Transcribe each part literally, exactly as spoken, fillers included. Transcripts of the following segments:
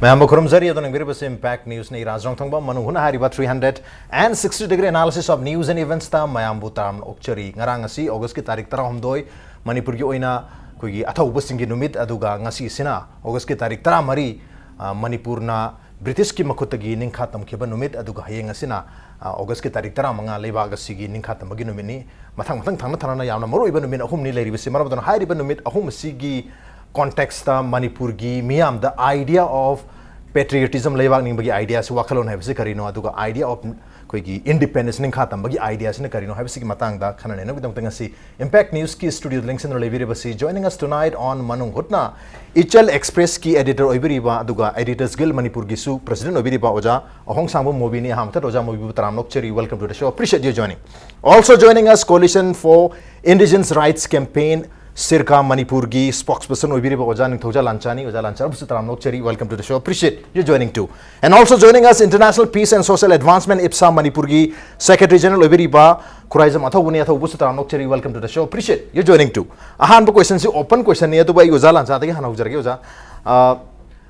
ꯃꯌꯥꯝꯕꯨ ꯈꯨꯔꯨꯝꯖꯔꯤ꯫ ꯑꯗꯣ ꯅꯪꯕꯤꯔꯤꯕꯁꯤ Impact Newsꯅꯤ꯫ ꯏꯔꯥꯖ ꯔꯣꯡꯊꯣꯡꯕ ꯃꯅꯨꯡ ꯍꯨꯠꯅ ꯍꯥꯏꯔꯤꯕ three hundred and sixty degree analysis of news and eventsꯇ ꯃꯌꯥꯝꯕꯨ ꯇꯔꯥꯝꯅ ꯑꯣꯛꯆꯔꯤ꯫ ꯉꯔꯥꯡ ꯉꯁꯤ Augustꯀꯤ ꯇꯥꯔꯤꯛ ꯇꯔꯥꯍꯨꯝꯗꯣꯏ, ꯃꯅꯤꯄꯨꯔꯒꯤ ꯑꯣꯏꯅ ꯑꯩꯈꯣꯏꯒꯤ ꯑꯊꯧꯕꯁꯤꯡꯒꯤ ꯅꯨꯃꯤꯠ, ꯑꯗꯨꯒ ꯉꯁꯤꯁꯤꯅ Augustꯀꯤ ꯇꯥꯔꯤꯛ ꯇꯔꯥꯃꯔꯤ, ꯑ, ꯃꯅꯤꯄꯨꯔꯅ Britishꯀꯤ ꯃꯈꯨꯠꯇꯒꯤ ꯅꯤꯡꯈꯥ ꯇꯝꯈꯤꯕ ꯅꯨꯃꯤꯠ, ꯑꯗꯨꯒ ꯍꯌꯦꯡ ꯑꯁꯤꯅ, ꯑ, Augustꯀꯤ ꯇꯥꯔꯤꯛ ꯇꯔꯥꯃꯉꯥ, ꯂꯩꯕꯥꯛ ꯑꯁꯤꯒꯤ ꯅꯤꯡꯈꯥ ꯇꯝꯕꯒꯤ ꯅꯨꯃꯤꯠꯅꯤ꯫ ꯃꯊꯪ ꯃꯊꯪ ꯊꯪꯅ ꯊꯪꯅꯅ ꯌꯥꯝꯅ ꯃꯔꯨꯑꯣꯏꯕ ꯅꯨꯃꯤꯠ ꯑꯍꯨꯝꯅꯤ ꯂꯩꯔꯤꯕꯁꯤ꯫ ꯃꯔꯝ ꯑꯗꯨꯅ ꯍꯥꯏꯔꯤꯕ ꯅꯨꯃꯤꯠ ꯑꯍꯨꯝ ꯑꯁꯤꯒꯤ contextꯇ ꯃꯅꯤꯄꯨꯔꯒꯤ ꯃꯤꯌꯥꯝꯗ idea of patriotism, ꯂꯩꯕꯥꯛ ꯅꯤꯡꯕꯒꯤ ideaꯁꯤ, ꯋꯥꯈꯜꯂꯣꯟ ꯍꯥꯏꯕꯁꯤ ꯀꯔꯤꯅꯣ, ꯑꯗꯨꯒ idea of ꯑꯩꯈꯣꯏꯒꯤ independence, ꯅꯤꯡꯈꯥ ꯇꯝꯕꯒꯤ ideaꯁꯤꯅ ꯀꯔꯤꯅꯣ ꯍꯥꯏꯕꯁꯤꯒꯤ ꯃꯇꯥꯡꯗ ꯈꯟꯅ ꯅꯩꯅꯕꯒꯤꯗꯃꯛꯇ ꯉꯁꯤ Impact Newsꯀꯤ studioꯗ ꯂꯦꯡꯁꯤꯟꯗꯨꯅ ꯂꯩꯕꯤꯔꯤꯕꯁꯤ, joining us tonight on ꯃꯅꯨꯡ ꯍꯨꯠꯅ, ꯏꯆꯜ Expressꯀꯤ editor ꯑꯣꯏꯕꯤꯔꯤꯕ, ꯑꯗꯨꯒ Editors Guild ꯃꯅꯤꯄꯨꯔꯒꯤꯁꯨ president ꯑꯣꯏꯕꯤꯔꯤꯕ ꯑꯣꯖꯥ ꯑꯍꯣꯡꯁꯥꯡꯕ ꯃꯣꯕꯤꯅꯤ꯫ ꯑꯍꯥꯟꯕ ꯃꯛꯇꯗ ꯑꯣꯖꯥ ꯃꯣꯕꯤꯕꯨ ꯇꯔꯥꯝꯅ ꯑꯣꯛꯆꯔꯤ꯫ Welcome to the show. Appreciate you joining. Also joining us, Coalition for Indigenous Rights Campaign, ꯁꯤꯔꯀꯥ ꯃꯅꯤꯄꯨꯔꯒꯤ spokesperson ꯑꯣꯏꯕꯤꯔꯤꯕ ꯑꯣꯖꯥ ꯅꯤꯡꯊꯧꯖꯥ ꯂꯥꯟꯆꯥꯅꯤ꯫ ꯑꯣꯖꯥ ꯂꯥꯟꯆꯥꯕꯨꯁꯨ ꯇꯔꯥꯝꯅ ꯑꯣꯛꯆꯔꯤ꯫ Welcome to the show. Appreciate you joining too. And also joining us, International Peace and Social Advancement, IPSA ꯃꯅꯤꯄꯨꯔꯒꯤ secretary general ꯑꯣꯏꯕꯤꯔꯤꯕ Khuraijam ꯑꯊꯧꯕꯅꯤ꯫ ꯑꯊꯧꯕꯁꯨ ꯇꯔꯥꯝꯅ ꯑꯣꯛꯆꯔꯤ꯫ Welcome to the show. Appreciate you joining too. ꯑꯍꯥꯟꯕ questionꯁꯤ open questionꯅꯤ, ꯑꯗꯨꯕꯨ ꯑꯩ ꯑꯣꯖꯥ ꯂꯥꯟꯆꯥꯗꯒꯤ ꯍꯥꯟꯅ ꯍꯧꯖꯔꯒꯦ꯫ ꯑꯣꯖꯥ, ꯑ,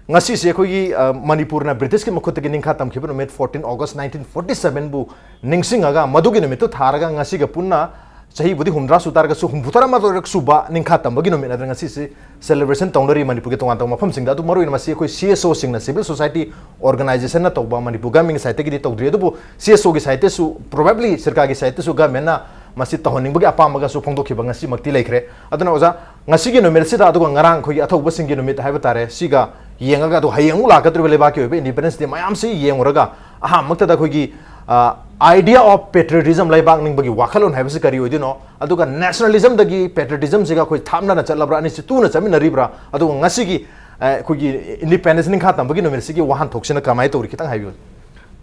ꯉꯁꯤꯁꯦ ꯑꯩꯈꯣꯏꯒꯤ, ꯑ, ꯃꯅꯤꯄꯨꯔꯅ Britishꯀꯤ ꯃꯈꯨꯠꯇꯒꯤ ꯅꯤꯡꯈꯥ ꯇꯝꯈꯤꯕ ꯅꯨꯃꯤꯠ, fourteen August nineteen forty sevenꯕꯨ ꯅꯤꯡꯁꯤꯡꯉꯒ, ꯃꯗꯨꯒꯤ ꯅꯨꯃꯤꯠꯇꯨ ꯊꯥꯔꯒ ꯉꯁꯤꯒ ꯄꯨꯟꯅ ꯆꯍꯤꯕꯨꯗꯤ ꯍꯨꯝꯗ꯭ꯔꯥ ꯁꯨ ꯇꯥꯔꯒꯁꯨ, ꯍꯨꯝꯐꯨꯇꯔꯥꯃꯥꯊꯣꯏꯔꯛ ꯁꯨꯕ ꯅꯤꯡꯈꯥ ꯇꯝꯕꯒꯤ ꯅꯨꯃꯤꯠ ꯑꯗꯨꯅ ꯉꯁꯤꯁꯤ celebration ꯇꯧꯅꯔꯤ ꯃꯅꯤꯄꯨꯔꯒꯤ ꯇꯣꯉꯥꯟ ꯇꯣꯉꯥꯟꯕ ꯃꯐꯝꯁꯤꯡꯗ꯫ ꯑꯗꯨ ꯃꯔꯨꯑꯣꯏꯅ ꯃꯁꯤ ꯑꯩꯈꯣꯏ CSOꯁꯤꯡꯅ, civil society organizationꯅ ꯇꯧꯕ, ꯃꯅꯤꯄꯨꯔ governmentꯀꯤ sideꯇꯒꯤꯗꯤ ꯇꯧꯗ꯭ꯔꯤ, ꯑꯗꯨꯕꯨ CSOꯒꯤ sideꯇꯁꯨ, probably ꯁꯔꯀꯥꯔꯒꯤ sideꯇꯁꯨ governmentꯅ ꯃꯁꯤ ꯇꯧꯍꯟꯅꯤꯡꯕꯒꯤ ꯑꯄꯥꯝꯕꯒꯁꯨ ꯐꯣꯡꯗꯣꯛꯈꯤꯕ ꯉꯁꯤꯃꯛꯇꯤ ꯂꯩꯈ꯭ꯔꯦ꯫ ꯑꯗꯨꯅ ꯑꯣꯖꯥ, ꯉꯁꯤꯒꯤ ꯅꯨꯃꯤꯠ ꯑꯁꯤꯗ, ꯑꯗꯨꯒ ꯉꯔꯥꯡ ꯑꯩꯈꯣꯏꯒꯤ ꯑꯊꯧꯕꯁꯤꯡꯒꯤ ꯅꯨꯃꯤꯠ ꯍꯥꯏꯕ ꯇꯥꯔꯦ, ꯁꯤꯒ ꯌꯦꯡꯉꯒ, ꯑꯗꯨꯒ ꯍꯌꯦꯡ ꯑꯃꯨꯛ ꯂꯥꯛꯀꯗꯧꯔꯤꯕ ꯂꯩꯕꯥꯛꯀꯤ ꯑꯣꯏꯕ Independence Day ꯃꯌꯥꯝꯁꯤ ꯌꯦꯡꯉꯨꯔꯒ, ꯑꯍꯥꯟꯕꯃꯛꯇꯗ ꯑꯩꯈꯣꯏꯒꯤ, ꯑ, idea of patriotism, ꯂꯩꯕꯥꯛ ꯅꯤꯡꯕꯒꯤ ꯋꯥꯈꯜꯂꯣꯟ ꯍꯥꯏꯕꯁꯤ ꯀꯔꯤ ꯑꯣꯏꯗꯣꯏꯅꯣ? ꯑꯗꯨꯒ nationalismꯗꯒꯤ patriotismꯁꯤꯒ ꯑꯩꯈꯣꯏ ꯊꯥꯞꯅꯅ ꯆꯠꯂꯕ꯭ꯔꯥ? ꯑꯅꯤꯁꯤ ꯇꯨꯅ ꯆꯠꯃꯤꯟꯅꯔꯤꯕ꯭ꯔꯥ? ꯑꯗꯨꯒ ꯉꯁꯤꯒꯤ, ꯑ, ꯑꯩꯈꯣꯏꯒꯤ Independence ꯅꯤꯡꯈꯥ ꯇꯝꯕꯒꯤ ꯅꯨꯃꯤꯠꯁꯤꯒꯤ ꯋꯥꯍꯟꯊꯣꯛꯁꯤꯅ ꯀꯃꯥꯏꯅ ꯇꯧꯔꯤ? ꯈꯤꯇꯪ ꯍꯥꯏꯕꯤꯌꯨ꯫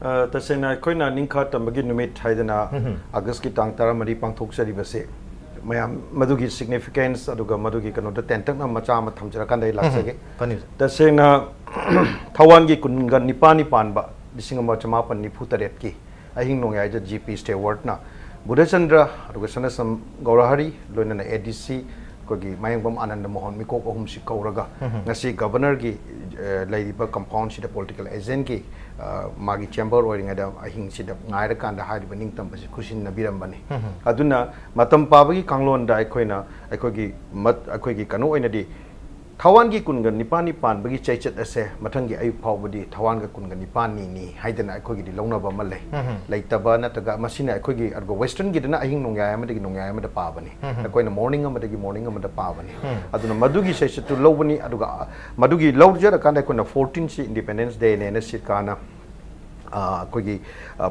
ꯑ, ꯇꯁꯦꯡꯅ ꯑꯩꯈꯣꯏꯅ ꯅꯤꯡꯈꯥ ꯇꯝꯕꯒꯤ ꯅꯨꯃꯤꯠ ꯍꯥꯏꯗꯅ Augustꯀꯤ ꯇꯥꯡ ꯇꯔꯥꯃꯔꯤ ꯄꯥꯡꯊꯣꯛꯆꯔꯤꯕꯁꯦ, ꯃꯌꯥꯝ ꯃꯗꯨꯒꯤ significance ꯑꯗꯨꯒ ꯃꯗꯨꯒꯤ ꯀꯩꯅꯣꯗ ꯇꯦꯟꯇꯛꯅ ꯃꯆꯥ ꯑꯃ ꯊꯝꯖꯔꯀꯥꯟꯗ ꯑꯩ ꯂꯥꯛꯆꯒꯦ꯫ ꯐꯅꯤ꯫ ꯇꯁꯦꯡꯅ ꯊꯧꯋꯥꯟꯒꯤ ꯀꯨꯟꯒ ꯅꯤꯄꯥꯟꯅꯤ ꯄꯥꯟꯕ ꯂꯤꯁꯤꯡ ꯑꯃ ꯆꯃꯥꯄꯟ ꯅꯤꯐꯨ ꯇꯔꯦꯠꯀꯤ ꯑꯍꯤꯡ ꯅꯣꯡꯌꯥꯏꯗ G P Stewartꯅ ꯕꯨꯙꯆꯟꯗ꯭ꯔ ꯑꯗꯨꯒ ꯁꯅꯥꯁꯝ ꯒꯧꯔꯍꯔꯤ ꯂꯣꯏꯅꯅ ADC ꯑꯩꯈꯣꯏꯒꯤ ꯃꯌꯦꯡꯕꯝ ꯑꯥꯅꯟꯗ ꯃꯣꯍꯟ ꯃꯤꯀꯣꯛ ꯑꯍꯨꯝꯁꯤ ꯀꯧꯔꯒ ꯉꯁꯤ ꯒꯕꯔꯅꯔꯒꯤ ꯂꯩꯔꯤꯕ ꯀꯝꯄꯥꯎꯟꯁꯤꯗ ꯄꯣꯂꯤꯇꯤꯀꯦꯜ ꯑꯦꯖꯦꯟꯒꯤ ꯃꯥꯒꯤ ꯆꯦꯝꯕꯔ ꯑꯣꯏꯔꯤꯉꯩꯗ ꯑꯍꯤꯡꯁꯤꯗ ꯉꯥꯏꯔꯀꯥꯟꯗ ꯍꯥꯏꯔꯤꯕ ꯅꯤꯡꯇꯝꯕꯁꯤ ꯈꯨꯠꯁꯤꯟꯅꯕꯤꯔꯝꯕꯅꯤ꯫ ꯑꯗꯨꯅ ꯃꯇꯝ ꯄꯥꯕꯒꯤ ꯀꯥꯡꯂꯣꯟꯗ ꯑꯩꯈꯣꯏꯅ ꯑꯩꯈꯣꯏꯒꯤ ꯃꯠ ꯑꯩꯈꯣꯏꯒꯤ ꯀꯩꯅꯣ ꯑꯣꯏꯅꯗꯤ ꯊꯋꯥꯟꯒꯤ ꯀꯨꯟꯒ ꯅꯤꯄꯥꯜꯅꯤ ꯄꯥꯟꯕꯒꯤ ꯆꯩꯆꯠ ꯑꯁꯦ ꯃꯊꯪꯒꯤ ꯑꯌꯨꯛ ꯐꯥꯎꯕꯗꯤ ꯊꯋꯥꯟꯒ ꯀꯨꯟꯒ ꯅꯤꯄꯥꯜꯅꯤꯅꯤ ꯍꯥꯏꯗꯅ ꯑꯩꯈꯣꯏꯒꯤꯗꯤ ꯂꯧꯅꯕ ꯑꯃ ꯂꯩ꯫ ꯂꯩꯇꯕ ꯅꯠꯇ꯭ꯔꯒ ꯃꯁꯤꯅ ꯑꯩꯈꯣꯏꯒꯤ ꯑꯗꯨꯒ ꯋꯦꯁꯇꯔꯟꯒꯤꯗꯅ ꯑꯍꯤꯡ ꯅꯣꯡꯌꯥꯏ ꯑꯃꯗꯒꯤ ꯅꯣꯡꯌꯥꯏ ꯑꯃꯗ ꯄꯥꯕꯅꯤ꯫ ꯑꯩꯈꯣꯏꯅ ꯃꯣꯔꯅꯤꯡ ꯑꯃꯗꯒꯤ ꯃꯣꯔꯅꯤꯡ ꯑꯃꯗ ꯄꯥꯕꯅꯤ꯫ ꯑꯗꯨꯅ ꯃꯗꯨꯒꯤ ꯆꯩꯆꯠꯇꯨ ꯂꯧꯕꯅꯤ꯫ ꯑꯗꯨꯒ ꯃꯗꯨꯒꯤ ꯂꯧꯖꯔꯀꯥꯟꯗ ꯑꯩꯈꯣꯏꯅ ꯐꯣꯔꯇꯤꯟꯁꯤ ꯏꯟꯗꯤꯄꯦꯟꯗꯦꯟꯁ ꯗꯦꯅꯦꯅ ꯁꯤꯠꯀꯥꯅ ꯑꯩꯈꯣꯏꯒꯤ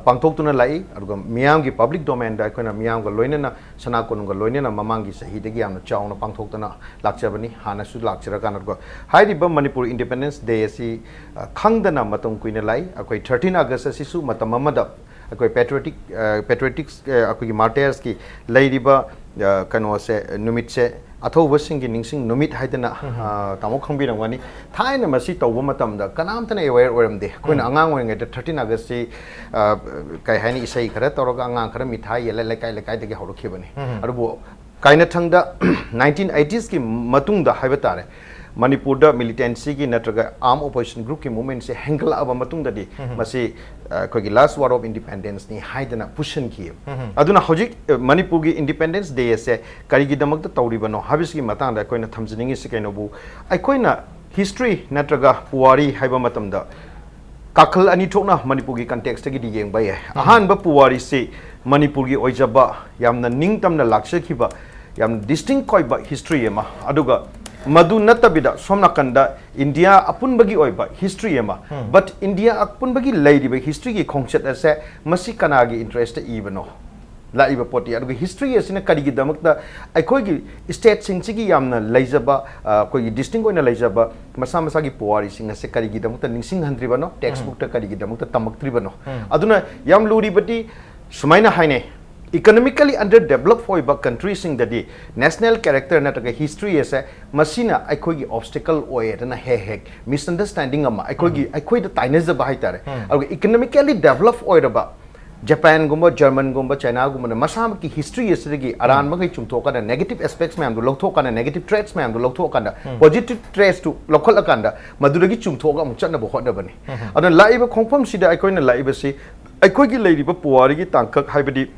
ꯄꯥꯡꯊꯣꯛꯇꯨꯅ ꯂꯥꯛꯏ꯫ ꯑꯗꯨꯒ ꯃꯤꯌꯥꯝꯒꯤ ꯄꯕ꯭ꯂꯤꯛ ꯗꯣꯃꯦꯟꯗ ꯑꯩꯈꯣꯏꯅ ꯃꯤꯌꯥꯝꯒ ꯂꯣꯏꯅꯅ ꯁꯅꯥ ꯀꯣꯅꯨꯡꯒ ꯂꯣꯏꯅꯅ ꯃꯃꯥꯡꯒꯤ ꯆꯍꯤꯗꯒꯤ ꯌꯥꯝꯅ ꯆꯥꯎꯅ ꯄꯥꯡꯊꯣꯛꯇꯅ ꯂꯥꯛꯆꯕꯅꯤ꯫ ꯍꯥꯟꯅꯁꯨ ꯂꯥꯛꯆꯔꯀꯥꯟꯗ ꯑꯗꯨꯒ ꯍꯥꯏꯔꯤꯕ ꯃꯅꯤꯄꯨꯔ ꯏꯟꯗꯤꯄꯦꯟꯗꯦꯟꯁ ꯗꯦ ꯑꯁꯤ ꯈꯪꯗꯅ ꯃꯇꯝ ꯀꯨꯏꯅ ꯂꯥꯛꯏ꯫ ꯑꯩꯈꯣꯏ ꯊꯥꯔꯇꯤꯟ ꯑꯥꯒꯁ ꯑꯁꯤꯁꯨ ꯃꯇꯝ ꯑꯃꯗ ꯑꯩꯈꯣꯏ ꯄꯦꯇ꯭ꯔꯤꯌꯣꯇꯤꯛ ꯄꯦꯇ꯭ꯔꯤꯌꯣꯇꯤꯛꯁ ꯑꯩꯈꯣꯏꯒꯤ ꯃꯥꯔꯇꯤꯌꯔꯁꯀꯤ ꯂꯩꯔꯤꯕ ꯀꯩꯅꯣꯁꯦ, ꯅꯨꯃꯤꯠꯁꯦ ꯑꯊꯧꯕꯁꯤꯡꯒꯤ ꯅꯤꯡꯁꯤꯡ ꯅꯨꯃꯤꯠ ꯍꯥꯏꯗꯅ ꯇꯥꯃꯣ ꯈꯪꯕꯤꯔꯝꯒꯅꯤ꯫ ꯊꯥꯏꯅ ꯃꯁꯤ ꯇꯧꯕ ꯃꯇꯝꯗ ꯀꯅꯥꯝꯇꯅ ꯑꯦꯋꯦꯌꯔ ꯑꯣꯏꯔꯝꯗꯦ꯫ ꯑꯩꯈꯣꯏꯅ ꯑꯉꯥꯡ ꯑꯣꯏꯔꯤꯉꯩꯗ ꯊꯥꯔꯇꯤꯟ ꯑꯥꯒꯁꯁꯤ ꯀꯩ ꯍꯥꯏꯅꯤ, ꯏꯁꯩ ꯈꯔ ꯇꯧꯔꯒ ꯑꯉꯥꯡ ꯈꯔ ꯃꯤꯊꯥꯏ ꯌꯦꯜꯂ ꯂꯩꯀꯥꯏ ꯂꯩꯀꯥꯏꯗꯒꯤ ꯍꯧꯔꯛꯈꯤꯕꯅꯤ꯫ ꯑꯗꯨꯕꯨ ꯀꯥꯏꯅꯊꯪꯗ ꯅꯥꯏꯟꯇꯤꯟ ꯑꯩꯇꯤꯁꯀꯤ ꯃꯇꯨꯡꯗ ꯍꯥꯏꯕ ꯇꯥꯔꯦ, ꯃꯅꯤꯄꯨꯔꯗ ꯃꯤꯂꯤꯇꯦꯟꯁꯤꯒꯤ ꯅꯠꯇ꯭ꯔꯒ ꯑꯥꯔꯝ ꯑꯣꯄꯣꯖꯤꯁꯟ ꯒ꯭ꯔꯨꯞꯀꯤ ꯃꯨꯞꯃꯦꯟꯁꯦ ꯍꯦꯟꯒꯠꯂꯛꯑꯕ ꯃꯇꯨꯡꯗꯗꯤ ꯃꯁꯤ ꯑꯩꯈꯣꯏꯒꯤ ꯂꯥꯁ ꯋꯥꯔ ꯑꯣꯐ ꯏꯟꯗꯤꯄꯦꯟꯗꯦꯟꯁꯅꯤ ꯍꯥꯏꯗꯅ ꯄꯨꯁꯤꯟꯈꯤ꯫ ꯑꯗꯨꯅ ꯍꯧꯖꯤꯛ ꯃꯅꯤꯄꯨꯔꯒꯤ ꯏꯟꯗꯤꯄꯦꯟꯗꯦꯟꯁ ꯗꯦ ꯑꯁꯦ ꯀꯔꯤꯒꯤꯗꯃꯛꯇ ꯇꯧꯔꯤꯕꯅꯣ ꯍꯥꯏꯕꯁꯤꯒꯤ ꯃꯇꯥꯡꯗ ꯑꯩꯈꯣꯏꯅ ꯊꯝꯖꯅꯤꯡꯉꯤꯁꯤ ꯀꯩꯅꯣꯕꯨ, ꯑꯩꯈꯣꯏꯅ ꯍꯤꯁꯇ꯭ꯔꯤ ꯅꯠꯇ꯭ꯔꯒ ꯄꯨꯋꯥꯔꯤ ꯍꯥꯏꯕ ꯃꯇꯝꯗ ꯀꯥꯈꯜ ꯑꯅꯤ ꯊꯣꯛꯅ ꯃꯅꯤꯄꯨꯔꯒꯤ ꯀꯟꯇꯦꯛꯁꯇꯒꯤꯗꯤ ꯌꯦꯡꯕ ꯌꯥꯏ꯫ ꯑꯍꯥꯟꯕ ꯄꯨꯋꯥꯔꯤꯁꯤ ꯃꯅꯤꯄꯨꯔꯒꯤ ꯑꯣꯏꯖꯕ ꯌꯥꯝꯅ ꯅꯤꯡꯇꯝꯅ ꯂꯥꯛꯆꯈꯤꯕ, ꯌꯥꯝꯅ ꯗꯤꯁꯇꯤꯡꯛ ꯑꯣꯏꯕ ꯍꯤꯁꯇ꯭ꯔꯤ ꯑꯃ, ꯑꯗꯨꯒ ꯃꯗꯨ ꯅꯠꯇꯕꯤꯗ ꯁꯣꯝ ꯅꯥꯀꯟꯗ ꯏꯟꯗꯤꯌꯥ ꯑꯄꯨꯟꯕꯒꯤ ꯑꯣꯏꯕ ꯍꯤꯁꯇ꯭ꯔꯤ ꯑꯃ꯫ But ꯏꯟꯗꯤꯌꯥ ꯑꯄꯨꯟꯕꯒꯤ ꯂꯩꯔꯤꯕ ꯍꯤꯁꯇ꯭ꯔꯤꯒꯤ ꯈꯣꯡꯆꯠ ꯑꯁꯦ ꯃꯁꯤ ꯀꯅꯥꯒꯤ ꯏꯟꯇꯔꯦꯁꯇ ꯏꯕꯅꯣ? ꯂꯥꯛꯏꯕ ꯄꯣꯠꯇꯤ꯫ ꯑꯗꯨꯒ ꯍꯤꯁꯇ꯭ꯔꯤ ꯑꯁꯤꯅ ꯀꯔꯤꯒꯤꯗꯃꯛꯇ ꯑꯩꯈꯣꯏꯒꯤ ꯁ꯭ꯇꯦꯠꯁꯤꯡꯁꯤꯒꯤ ꯌꯥꯝꯅ ꯂꯩꯖꯕ, ꯑ, ꯑꯩꯈꯣꯏꯒꯤ ꯗꯤꯁꯇꯤꯡꯛ ꯑꯣꯏꯅ ꯂꯩꯖꯕ ꯃꯁꯥ ꯃꯁꯥꯒꯤ ꯄꯨꯋꯥꯔꯤꯁꯤꯡ ꯑꯁꯦ ꯀꯔꯤꯒꯤꯗꯃꯛꯇ ꯅꯤꯡꯁꯤꯡꯍꯟꯗ꯭ꯔꯤꯕꯅꯣ? ꯇꯦꯛꯁ ꯕꯨꯛꯇ ꯀꯔꯤꯒꯤꯗꯃꯛꯇ ꯇꯝꯃꯛꯇ꯭ꯔꯤꯕꯅꯣ? ꯑꯗꯨꯅ ꯌꯥꯝ ꯂꯨꯔꯤꯕꯗꯤ ꯁꯨꯃꯥꯏꯅ ꯍꯥꯏꯅꯩ, ꯏꯀꯣꯅꯣꯃꯤꯀꯦꯂꯤ ꯑꯟꯗꯔ ꯗꯦꯕꯂꯞ ꯑꯣꯏꯕ ꯀꯟꯇ꯭ꯔꯤꯁꯤꯡꯗꯗꯤ ꯅꯦꯁꯅꯦꯜ ꯀꯦꯔꯦꯛꯇꯔ ꯅꯠꯇ꯭ꯔꯒ ꯍꯤꯁꯇ꯭ꯔꯤ ꯑꯁꯦ ꯃꯁꯤꯅ ꯑꯩꯈꯣꯏꯒꯤ ꯑꯣꯕꯁꯇꯤꯀꯜ ꯑꯣꯏ ꯍꯥꯏꯗꯅ ꯍꯦꯛ ꯍꯦꯛ ꯃꯤꯁꯑꯟꯗꯔꯁꯇꯦꯟꯗꯤꯡ ꯑꯃ ꯑꯩꯈꯣꯏꯒꯤ, ꯑꯩꯈꯣꯏꯗ ꯇꯥꯏꯅꯖꯕ ꯍꯥꯏꯇꯥꯔꯦ꯫ ꯑꯗꯨꯒ ꯏꯀꯣꯅꯣꯃꯤꯀꯦꯂꯤ ꯗꯦꯕꯂꯞ ꯑꯣꯏꯔꯕ ꯖꯄꯥꯟꯒꯨꯝꯕ, ꯖꯔꯃꯟꯒꯨꯝꯕ, ꯆꯥꯏꯅꯥꯒꯨꯝꯕꯅ ꯃꯁꯥꯃꯛꯀꯤ ꯍꯤꯁꯇ꯭ꯔꯤ ꯑꯁꯤꯗꯒꯤ ꯑꯔꯥꯟꯕꯈꯩ ꯆꯨꯝꯊꯣꯛꯑꯀꯥꯟꯗ, ꯅꯦꯒꯦꯇꯤꯚ ꯑꯦꯁꯄꯦꯛꯁ ꯃꯌꯥꯝꯗꯣ ꯂꯧꯊꯣꯛꯑꯀꯥꯟꯗ, ꯅꯦꯒꯦꯇꯤꯚ ꯇ꯭ꯔꯦꯠꯁ ꯃꯌꯥꯝꯗꯣ ꯂꯧꯊꯣꯛꯑꯀꯥꯟꯗ, ꯄꯣꯖꯤꯇꯤꯚ ꯇ꯭ꯔꯦꯠꯁꯇꯨ ꯂꯧꯈꯠꯂꯀꯥꯟꯗ, ꯃꯗꯨꯗꯒꯤ ꯆꯨꯝꯊꯣꯛꯑꯒ ꯑꯃꯨꯛ ꯆꯠꯅꯕ ꯍꯣꯠꯅꯕꯅꯤ꯫ ꯑꯗꯨꯅ ꯂꯥꯛꯏꯕ ꯈꯣꯡꯐꯝꯁꯤꯗ ꯑꯩꯈꯣꯏꯅ ꯂꯥꯛꯏꯕꯁꯤ, ꯑꯩꯈꯣꯏꯒꯤ ꯂꯩꯔꯤꯕ ꯄꯨꯋꯥꯔꯤꯒꯤ ꯇꯥꯡꯀꯛ, ꯍꯥꯏꯕꯗꯤ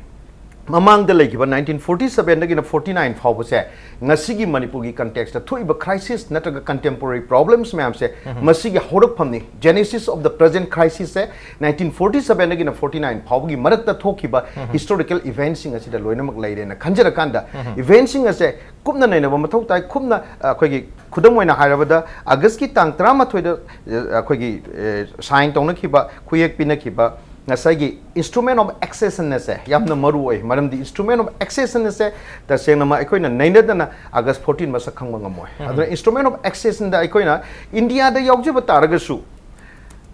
ꯃꯃꯥꯡꯗ ꯂꯩꯈꯤꯕ ꯅꯥꯏꯟꯇꯤꯟ ꯐꯣꯔꯇꯤ ꯁꯕꯦꯟꯗꯒꯤꯅ ꯐꯣꯔꯇꯤ ꯅꯥꯏꯟ ꯐꯥꯎꯕꯁꯦ, ꯉꯁꯤꯒꯤ ꯃꯅꯤꯄꯨꯔꯒꯤ ꯀꯟꯇꯦꯛꯁꯇ ꯊꯣꯛꯏꯕ ꯀ꯭ꯔꯥꯏꯁꯤꯁ ꯅꯠꯇ꯭ꯔꯒ ꯀꯟꯇꯦꯝꯄꯣꯔꯔꯤ ꯄ꯭ꯔꯣꯕ꯭ꯂꯦꯝꯁ ꯃꯌꯥꯝꯁꯦ, ꯃꯁꯤꯒꯤ ꯍꯧꯔꯛꯐꯝꯅꯤ꯫ Genesis of the present crisis ꯁꯦ ꯅꯥꯏꯟꯇꯤꯟ ꯐꯣꯔꯇꯤ ꯁꯕꯦꯟꯗꯒꯤꯅ ꯐꯣꯔꯇꯤ ꯅꯥꯏꯟ ꯐꯥꯎꯕꯒꯤ ꯃꯔꯛꯇ ꯊꯣꯛꯈꯤꯕ ꯍꯤꯁꯇꯣꯔꯤꯀꯦꯜ ꯏꯚꯦꯟꯁꯤꯡ ꯑꯁꯤꯗ ꯂꯣꯏꯅꯃꯛ ꯂꯩꯔꯦꯅ ꯈꯟꯖꯔꯀꯥꯟꯗ, ꯏꯚꯦꯟꯁꯤꯡ ꯑꯁꯦ ꯀꯨꯞꯅ ꯅꯩꯅꯕ ꯃꯊꯧ ꯇꯥꯏ꯫ ꯀꯨꯞꯅ, ꯑ, ꯑꯩꯈꯣꯏꯒꯤ ꯈꯨꯗꯝ ꯑꯣꯏꯅ ꯍꯥꯏꯔꯕꯗ, ꯑꯥꯒꯁꯀꯤ ꯇꯥꯡ ꯇꯔꯥꯃꯥꯊꯣꯏꯗ, ꯑ, ꯑꯩꯈꯣꯏꯒꯤ, ꯑ, ꯁꯥꯏꯟ ꯇꯧꯅꯈꯤꯕ, ꯈꯨꯌꯦꯛ ꯄꯤꯅꯈꯤꯕ ꯉꯁꯥꯏꯒꯤ instrument of accession ꯑꯁꯦ ꯌꯥꯝꯅ ꯃꯔꯨ ꯑꯣꯏ꯫ ꯃꯔꯝꯗꯤ instrument of accession ꯑꯁꯦ ꯇꯁꯦꯡꯅꯃꯛ ꯑꯩꯈꯣꯏꯅ ꯅꯩꯅꯗꯅ ꯑꯥꯒꯁ ꯐꯣꯔꯇꯤꯟ ꯃꯁꯛ ꯈꯪꯕ ꯉꯝꯃꯣꯏ꯫ ꯑꯗꯨꯅ instrument of accession ꯗ ꯑꯩꯈꯣꯏꯅ ꯏꯟꯗꯤꯌꯥꯗ ꯌꯥꯎꯖꯕ ꯇꯥꯔꯒꯁꯨ,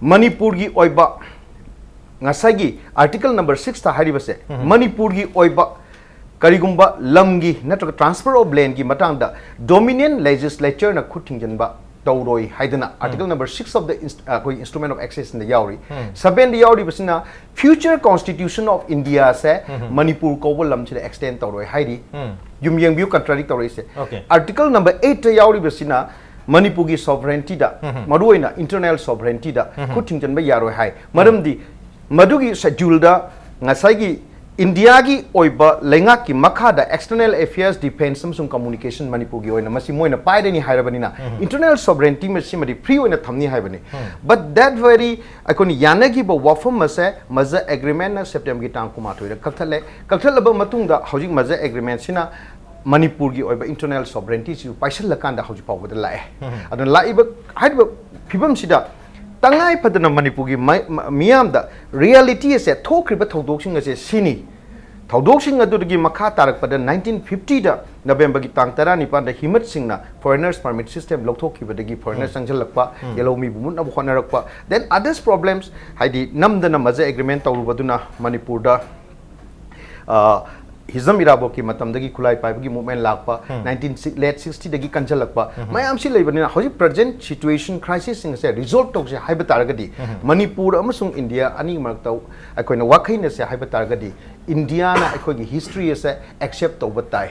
ꯃꯅꯤꯄꯨꯔꯒꯤ ꯑꯣꯏꯕ ꯉꯁꯥꯏꯒꯤ article number six ꯇ ꯍꯥꯏꯔꯤꯕꯁꯦ, ꯃꯅꯤꯄꯨꯔꯒꯤ ꯑꯣꯏꯕ ꯀꯔꯤꯒꯨꯝꯕ ꯂꯝꯒꯤ ꯅꯠꯇ꯭ꯔꯒ transfer of land ꯒꯤ ꯃꯇꯥꯡꯗ dominant legislature ꯅ ꯈꯨꯠ ꯊꯤꯡꯖꯤꯟꯕ ꯇꯧꯔꯣꯏ ꯍꯥꯏꯗꯅ article number six of the inst-, ꯑꯩꯈꯣꯏ instrument of accession ꯗ ꯌꯥꯎꯔꯤ꯫ ꯁꯕꯦꯟꯗ ꯌꯥꯎꯔꯤꯕꯁꯤꯅ future constitution of India ꯁꯦ ꯃꯅꯤꯄꯨꯔ ꯀꯧꯕ ꯂꯝꯁꯤꯗ extend ꯇꯧꯔꯣꯏ ꯍꯥꯏꯔꯤ꯫ ꯌꯨꯝ ꯌꯦꯡꯕꯤꯌꯨ, contradict ꯇꯧꯔꯛꯏꯁꯦ꯫ Okay. Article number eight ꯇ ꯌꯥꯎꯔꯤꯕꯁꯤꯅ ꯃꯅꯤꯄꯨꯔꯒꯤ sovereignty ꯗ, ꯃꯔꯨꯑꯣꯏꯅ internal sovereignty ꯗ ꯈꯨꯠ ꯊꯤꯡꯖꯤꯟꯕ ꯌꯥꯔꯣꯏ ꯍꯥꯏ꯫ ꯃꯔꯝꯗꯤ ꯃꯗꯨꯒꯤ schedule ꯗ ꯉꯁꯥꯏꯒꯤ ꯏꯟꯗꯤꯌꯥꯒꯤ ꯑꯣꯏꯕ ꯂꯩꯉꯥꯛꯀꯤ ꯃꯈꯥꯗ external affairs, defense ꯑꯃꯁꯨꯡ communication ꯃꯅꯤꯄꯨꯔꯒꯤ ꯑꯣꯏꯅ ꯃꯁꯤ ꯃꯣꯏꯅ ꯄꯥꯏꯔꯅꯤ ꯍꯥꯏꯔꯕꯅꯤꯅ, internal sovereignty ꯃꯁꯤꯃꯗꯤ free ꯑꯣꯏꯅ ꯊꯝꯅꯤ ꯍꯥꯏꯕꯅꯤ꯫ But that very, ꯑꯩꯈꯣꯏꯅ ꯌꯥꯅꯈꯤꯕ ꯋꯥꯐꯝ ꯑꯁꯦ ꯃꯖ agreement ꯅ September ꯒꯤ ꯇꯥꯡ ꯀꯨꯟꯃꯥꯊꯣꯏꯗ ꯀꯛꯊꯠꯂꯦ꯫ ꯀꯛꯊꯠꯂꯕ ꯃꯇꯨꯡꯗ ꯍꯧꯖꯤꯛ ꯃꯖ agreement ꯁꯤꯅ ꯃꯅꯤꯄꯨꯔꯒꯤ ꯑꯣꯏꯕ internal sovereignty ꯁꯤꯁꯨ ꯄꯥꯏꯁꯤꯜꯂꯀꯥꯟꯗ ꯍꯧꯖꯤꯛ ꯐꯥꯎꯕꯗ ꯂꯥꯛꯑꯦ꯫ ꯑꯗꯨꯅ ꯂꯥꯛꯏꯕ ꯍꯥꯏꯔꯤꯕ ꯐꯤꯕꯝꯁꯤꯗ ꯇꯉꯥꯏ ꯐꯗꯅ ꯃꯅꯤꯄꯨꯔꯒꯤ ꯃ-, ꯃ-, ꯃꯤꯌꯥꯝꯗ reality ꯑꯁꯦ, ꯊꯣꯛꯈ꯭ꯔꯤꯕ ꯊꯧꯗꯣꯛꯁꯤꯡ ꯑꯁꯦ ꯁꯤꯅꯤ꯫ ꯊꯧꯗꯣꯛꯁꯤꯡ ꯑꯗꯨꯗꯒꯤ ꯃꯈꯥ ꯇꯥꯔꯛꯄꯗ nineteen fifty ꯗ November ꯒꯤ ꯇꯥꯡ ꯇꯔꯥꯅꯤꯄꯥꯟꯗ ꯍꯤꯃꯠ ꯁꯤꯡꯅ foreigners permit system ꯂꯧꯊꯣꯛꯈꯤꯕꯗꯒꯤ foreigner ꯆꯪꯁꯤꯜꯂꯛꯄ, ꯌꯦꯜꯍꯧꯃꯤꯕꯨ ꯃꯨꯠꯅꯕ ꯍꯣꯠꯅꯔꯛꯄ, then others problems, ꯍꯥꯏꯗꯤ ꯅꯝꯗꯅ ꯃꯖ agreement ꯇꯧꯔꯨꯕꯗꯨꯅ ꯃꯅꯤꯄꯨꯔꯗ, ꯑ, ꯍꯤꯖꯝ ꯏꯔꯥꯕꯣꯠꯀꯤ ꯃꯇꯝꯗꯒꯤ ꯈꯨꯠꯂꯥꯏ ꯄꯥꯏꯕꯒꯤ movement ꯂꯥꯛꯄ, nineteen late sixty ꯗꯒꯤ ꯀꯟꯁꯤꯜꯂꯛꯄ ꯃꯌꯥꯝꯁꯤ ꯂꯩꯕꯅꯤꯅ, ꯍꯧꯖꯤꯛ present situation crisis ꯁꯤꯡ ꯑꯁꯦ resolve ꯇꯧꯁꯦ ꯍꯥꯏꯕ ꯇꯥꯔꯒꯗꯤ, ꯃꯅꯤꯄꯨꯔ ꯑꯃꯁꯨꯡ ꯏꯟꯗꯤꯌꯥ ꯑꯅꯤ ꯃꯔꯛꯇ ꯑꯩꯈꯣꯏꯅ ꯋꯥꯈꯩꯅꯁꯦ ꯍꯥꯏꯕ ꯇꯥꯔꯒꯗꯤ, ꯏꯟꯗꯤꯌꯥꯅ ꯑꯩꯈꯣꯏꯒꯤ history ꯑꯁꯦ accept ꯇꯧꯕ ꯇꯥꯏ꯫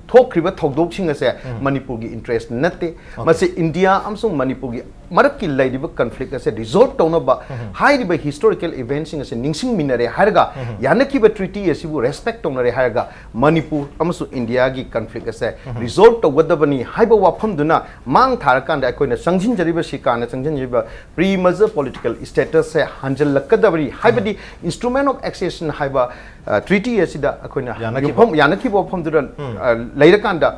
ꯊꯣꯛꯈ꯭ꯔꯤꯕ ꯊꯧꯗꯣꯛꯁꯤꯡ ꯑꯁꯦ ꯃꯅꯤꯄꯨꯔꯒꯤ interest ꯅꯠꯇꯦ꯫ ꯃꯁꯤ ꯏꯟꯗꯤꯌꯥ ꯑꯃꯁꯨꯡ ꯃꯅꯤꯄꯨꯔꯒꯤ ꯃꯔꯛꯀꯤ ꯂꯩꯔꯤꯕ conflict ꯑꯁꯦ resolve ꯇꯧꯅꯕ ꯍꯥꯏꯔꯤꯕ historical event ꯁꯤꯡ ꯑꯁꯦ ꯅꯤꯡꯁꯤꯡꯃꯤꯟꯅꯔꯦ ꯍꯥꯏꯔꯒ, ꯌꯥꯅꯈꯤꯕ treaty ꯑꯁꯤꯕꯨ respect ꯇꯧꯅꯔꯦ ꯍꯥꯏꯔꯒ, ꯃꯅꯤꯄꯨꯔ ꯑꯃꯁꯨꯡ ꯏꯟꯗꯤꯌꯥꯒꯤ conflict ꯑꯁꯦ resolve ꯇꯧꯒꯗꯕꯅꯤ ꯍꯥꯏꯕ ꯋꯥꯐꯝꯗꯨꯅ ꯃꯥꯡ ꯊꯥꯔꯀꯥꯟꯗ, ꯑꯩꯈꯣꯏꯅ ꯆꯪꯁꯤꯟꯖꯔꯤꯕ, ꯁꯤꯀꯥꯅ ꯆꯪꯁꯤꯟꯖꯔꯤꯕ pre-merger political status ꯁꯦ ꯍꯟꯖꯤꯜꯂꯛꯀꯗꯕꯅꯤ ꯍꯥꯏꯕꯗꯤ, instrument of accession ꯍꯥꯏꯕ, ꯑ, treaty ꯑꯁꯤꯗ ꯑꯩꯈꯣꯏꯅ ꯌꯥꯅꯈꯤꯕ꯫ ꯌꯨꯝꯐꯝ, ꯌꯥꯅꯈꯤꯕ ꯋꯥꯐꯝꯗꯨꯗ, ꯑ, ꯂꯩꯔꯀꯥꯟꯗ,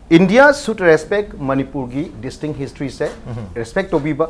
India should respect ꯃꯅꯤꯄꯨꯔꯒꯤ distinct history ꯁꯦ respect ꯇꯧꯕꯤꯕ,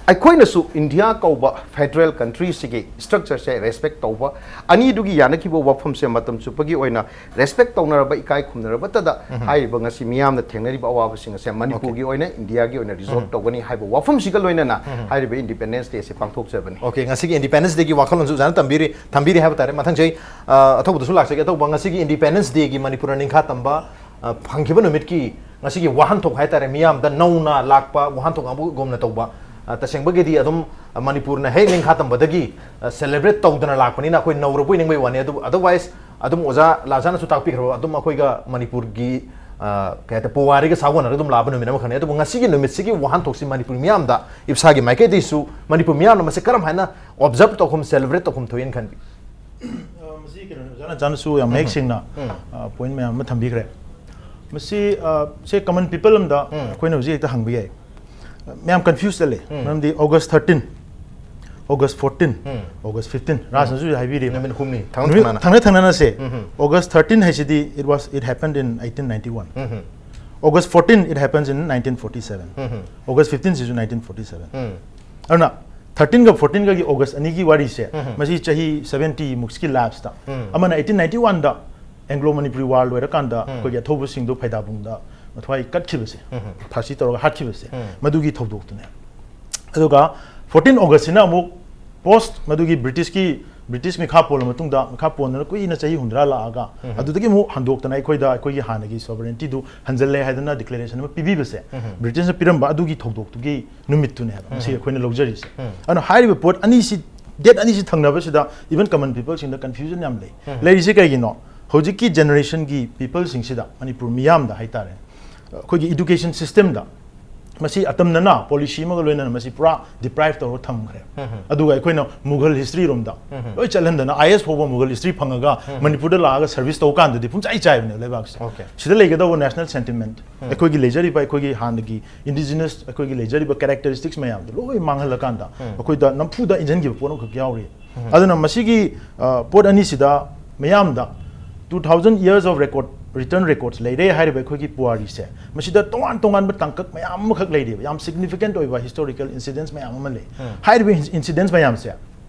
ꯑꯩꯈꯣꯏꯅꯁꯨ ꯏꯟꯗꯤꯌꯥ ꯀꯧꯕ federal country ꯁꯤꯒꯤ structure ꯁꯦ respect ꯇꯧꯕ, ꯑꯅꯤꯗꯨꯒꯤ ꯌꯥꯅꯈꯤꯕ ꯋꯥꯐꯝꯁꯦ ꯃꯇꯝ ꯆꯨꯞꯄꯒꯤ ꯑꯣꯏꯅ respect ꯇꯧꯅꯔꯕ, ꯏꯀꯥꯏ ꯈꯨꯝꯅꯔꯕꯇꯗ ꯍꯥꯏꯔꯤꯕ ꯉꯁꯤ ꯃꯤꯌꯥꯝꯅ ꯊꯦꯡꯅꯔꯤꯕ ꯑꯋꯥꯕꯁꯤꯡ ꯑꯁꯦ ꯃꯅꯤꯄꯨꯔꯒꯤ ꯑꯣꯏꯅ, ꯏꯟꯗꯤꯌꯥꯒꯤ ꯑꯣꯏꯅ resolve ꯇꯧꯒꯅꯤ ꯍꯥꯏꯕ ꯋꯥꯐꯝꯁꯤꯒ ꯂꯣꯏꯅꯅ ꯍꯥꯏꯔꯤꯕ Independence Day ꯁꯦ ꯄꯥꯡꯊꯣꯛꯆꯕꯅꯤ꯫ Okay, ꯉꯁꯤꯒꯤ Independence Day ꯒꯤ ꯋꯥꯈꯜꯂꯣꯟꯁꯨ ꯑꯣꯖꯥꯅ ꯇꯝꯕꯤꯔꯤ, ꯊꯝꯕꯤꯔꯤ ꯍꯥꯏꯕ ꯇꯥꯔꯦ꯫ ꯃꯊꯪꯁꯦ ꯑꯩ, ꯑ, ꯑꯊꯧꯕꯗꯁꯨ ꯂꯥꯛꯆꯒꯦ꯫ ꯑꯊꯧꯕ, ꯉꯁꯤꯒꯤ Independence Day ꯒꯤ ꯃꯅꯤꯄꯨꯔꯅ ꯅꯤꯡꯈꯥ ꯇꯝꯕ, ꯑ, ꯐꯪꯈꯤꯕ ꯅꯨꯃꯤꯠꯀꯤ ꯉꯁꯤꯒꯤ ꯋꯥꯍꯟꯊꯣꯛ ꯍꯥꯏꯇꯥꯔꯦ, ꯃꯤꯌꯥꯝꯗ ꯅꯧꯅ ꯂꯥꯛꯄ ꯋꯥꯍꯟꯊꯣꯛ ꯑꯃꯒꯨꯝꯅ ꯇꯧꯕ, ꯑ, ꯇꯁꯦꯡꯕꯒꯤꯗꯤ ꯑꯗꯨꯝ, ꯑ, ꯃꯅꯤꯄꯨꯔꯅ ꯍꯦꯛ ꯅꯤꯡꯈꯥ ꯇꯝꯕꯗꯒꯤ, ꯑ, celebrate ꯇꯧꯗꯅ ꯂꯥꯛꯄꯅꯤꯅ ꯑꯩꯈꯣꯏ ꯅꯧꯔꯕꯣꯏ ꯅꯤꯡꯕꯩ ꯋꯥꯅꯤ꯫ ꯑꯗꯨꯕꯨ otherwise ꯑꯗꯨꯝ ꯑꯣꯖꯥ ꯂꯥꯖꯥꯅꯁꯨ ꯇꯥꯛꯄꯤꯈ꯭ꯔꯕ, ꯑꯗꯨꯝ ꯑꯩꯈꯣꯏꯒ ꯃꯅꯤꯄꯨꯔꯒꯤ, ꯑ, ꯀꯩ ꯍꯥꯏꯇꯥꯔꯦ, ꯄꯨꯋꯥꯔꯤꯒ ꯁꯥꯒꯣꯟꯅꯔꯒ ꯑꯗꯨꯝ ꯂꯥꯛꯄ ꯅꯨꯃꯤꯠ ꯑꯃꯈꯛꯅꯤ꯫ ꯑꯗꯨꯕꯨ ꯉꯁꯤꯒꯤ ꯅꯨꯃꯤꯠꯁꯤꯒꯤ ꯋꯥꯍꯟꯊꯣꯛꯁꯤ ꯃꯅꯤꯄꯨꯔ ꯃꯤꯌꯥꯝꯗ, ꯏꯞꯁꯥꯒꯤ ꯃꯥꯏꯀꯩꯗꯒꯤꯁꯨ ꯃꯅꯤꯄꯨꯔ ꯃꯤꯌꯥꯝꯅ ꯃꯁꯤ ꯀꯔꯝ ꯍꯥꯏꯅ observe ꯇꯧꯐꯝ, celebrate ꯇꯧꯐꯝ ꯊꯣꯛꯏꯅ ꯈꯟꯕꯤ? ꯑ, ꯃꯁꯤ ꯀꯩꯅꯣꯅꯤ, ꯑꯣꯖꯥꯅ, ꯑꯣꯖꯥꯅꯁꯨ ꯌꯥꯝ ꯃꯌꯦꯛ ꯁꯦꯡꯅ, ꯎꯝ꯫ ꯑ, point ꯃꯌꯥꯝ ꯑꯃ ꯊꯝꯕꯤꯈ꯭ꯔꯦ꯫ ꯃꯁꯤ, ꯑ, ꯁꯦ common people ꯑꯃꯗ ꯎꯝ꯫ ꯑꯩꯈꯣꯏꯅ ꯍꯧꯖꯤꯛ ꯍꯦꯛꯇ ꯍꯪꯕ ꯌꯥꯏ꯫ ꯃꯌꯥꯝ confuse ꯆꯠꯂꯦ꯫ ꯎꯝ꯫ ꯃꯔꯝꯗꯤ August thirteen, August fourteen, ꯎꯝ꯫ August fifteen, ꯔꯥꯖꯅꯁꯨ ꯍꯥꯏꯕꯤꯔꯤ꯫ ꯅꯨꯃꯤꯠ ꯍꯨꯝꯅꯤ, ꯊꯪꯅ ꯅꯨꯃꯤꯠ ꯊꯪꯅꯅ꯫ ꯊꯪꯅ ꯊꯪꯅꯅꯁꯦ, ꯎꯝ ꯍꯨꯝ꯫ August thirteen ꯍꯥꯏꯁꯤꯗꯤ it was, it happened in eighteen ninety-one꯫ ꯎꯝ ꯍꯨꯝ꯫ August fourteen, it happens in nineteen forty-seven꯫ ꯎꯝ ꯍꯨꯝ꯫ August fifteen ꯁꯤꯁꯨ nineteen forty-seven꯫ ꯎꯝ꯫ ꯑꯗꯨꯅ thirteen ꯒ fourteen ꯒꯒꯤ August ꯑꯅꯤꯒꯤ ꯋꯥꯔꯤꯁꯦ, ꯎꯝ ꯍꯨꯝ꯫ ꯃꯁꯤ ꯆꯍꯤ seventy ꯃꯨꯛꯀꯤ lapse ꯇ꯫ ꯎꯝ꯫ ꯑꯃꯅ eighteen ninety-one ꯗ Anglo Manipuri War ꯂꯣꯏꯔꯀꯥꯟꯗ ꯎꯝ꯫ ꯑꯩꯈꯣꯏꯒꯤ ꯑꯊꯧꯕꯁꯤꯡꯗꯣ ꯐꯩꯗꯥꯕꯨꯡꯗ ꯃꯊ꯭ꯋꯥꯏ ꯀꯠꯈꯤꯕꯁꯦ, ꯎꯝ ꯍꯨꯝ꯫ ꯐꯥꯁꯤ ꯇꯧꯔꯒ ꯍꯥꯠꯈꯤꯕꯁꯦ, ꯎꯝ꯫ ꯃꯗꯨꯒꯤ ꯊꯧꯗꯣꯛꯇꯨꯅꯦ꯫ ꯑꯗꯨꯒ fourteen August ꯁꯤꯅ ꯑꯃꯨꯛ post ꯃꯗꯨꯒꯤ British ꯀꯤ ꯕ꯭ꯔꯤꯇꯤꯁ ꯃꯤꯈꯥ ꯄꯣꯜꯂ ꯃꯇꯨꯡꯗ, ꯃꯤꯈꯥ ꯄꯣꯟꯗꯅ ꯀꯨꯏꯅ ꯆꯍꯤ ꯍꯨꯝꯗ꯭ꯔꯥ ꯂꯥꯛꯑꯒ, ꯑꯗꯨꯗꯒꯤ ꯑꯃꯨꯛ ꯍꯟꯗꯣꯛꯇꯅ ꯑꯩꯈꯣꯏꯗ ꯑꯩꯈꯣꯏꯒꯤ ꯍꯥꯟꯅꯒꯤ sovereigntyꯗꯨ ꯍꯟꯖꯜꯂꯦ ꯍꯥꯏꯗꯅ declarationꯑꯃ ꯄꯤꯕꯤꯕꯁꯦ, ꯕ꯭ꯔꯤꯇꯤꯁꯅ ꯄꯤꯔꯝꯕ ꯑꯗꯨꯒꯤ ꯊꯧꯗꯣꯛꯇꯨꯒꯤ ꯅꯨꯃꯤꯠꯇꯨꯅꯦ ꯍꯥꯏꯕ ꯉꯁꯤ ꯑꯩꯈꯣꯏꯅ ꯂꯧꯖꯔꯤꯁꯦ꯫ ꯑꯗꯨꯅ ꯍꯥꯏꯔꯤꯕ ꯄꯣꯠ ꯑꯅꯤꯁꯤ, date ꯑꯅꯤꯁꯤ ꯊꯪꯅꯕꯁꯤꯗ even common peopleꯁꯤꯡꯗ confusion ꯌꯥꯝ ꯂꯩ꯫ ꯂꯩꯔꯤꯁꯦ ꯀꯩꯒꯤꯅꯣ? ꯍꯧꯖꯤꯛꯀꯤ generationꯒꯤ peopleꯁꯤꯡꯁꯤꯗ, ꯃꯅꯤꯄꯨꯔ ꯃꯤꯌꯥꯝꯗ ꯍꯥꯏꯇꯥꯔꯦ, ꯑꯩꯈꯣꯏꯒꯤ education systemꯗ ꯃꯁꯤ ꯑꯇꯝꯅꯅ policy ꯑꯃꯒ ꯂꯣꯏꯅꯅ ꯃꯁꯤ ꯄꯨꯔꯥ deprive ꯇꯧꯔꯒ ꯊꯝꯈ꯭ꯔꯦ꯫ ꯑꯗꯨꯒ ꯑꯩꯈꯣꯏꯅ ꯃꯨꯘꯜ history ꯔꯣꯝꯗ ꯂꯣꯏ ꯆꯠꯍꯟꯗꯅ, IAS ꯐꯥꯎꯕ ꯃꯨꯘꯜ history ꯐꯪꯉꯒ ꯃꯅꯤꯄꯨꯔꯗ ꯂꯥꯛꯑꯒ service ꯇꯧ ꯀꯥꯟꯗꯗꯤ ꯄꯨꯝꯆꯥꯏ ꯆꯥꯏꯕꯅꯦ ꯂꯩꯕꯥꯛꯁꯦ꯫ Okay. ꯁꯤꯗ ꯂꯩꯒꯗꯧꯕ national sentiment, ꯑꯩꯈꯣꯏꯒꯤ ꯂꯩꯖꯔꯤꯕ, ꯑꯩꯈꯣꯏꯒꯤ ꯍꯥꯟꯅꯒꯤ indigenous, ꯑꯩꯈꯣꯏꯒꯤ ꯂꯩꯖꯔꯤꯕ characteristics ꯃꯌꯥꯝꯗꯣ ꯂꯣꯏ ꯃꯥꯡꯍꯜꯂꯀꯥꯟꯗ ꯑꯩꯈꯣꯏꯗ ꯅꯝꯐꯨꯗ ꯏꯟꯖꯟꯈꯤꯕ ꯄꯣꯠ ꯑꯃꯈꯛ ꯌꯥꯎꯔꯤ꯫ ꯑꯗꯨꯅ ꯃꯁꯤꯒꯤ, ꯑ, ꯄꯣꯠ ꯑꯅꯤꯁꯤꯗ ꯃꯤꯌꯥꯝꯗ two thousand years of record, written records ꯂꯩꯔꯦ ꯍꯥꯏꯔꯤꯕ ꯑꯩꯈꯣꯏꯒꯤ ꯄꯨꯋꯥꯔꯤꯁꯦ, ꯃꯁꯤꯗ ꯇꯣꯉꯥꯟ ꯇꯣꯉꯥꯟꯕ ꯇꯥꯡꯀꯛ ꯃꯌꯥꯝ ꯑꯃꯈꯛ ꯂꯩꯔꯤꯕ, ꯌꯥꯝ significant ꯑꯣꯏꯕ historical incidents ꯃꯌꯥꯝ ꯑꯃ ꯂꯩ꯫ ꯍꯥꯏꯔꯤꯕ ꯏꯟ-, incidents ꯃꯌꯥꯝꯁꯦ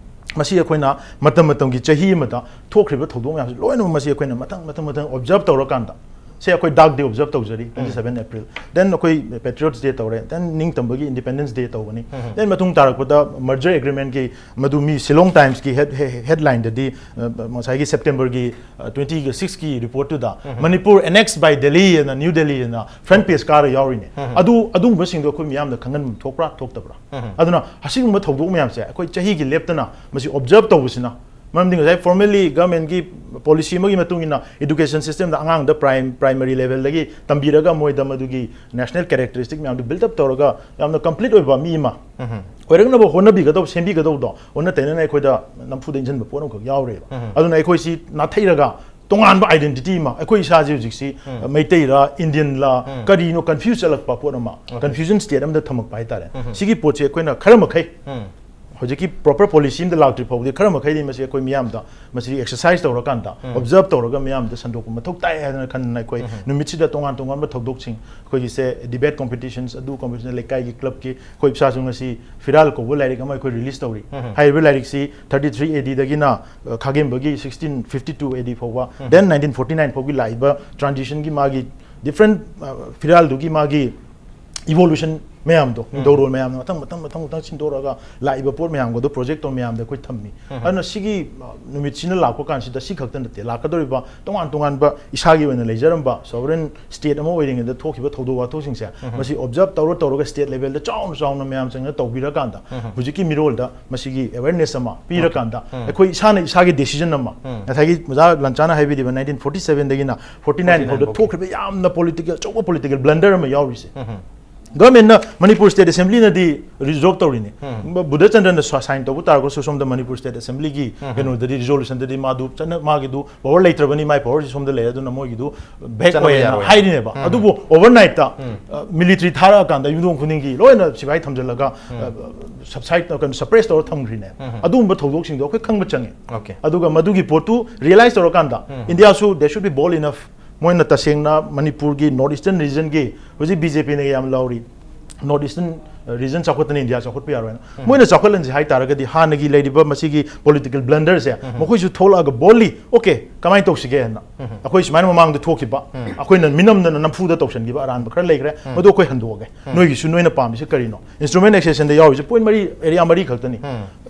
ꯃꯁꯤ ꯑꯩꯈꯣꯏꯅ ꯃꯇꯝ ꯃꯇꯝꯒꯤ ꯆꯍꯤ ꯑꯃꯗ ꯊꯣꯛꯈ꯭ꯔꯤꯕ ꯊꯧꯗꯣꯛ ꯃꯌꯥꯝꯁꯦ ꯂꯣꯏꯅꯃꯛ ꯃꯁꯤ ꯑꯩꯈꯣꯏꯅ ꯃꯊꯪ ꯃꯊꯪ ꯃꯊꯪ observe ꯇꯧꯔꯀꯥꯟꯗ, ꯁꯦ ꯑꯩꯈꯣꯏ dark day observe ꯇꯧꯖꯔꯤ, twenty seven April, then ꯑꯩꯈꯣꯏ Patriots Day ꯇꯧꯔꯦ, then ꯅꯤꯡꯇꯝꯕꯒꯤ Independence Day ꯇꯧꯒꯅꯤ, then ꯃꯇꯨꯡ ꯇꯥꯔꯛꯄꯗ merger agreementꯀꯤ ꯃꯗꯨ ꯃꯤ Shillong Timesꯀꯤ head, he-, headlineꯗꯗꯤ, ꯑ, ꯉꯁꯥꯏꯒꯤ Septemberꯒꯤ, ꯑ, twenty sixꯀꯤ reportꯇꯨꯗ Manipur annexed by Delhi ꯑꯅ New Delhi ꯑꯅ front page ꯀꯥꯔ ꯌꯥꯎꯔꯤꯅꯦ꯫ ꯑꯗꯨ, ꯑꯗꯨꯒꯨꯝꯕꯁꯤꯡꯗꯣ ꯑꯩꯈꯣꯏ ꯃꯤꯌꯥꯝꯗ ꯈꯪꯍꯟꯐꯝ ꯊꯣꯛꯄ꯭ꯔꯥ ꯊꯣꯛꯇꯕ꯭ꯔꯥ? ꯑꯗꯨꯅ ꯑꯁꯤꯒꯨꯝꯕ ꯊꯧꯗꯣꯛ ꯃꯌꯥꯝꯁꯦ ꯑꯩꯈꯣꯏ ꯆꯍꯤꯒꯤ ꯂꯦꯞꯇꯅ ꯃꯁꯤ observe ꯇꯧꯕꯁꯤꯅ, ꯃꯔꯝꯗꯤ ꯉꯁꯥꯏ formally governmentꯀꯤ policy ꯑꯃꯒꯤ ꯃꯇꯨꯡ ꯏꯟꯅ education systemꯗ ꯑꯉꯥꯡꯗ prime-, primary levelꯗꯒꯤ ꯇꯝꯕꯤꯔꯒ ꯃꯣꯏꯗ ꯃꯗꯨꯒꯤ national characteristic ꯃꯌꯥꯝꯗꯨ build up ꯇꯧꯔꯒ ꯌꯥꯝꯅ complete ꯑꯣꯏꯕ ꯃꯤ ꯑꯃ ꯑꯣꯏꯔꯛꯅꯕ ꯍꯣꯠꯅꯕꯤꯒꯗꯧꯕ, ꯁꯦꯝꯕꯤꯒꯗꯧꯕꯗꯣ ꯑꯣꯟꯅ ꯇꯩꯅꯅ ꯑꯩꯈꯣꯏꯗ ꯅꯝꯐꯨꯗ ꯏꯟꯁꯤꯟꯕ ꯄꯣꯠ ꯑꯃꯈꯛ ꯌꯥꯎꯔꯦꯕ꯫ ꯑꯗꯨꯅ ꯑꯩꯈꯣꯏꯁꯤ ꯅꯥꯊꯩꯔꯒ ꯇꯣꯉꯥꯟꯕ identity ꯑꯃ, ꯑꯩꯈꯣꯏ ꯏꯁꯥꯁꯦ ꯍꯧꯖꯤꯛꯁꯤ ꯃꯩꯇꯩꯔ, Indianꯂ, ꯀꯔꯤꯅꯣ confuse ꯆꯠꯂꯛꯄ ꯄꯣꯠ ꯑꯃ, confusion state ꯑꯃꯗ ꯊꯝꯃꯛꯄ ꯍꯥꯏꯇꯥꯔꯦ꯫ ꯁꯤꯒꯤ ꯄꯣꯠꯁꯦ ꯑꯩꯈꯣꯏꯅ ꯈꯔ ꯃꯈꯩ ꯍꯧꯖꯤꯛꯀꯤ proper policy ꯑꯃꯗ ꯂꯥꯛꯇ꯭ꯔꯤ ꯐꯥꯎꯕꯗꯤ ꯈꯔ ꯃꯈꯩꯗꯤ ꯃꯁꯤ ꯑꯩꯈꯣꯏ ꯃꯤꯌꯥꯝꯗ ꯃꯁꯤ exercise ꯇꯧꯔꯀꯥꯟꯗ, observe ꯇꯧꯔꯒ ꯃꯤꯌꯥꯝꯗ ꯁꯟꯗꯣꯛꯄ ꯃꯊꯧ ꯇꯥꯏ ꯍꯥꯏꯗꯅ ꯈꯟꯗꯅ ꯑꯩꯈꯣꯏ ꯅꯨꯃꯤꯠꯁꯤꯗ ꯇꯣꯉꯥꯟ ꯇꯣꯉꯥꯟꯕ ꯊꯧꯗꯣꯛꯁꯤꯡ, ꯑꯩꯈꯣꯏꯒꯤꯁꯦ debate competitions, ꯑꯗꯨ competition, ꯂꯩꯀꯥꯏꯒꯤ clubꯀꯤ, ꯑꯩꯈꯣꯏ ꯏꯁꯥꯁꯨ ꯉꯁꯤ ꯐꯤꯔꯥꯜ ꯀꯧꯕ ꯂꯥꯏꯔꯤꯛ ꯑꯃ ꯑꯩꯈꯣꯏ release ꯇꯧꯔꯤ꯫ ꯍꯥꯏꯔꯤꯕ ꯂꯥꯏꯔꯤꯛꯁꯤ thirty three ADꯗꯒꯤꯅ, ꯑ, ꯈꯥꯒꯦꯝꯕꯒꯤ sixteen fifty two AD ꯐꯥꯎꯕ, then nineteen forty nine ꯐꯥꯎꯒꯤ ꯂꯥꯛꯏꯕ transitionꯒꯤ ꯃꯥꯒꯤ different, ꯑ, ꯐꯤꯔꯥꯜꯗꯨꯒꯤ ꯃꯥꯒꯤ evolution ꯃꯌꯥꯝꯗꯣ, ꯅꯤꯡꯊꯧꯔꯣꯜ ꯃꯌꯥꯝꯅ ꯃꯊꯪ ꯃꯊꯪ ꯃꯊꯪ ꯃꯊꯪ ꯁꯤꯟꯗꯣꯔꯛꯑꯒ ꯂꯥꯛꯏꯕ ꯄꯣꯠ ꯃꯌꯥꯝꯒꯗꯣ project ꯇꯧꯔ ꯃꯌꯥꯝꯗ ꯑꯩꯈꯣꯏ ꯊꯝꯃꯤ꯫ ꯑꯗꯨꯅ ꯁꯤꯒꯤ, ꯑ, ꯅꯨꯃꯤꯠꯁꯤꯅ ꯂꯥꯛꯄ ꯀꯥꯟꯁꯤꯗ ꯁꯤ ꯈꯛꯇ ꯅꯠꯇꯦ, ꯂꯥꯛꯀꯗꯧꯔꯤꯕ ꯇꯣꯉꯥꯟ ꯇꯣꯉꯥꯟꯕ ꯏꯁꯥꯒꯤ ꯑꯣꯏꯅ ꯂꯩꯖꯔꯝꯕ sovereign state ꯑꯃ ꯑꯣꯏꯔꯤꯉꯩꯗ ꯊꯣꯛꯈꯤꯕ ꯊꯧꯗꯣꯛ ꯋꯥꯊꯣꯛꯁꯤꯡꯁꯦ, ꯃꯁꯤ observe ꯇꯧꯔ ꯇꯧꯔꯒ state levelꯗ ꯆꯥꯎꯅ ꯆꯥꯎꯅ ꯃꯌꯥꯝ ꯆꯪꯅ ꯇꯧꯕꯤꯔꯀꯥꯟꯗ, ꯍꯧꯖꯤꯛꯀꯤ ꯃꯤꯔꯣꯜꯗ ꯃꯁꯤꯒꯤ awareness ꯑꯃ ꯄꯤꯔꯀꯥꯟꯗ, ꯑꯩꯈꯣꯏ ꯏꯁꯥꯅ ꯏꯁꯥꯒꯤ decision ꯑꯃ, ꯉꯁꯥꯏꯒꯤ ꯑꯣꯖꯥ ꯂꯟꯆꯥꯅ ꯍꯥꯏꯕꯤꯔꯤꯕ nineteen forty sevenꯗꯒꯤꯅ forty nine ꯐꯥꯎꯗ ꯊꯣꯛꯈ꯭ꯔꯤꯕ ꯌꯥꯝꯅ political, ꯑꯆꯧꯕ political blunder ꯑꯃ ꯌꯥꯎꯔꯤꯁꯦ꯫ Governmentꯅ, ꯃꯅꯤꯄꯨꯔ State Assemblyꯅꯗꯤ resolve ꯇꯧꯔꯤꯅꯤ꯫ ꯕ-, ꯕꯨꯙꯆꯟꯗ꯭ꯔꯅ ꯁ-, sign ꯇꯧꯕ ꯇꯥꯔꯒꯁꯨ ꯁꯣꯝꯗ ꯃꯅꯤꯄꯨꯔ State Assemblyꯒꯤ ꯀꯩꯅꯣꯗꯗꯤ, resolutionꯗꯗꯤ ꯃꯥꯗꯨ ꯆꯠꯅ-, ꯃꯥꯒꯤꯗꯨ power ꯂꯩꯇ꯭ꯔꯕꯅꯤ, ꯃꯥꯏ powerꯁꯤ ꯁꯣꯝꯗ ꯂꯩ, ꯑꯗꯨꯅ ꯃꯣꯏꯒꯤꯗꯨ back ꯆꯠꯅꯕ ꯑꯣꯏꯌꯦꯅ ꯌꯥꯔꯣꯏ꯫ ꯍꯥꯏꯔꯤꯅꯦꯕ꯫ ꯑꯗꯨꯕꯨ overnight, ꯑ, military ꯊꯥꯔꯛꯑꯀꯥꯟꯗ ꯌꯨꯝꯊꯣꯡ ꯈꯨꯗꯤꯡꯒꯤ ꯂꯣꯏꯅ ꯁꯤꯐꯥꯏ ꯊꯝꯖꯤꯜꯂꯒ, ꯑ, subside, ꯀꯩꯅꯣ, suppress ꯇꯧꯔ ꯊꯝꯈ꯭ꯔꯤꯅꯦ꯫ ꯑꯗꯨꯒꯨꯝꯕ ꯊꯧꯗꯣꯛꯁꯤꯡꯗꯣ ꯑꯩꯈꯣꯏ ꯈꯪꯕ ꯆꯪꯉꯦ꯫ ꯑꯗꯨꯒ ꯃꯗꯨꯒꯤ ꯄꯣꯠꯇꯨ realize ꯇꯧꯔꯀꯥꯟꯗ Indiaꯁꯨ they should be bold enough, ꯃꯣꯏꯅ ꯇꯁꯦꯡꯅ ꯃꯅꯤꯄꯨꯔꯒꯤ North Eastern regionꯒꯤ, ꯍꯧꯖꯤꯛ BJPꯅ ꯌꯥꯝ ꯂꯧꯔꯤ, North Eastern region ꯆꯥꯎꯈꯠꯇꯅ India ꯆꯥꯎꯈꯠꯄ ꯌꯥꯔꯣꯏꯅ꯫ ꯃꯣꯏꯅ ꯆꯥꯎꯈꯠꯍꯟꯁꯦ ꯍꯥꯏ ꯇꯥꯔꯒꯗꯤ ꯍꯥꯟꯅꯒꯤ ꯂꯩꯔꯤꯕ ꯃꯁꯤꯒꯤ political blunderꯁꯦ ꯃꯈꯣꯏꯁꯨ ꯊꯣꯛꯂꯛꯑꯒ boldly, okay, ꯀꯃꯥꯏꯅ ꯇꯧꯁꯤꯒꯦ ꯍꯥꯏꯅ꯫ ꯑꯩꯈꯣꯏ ꯁꯨꯃꯥꯏꯅ ꯃꯃꯥꯡꯗ ꯊꯣꯛꯈꯤꯕ, ꯑꯩꯈꯣꯏꯅ ꯃꯤꯅꯝꯗꯅ ꯅꯝꯐꯨꯗ ꯇꯧꯁꯟꯈꯤꯕ ꯑꯔꯥꯟꯕ ꯈꯔ ꯂꯩꯈ꯭ꯔꯦ, ꯃꯗꯨ ꯑꯩꯈꯣꯏ ꯍꯟꯗꯣꯛꯑꯒꯦ꯫ ꯅꯣꯏꯒꯤꯁꯨ ꯅꯣꯏꯅ ꯄꯥꯝꯃꯤꯁꯦ ꯀꯔꯤꯅꯣ? Instrument accessionꯗ ꯌꯥꯎꯔꯤꯁꯦ point ꯃꯔꯤ, area ꯃꯔꯤ ꯈꯛꯇꯅꯤ꯫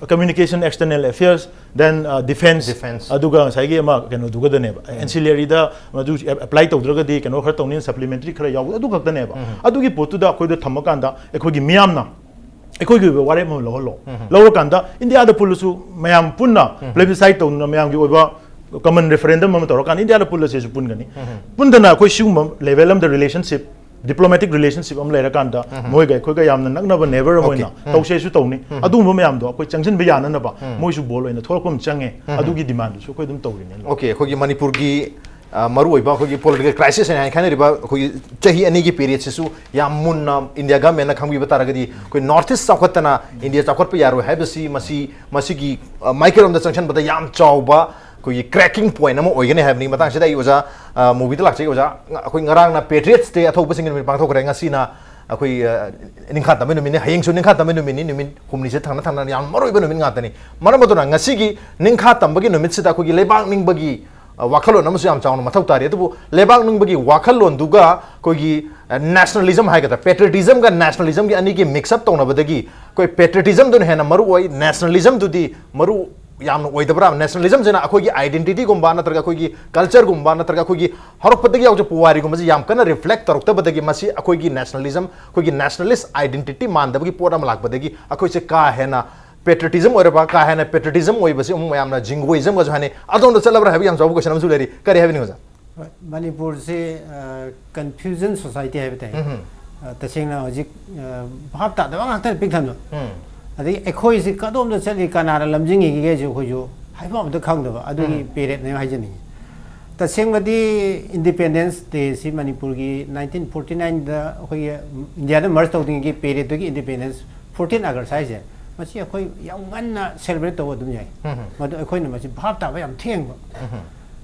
Communication, external affairs, then, uh, defense, Defense. ꯑꯗꯨꯒ ꯉꯁꯥꯏꯒꯤ ꯑꯃ ꯀꯩꯅꯣꯗꯨꯒꯗꯅꯦꯕ, ancillaryꯗ ꯃꯗꯨ apply ꯇꯧꯗ꯭ꯔꯒꯗꯤ ꯀꯩꯅꯣ ꯈꯔ ꯇꯧꯅꯤ, supplementary ꯈꯔ ꯌꯥꯎꯕ, ꯑꯗꯨ ꯈꯛꯇꯅꯦꯕ꯫ ꯑꯗꯨꯒꯤ ꯄꯣꯠꯇꯨꯗ ꯑꯩꯈꯣꯏꯗ ꯊꯝꯃꯀꯥꯟꯗ ꯑꯩꯈꯣꯏꯒꯤ ꯃꯤꯌꯥꯝꯅ ꯑꯩꯈꯣꯏꯒꯤ ꯑꯣꯏꯕ ꯋꯥꯔꯦꯞ ꯑꯃ ꯂꯧꯍꯜꯂꯣ꯫ ꯂꯧꯔꯀꯥꯟꯗ Indiaꯗ ꯄꯨꯜꯂꯁꯨ ꯃꯌꯥꯝ ꯄꯨꯟꯅ plebiscite ꯇꯧꯗꯨꯅ ꯃꯌꯥꯝꯒꯤ ꯑꯣꯏꯕ common referendum ꯑꯃ ꯇꯧꯔꯀꯥꯟꯗ Indiaꯗ ꯄꯨꯜꯂꯁꯦꯁꯨ ꯄꯨꯟꯒꯅꯤ꯫ ꯄꯨꯟꯗꯅ ꯑꯩꯈꯣꯏ ꯁꯤꯒꯨꯝꯕ level ꯑꯃꯗ relationship, diplomatic relationship ꯑꯃ ꯂꯩꯔꯀꯥꯟꯗ ꯃꯣꯏꯒ ꯑꯩꯈꯣꯏꯒ ꯌꯥꯝꯅ ꯅꯛꯅꯕ neighbor ꯑꯃ Okay. ꯑꯣꯏꯅ ꯇꯧꯁꯦꯁꯨ ꯇꯧꯅꯤ꯫ ꯑꯗꯨꯒꯨꯝꯕ ꯃꯌꯥꯝꯗꯣ ꯑꯩꯈꯣꯏ ꯆꯪꯁꯤꯟꯕ ꯌꯥꯅꯅꯕ ꯃꯣꯏꯁꯨ bold ꯑꯣꯏꯅ ꯊꯣꯛꯂꯛꯄ ꯑꯃ ꯆꯪꯉꯦ꯫ ꯑꯗꯨꯒꯤ demandꯗꯨꯁꯨ ꯑꯩꯈꯣꯏ ꯑꯗꯨꯝ ꯇꯧꯔꯤꯅꯦ꯫ Okay, ꯑꯩꯈꯣꯏꯒꯤ ꯃꯅꯤꯄꯨꯔꯒꯤ, ꯑ, ꯃꯔꯨꯑꯣꯏꯕ ꯑꯩꯈꯣꯏꯒꯤ political crisis ꯍꯥꯏꯅ ꯈꯥꯏꯅꯔꯤꯕ ꯑꯩꯈꯣꯏꯒꯤ ꯆꯍꯤ ꯑꯅꯤꯒꯤ periodꯁꯤꯁꯨ ꯌꯥꯝ ꯃꯨꯟꯅ India governmentꯅ ꯈꯪꯕꯤꯕ ꯇꯥꯔꯒꯗꯤ ꯑꯩꯈꯣꯏ North East ꯆꯥꯎꯈꯠꯇꯅ India ꯆꯥꯎꯈꯠꯄ ꯌꯥꯔꯣꯏ ꯍꯥꯏꯕꯁꯤ ꯃꯁꯤ, ꯃꯁꯤꯒꯤ, ꯑ, ꯃꯥꯏꯀꯩꯔꯣꯝꯗ ꯆꯪꯁꯤꯟꯕꯗ ꯌꯥꯝ ꯆꯥꯎꯕ ꯑꯩꯈꯣꯏꯒꯤ cracking point ꯑꯃ ꯑꯣꯏꯒꯅꯤ ꯍꯥꯏꯕꯅꯤ꯫ ꯃꯇꯥꯡꯁꯤꯗ ꯑꯩ ꯑꯣꯖꯥ, ꯑ, movieꯗ ꯂꯥꯛꯆꯒꯦ ꯑꯣꯖꯥ꯫ ꯉ-, ꯑꯩꯈꯣꯏ ꯉꯔꯥꯡꯅ Patriots Day, ꯑꯊꯧꯕꯁꯤꯡꯒꯤ ꯅꯨꯃꯤꯠ ꯄꯥꯡꯊꯣꯛꯈ꯭ꯔꯦ꯫ ꯉꯁꯤꯅ ꯑꯩꯈꯣꯏ, ꯑ, ꯅꯤꯡꯈꯥ ꯇꯝꯕ ꯅꯨꯃꯤꯠꯅꯤ, ꯍꯌꯦꯡꯁꯨ ꯅꯤꯡꯈꯥ ꯇꯝꯕ ꯅꯨꯃꯤꯠꯅꯤ, ꯅꯨꯃꯤꯠ ꯍꯨꯝꯅꯤꯁꯦ ꯊꯪꯅ ꯊꯪꯅ ꯌꯥꯝ ꯃꯔꯨꯑꯣꯏꯕ ꯅꯨꯃꯤꯠ ꯉꯥꯛꯇꯅꯤ꯫ ꯃꯔꯝ ꯑꯗꯨꯅ ꯉꯁꯤꯒꯤ ꯅꯤꯡꯈꯥ ꯇꯝꯕꯒꯤ ꯅꯨꯃꯤꯠꯁꯤꯗ ꯑꯩꯈꯣꯏꯒꯤ ꯂꯩꯕꯥꯛ ꯅꯤꯡꯕꯒꯤ ꯑ, ꯋꯥꯈꯜꯂꯣꯟ ꯑꯃꯁꯨ ꯌꯥꯝ ꯆꯥꯎꯅ ꯃꯊꯧ ꯇꯥꯔꯤ꯫ ꯑꯗꯨꯕꯨ ꯂꯩꯕꯥꯛ ꯅꯤꯡꯕꯒꯤ ꯋꯥꯈꯜꯂꯣꯟꯗꯨꯒ ꯑꯩꯈꯣꯏꯒꯤ, ꯑ, nationalism ꯍꯥꯏꯒꯗ꯭ꯔꯥ, patriotism ꯒ nationalism ꯒꯤ ꯑꯅꯤꯒꯤ mix up ꯇꯧꯅꯕꯗꯒꯤ ꯑꯩꯈꯣꯏ patriotism ꯗꯨꯅ ꯍꯦꯟꯅ ꯃꯔꯨ ꯑꯣꯏ, nationalism ꯗꯨꯗꯤ ꯃꯔꯨ ꯌꯥꯝꯅ ꯑꯑꯣꯏꯗꯕ꯭ꯔꯥ? Nationalism ꯁꯤꯅ ꯑꯩꯈꯣꯏꯒꯤ identity ꯒꯨꯝꯕ ꯅꯠꯇ꯭ꯔꯒ ꯑꯩꯈꯣꯏꯒꯤ culture ꯒꯨꯝꯕ ꯅꯠꯇ꯭ꯔꯒ ꯑꯩꯈꯣꯏꯒꯤ ꯍꯧꯔꯛꯄꯗꯒꯤ ꯌꯥꯎꯖ ꯄꯨꯋꯥꯔꯤꯒꯨꯝꯕꯁꯤ ꯌꯥꯝ ꯀꯟꯅ reflect ꯇꯧꯔꯛꯇꯕꯗꯒꯤ ꯃꯁꯤ ꯑꯩꯈꯣꯏꯒꯤ nationalism, ꯑꯩꯈꯣꯏꯒꯤ nationalist identity ꯃꯥꯟꯗꯕꯒꯤ ꯄꯣꯠ ꯑꯃ ꯂꯥꯛꯄꯗꯒꯤ ꯑꯩꯈꯣꯏꯁꯦ ꯀꯥ ꯍꯦꯟꯅ patriotism ꯑꯣꯏꯔꯕ, ꯀꯥ ꯍꯦꯟꯅ patriotism ꯑꯣꯏꯕꯁꯤ ꯑꯃꯨꯛ ꯃꯌꯥꯝꯅ jingoism ꯒꯁꯨ ꯍꯥꯏꯅꯩ꯫ ꯑꯗꯣꯝꯗ ꯆꯠꯂꯕ꯭ꯔꯥ ꯍꯥꯏꯕ ꯌꯥꯝ ꯆꯥꯎꯕ question ꯑꯃꯁꯨ ꯂꯩꯔꯤ꯫ ꯀꯔꯤ ꯍꯥꯏꯕꯤꯅꯤꯡꯉꯤ ꯑꯣꯖꯥ? ꯍꯣꯏ, ꯃꯅꯤꯄꯨꯔꯁꯤ, ꯑ, confusion society ꯍꯥꯏꯕ ꯇꯥꯏ꯫ ꯎꯝ꯫ ꯑ, ꯇꯁꯦꯡꯅ ꯍꯧꯖꯤꯛ, ꯑ, ꯚꯥꯞ ꯇꯥꯗꯕ ꯉꯥꯛꯇꯅ ꯄꯤꯛ ꯊꯟꯕ꯫ ꯎꯝ꯫ ꯑꯗꯒꯤ ꯑꯩꯈꯣꯏꯁꯤ ꯀꯗꯣꯝꯗ ꯆꯠꯂꯤ, ꯀꯅꯥꯅ ꯂꯝꯖꯤꯡꯉꯤꯒꯦꯁꯨ ꯑꯩꯈꯣꯏꯁꯨ ꯍꯥꯏꯐꯝ ꯑꯝꯇ ꯈꯪꯗꯕ ꯑꯗꯨꯒꯤ ꯎꯝ꯫ Period ꯅꯦ ꯍꯥꯏꯖꯅꯤꯡꯉꯤ꯫ ꯇꯁꯦꯡꯕꯗꯤ Independence Day ꯁꯤ ꯃꯅꯤꯄꯨꯔꯒꯤ nineteen forty nine ꯗ ꯑꯩꯈꯣꯏꯒꯤ ꯏꯟꯗꯤꯌꯥꯗ merge ꯇꯧꯗ꯭ꯔꯤꯉꯩꯒꯤ period ꯇꯨꯒꯤ independence, fourteen August ꯍꯥꯏꯁꯦ, ꯃꯁꯤ ꯑꯩꯈꯣꯏ ꯌꯥꯝ ꯉꯟꯅ celebrate ꯇꯧꯕ ꯑꯗꯨꯝ ꯌꯥꯏ꯫ ꯎꯝ꯫ ꯃꯗꯨ ꯑꯩꯈꯣꯏꯅ ꯃꯁꯤ ꯚꯥꯞ ꯇꯥꯕ ꯌꯥꯝ ꯊꯦꯡꯕ꯫ ꯎꯝ꯫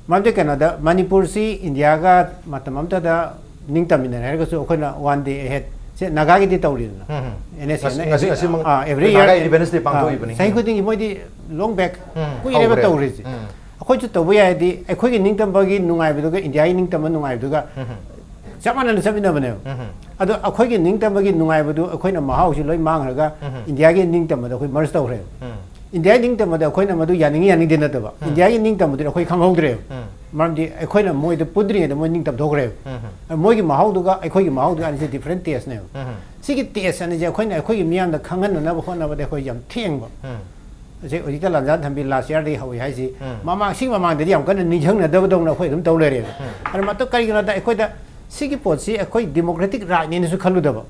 ꯃꯔꯝꯗꯤ ꯀꯩꯅꯣꯗ, ꯃꯅꯤꯄꯨꯔꯁꯤ ꯏꯟꯗꯤꯌꯥꯒ ꯃꯇꯝ ꯑꯃꯠꯇꯗ ꯅꯤꯡꯇꯝꯃꯤꯟꯅꯔꯦ ꯍꯥꯏꯔꯒꯁꯨ ꯑꯩꯈꯣꯏꯅ one day ahead ꯁꯦ ꯅꯥꯒꯥꯒꯤ ꯇꯧꯔꯤꯗꯅ꯫ ꯎꯝ꯫ NSA ꯉꯁꯤ, ꯅ-, ꯉꯁꯤ, ꯉꯁꯤꯃꯛ ꯑꯥ, every ꯑꯩꯈꯣꯏ ꯅꯥꯒꯥ year, Independence Day ꯑꯥ, ꯄꯥꯡꯊꯣꯛꯏꯕꯅꯤ꯫ ꯆꯍꯤ ꯈꯨꯗꯤꯡꯒꯤ ꯃꯣꯏꯗꯤ long back ꯎꯝ, ꯀꯨꯏꯔꯦꯕ ꯍꯧꯈ꯭ꯔꯦ꯫ ꯇꯧꯔꯤꯁꯦ꯫ ꯎꯝ꯫ ꯑꯩꯈꯣꯏꯁꯨ ꯇꯧꯕ ꯌꯥꯏꯗꯤ ꯑꯩꯈꯣꯏꯒꯤ ꯅꯤꯡꯇꯝꯕꯒꯤ ꯅꯨꯡꯉꯥꯏꯕꯗꯨꯒ ꯏꯟꯗꯤꯌꯥꯒꯤ ꯅꯤꯡꯇꯝꯕ ꯅꯨꯡꯉꯥꯏꯕꯗꯨꯒ ꯎꯝ꯫ ꯆꯞ ꯃꯥꯟꯅꯅ ꯆꯠꯃꯤꯟꯅꯕꯅꯦꯕ꯫ ꯎꯝ꯫ ꯑꯗꯣ ꯑꯩꯈꯣꯏꯒꯤ ꯅꯤꯡꯇꯝꯕꯒꯤ ꯅꯨꯡꯉꯥꯏꯕꯗꯨ ꯑꯩꯈꯣꯏꯅ ꯃꯍꯥꯎꯁꯤ ꯂꯣꯏ ꯃꯥꯡꯈ꯭ꯔꯒ ꯎꯝ꯫ ꯏꯟꯗꯤꯌꯥꯒꯤ ꯅꯤꯡꯇꯝꯕꯗ ꯑꯩꯈꯣꯏ merge ꯇꯧꯈ꯭ꯔꯦꯕ꯫ ꯎꯝ꯫ ꯏꯟꯗꯤꯌꯥꯒꯤ ꯅꯤꯡꯇꯝꯕꯗ ꯑꯩꯈꯣꯏꯅ ꯃꯗꯨ ꯌꯥꯅꯤꯡꯉꯤ ꯌꯥꯅꯤꯡꯗꯦ ꯅꯠꯇꯕ, ꯎꯝ꯫ ꯏꯟꯗꯤꯌꯥꯒꯤ ꯅꯤꯡꯇꯝꯕꯗꯨꯗꯤ ꯑꯩꯈꯣꯏ ꯈꯪꯍꯧꯗ꯭ꯔꯦꯕ꯫ ꯎꯝ꯫ ꯃꯔꯝꯗꯤ ꯑꯩꯈꯣꯏꯅ ꯃꯣꯏꯗ ꯄꯨꯗ꯭ꯔꯤꯉꯩꯗ ꯃꯣꯏ ꯅꯤꯡꯇꯝ ꯊꯣꯛꯈ꯭ꯔꯦꯕ꯫ ꯎꯝ꯫ ꯃꯣꯏꯒꯤ ꯃꯍꯥꯎꯗꯨꯒ ꯑꯩꯈꯣꯏꯒꯤ ꯃꯍꯥꯎꯗꯨꯒ ꯑꯅꯤꯁꯦ different taste ꯅꯦꯕ꯫ ꯎꯝ꯫ ꯁꯤꯒꯤ taste ꯑꯅꯤꯁꯦ ꯑꯩꯈꯣꯏꯅ ꯑꯩꯈꯣꯏꯒꯤ ꯃꯤꯌꯥꯝꯗ ꯈꯪꯍꯟꯅꯅꯕ ꯍꯣꯠꯅꯕꯗ ꯑꯩꯈꯣꯏ ꯌꯥꯝ ꯊꯦꯡꯕ꯫ ꯎꯝ꯫ ꯍꯧꯖꯤꯛ, ꯍꯧꯖꯤꯛꯇ ꯂꯥꯟꯖꯥ ꯊꯝꯕꯤ last year ꯗꯒꯤ ꯍꯧꯏ ꯍꯥꯏꯁꯤ, ꯎꯝ꯫ ꯃꯃꯥꯡ, ꯁꯤꯒꯤ ꯃꯃꯥꯡꯗꯗꯤ ꯌꯥꯝ ꯀꯟꯅ ꯅꯤꯡꯁꯤꯡꯅꯗꯕꯗꯧꯅ ꯑꯩꯈꯣꯏ ꯑꯗꯨꯝ ꯇꯧ ꯂꯩꯔꯦꯕ꯫ ꯎꯝ꯫ ꯑꯗꯨ ꯃꯇꯝ ꯀꯔꯤꯒꯤꯅꯣꯗ ꯑꯩꯈꯣꯏꯗ ꯁꯤꯒꯤ ꯄꯣꯠꯁꯤ ꯑꯩꯈꯣꯏ democratic right ꯅꯦꯅꯁꯨ ꯈꯜꯂꯨꯗꯕ꯫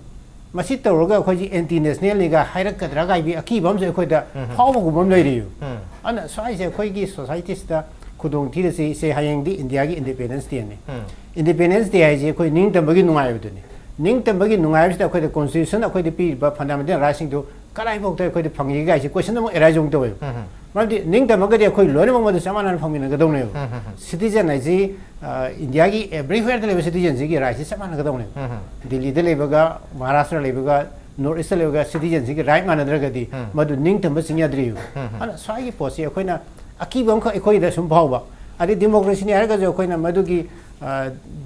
ꯃꯁꯤ ꯇꯧꯔꯒ ꯑꯩꯈꯣꯏꯁꯤ anti national ꯅꯤꯒ ꯍꯥꯏꯔꯛꯀꯗ꯭ꯔꯥ ꯀꯥꯏꯕꯤ ꯑꯀꯤꯕ ꯑꯃꯁꯨ ꯑꯩꯈꯣꯏꯗ ꯎꯝ꯫ ꯐꯥꯎꯕꯒꯨꯝꯕ ꯑꯃ ꯂꯩꯔꯤꯌꯨ꯫ ꯎꯝ꯫ ꯑꯗꯨꯅ ꯁ꯭ꯋꯥꯏꯁꯦ ꯑꯩꯈꯣꯏꯒꯤ society ꯁꯤꯗ ꯈꯨꯗꯣꯡ ꯊꯤꯔꯤꯁꯤ, ꯁꯦ ꯍꯌꯦꯡꯗꯤ ꯏꯟꯗꯤꯌꯥꯒꯤ Independence Day ꯅꯤ꯫ ꯎꯝ꯫ Independence Day ꯍꯥꯏꯁꯤ ꯑꯩꯈꯣꯏ ꯅꯤꯡꯇꯝꯕꯒꯤ ꯅꯨꯡꯉꯥꯏꯕꯗꯨꯅꯤ꯫ ꯅꯤꯡꯇꯝꯕꯒꯤ ꯅꯨꯡꯉꯥꯏꯕꯁꯤꯗ ꯑꯩꯈꯣꯏꯗ constitution ꯑꯩꯈꯣꯏꯗ ꯄꯤꯔꯤꯕ fundamental right ꯁꯤꯡꯗꯨ ꯀꯗꯥꯏꯐꯥꯎꯗ ꯑꯩꯈꯣꯏꯗ ꯐꯪꯉꯤꯒꯦ ꯍꯥꯏꯁꯤ question ꯑꯃꯨꯛ arise ꯑꯃꯨꯛ ꯇꯧꯋꯦꯕ꯫ ꯎꯝ꯫ ꯃꯔꯝꯗꯤ ꯅꯤꯡꯇꯝꯃꯒꯗꯤ ꯑꯩꯈꯣꯏ ꯂꯣꯏꯅꯃꯛ ꯃꯗꯨ ꯆꯞ ꯃꯥꯟꯅꯅ ꯐꯪꯃꯤꯟꯅꯒꯗꯧꯅꯦꯕ꯫ ꯎꯝ, ꯎꯝ, ꯎꯝ꯫ Citizen ꯍꯥꯏꯁꯤ, ꯑ, ꯏꯟꯗꯤꯌꯥꯒꯤ everywhere ꯗ ꯂꯩꯕ citizen ꯁꯤꯒꯤ right ꯁꯤ ꯆꯞ ꯃꯥꯟꯅꯒꯗꯧꯅꯦꯕ꯫ ꯎꯝ, ꯎꯝ꯫ ꯗꯤꯜꯂꯤꯗ ꯂꯩꯕꯒ, ꯃꯍꯥꯔꯥꯁꯇ꯭ꯔ ꯂꯩꯕꯒ, North East ꯇ ꯂꯩꯕꯒ citizen ꯁꯤꯒꯤ right ꯃꯥꯟꯅꯗ꯭ꯔꯒꯗꯤ ꯎꯝ꯫ ꯃꯗꯨ ꯅꯤꯡꯇꯝꯕ ꯆꯤꯡ ꯌꯥꯗ꯭ꯔꯤꯕ꯫ ꯎꯝ, ꯎꯝ꯫ ꯑꯗꯨꯅ ꯁ꯭ꯋꯥꯏꯒꯤ ꯄꯣꯠꯁꯤ ꯑꯩꯈꯣꯏꯅ ꯑꯀꯤꯕ ꯑꯃꯈꯛ ꯑꯩꯈꯣꯏꯗ ꯁꯨꯝ ꯐꯥꯎꯕ, ꯑꯗꯩ ꯗꯤꯃꯣꯀ꯭ꯔꯦꯁꯤꯅꯤ ꯍꯥꯏꯔꯒꯁꯨ ꯑꯩꯈꯣꯏꯅ ꯃꯗꯨꯒꯤ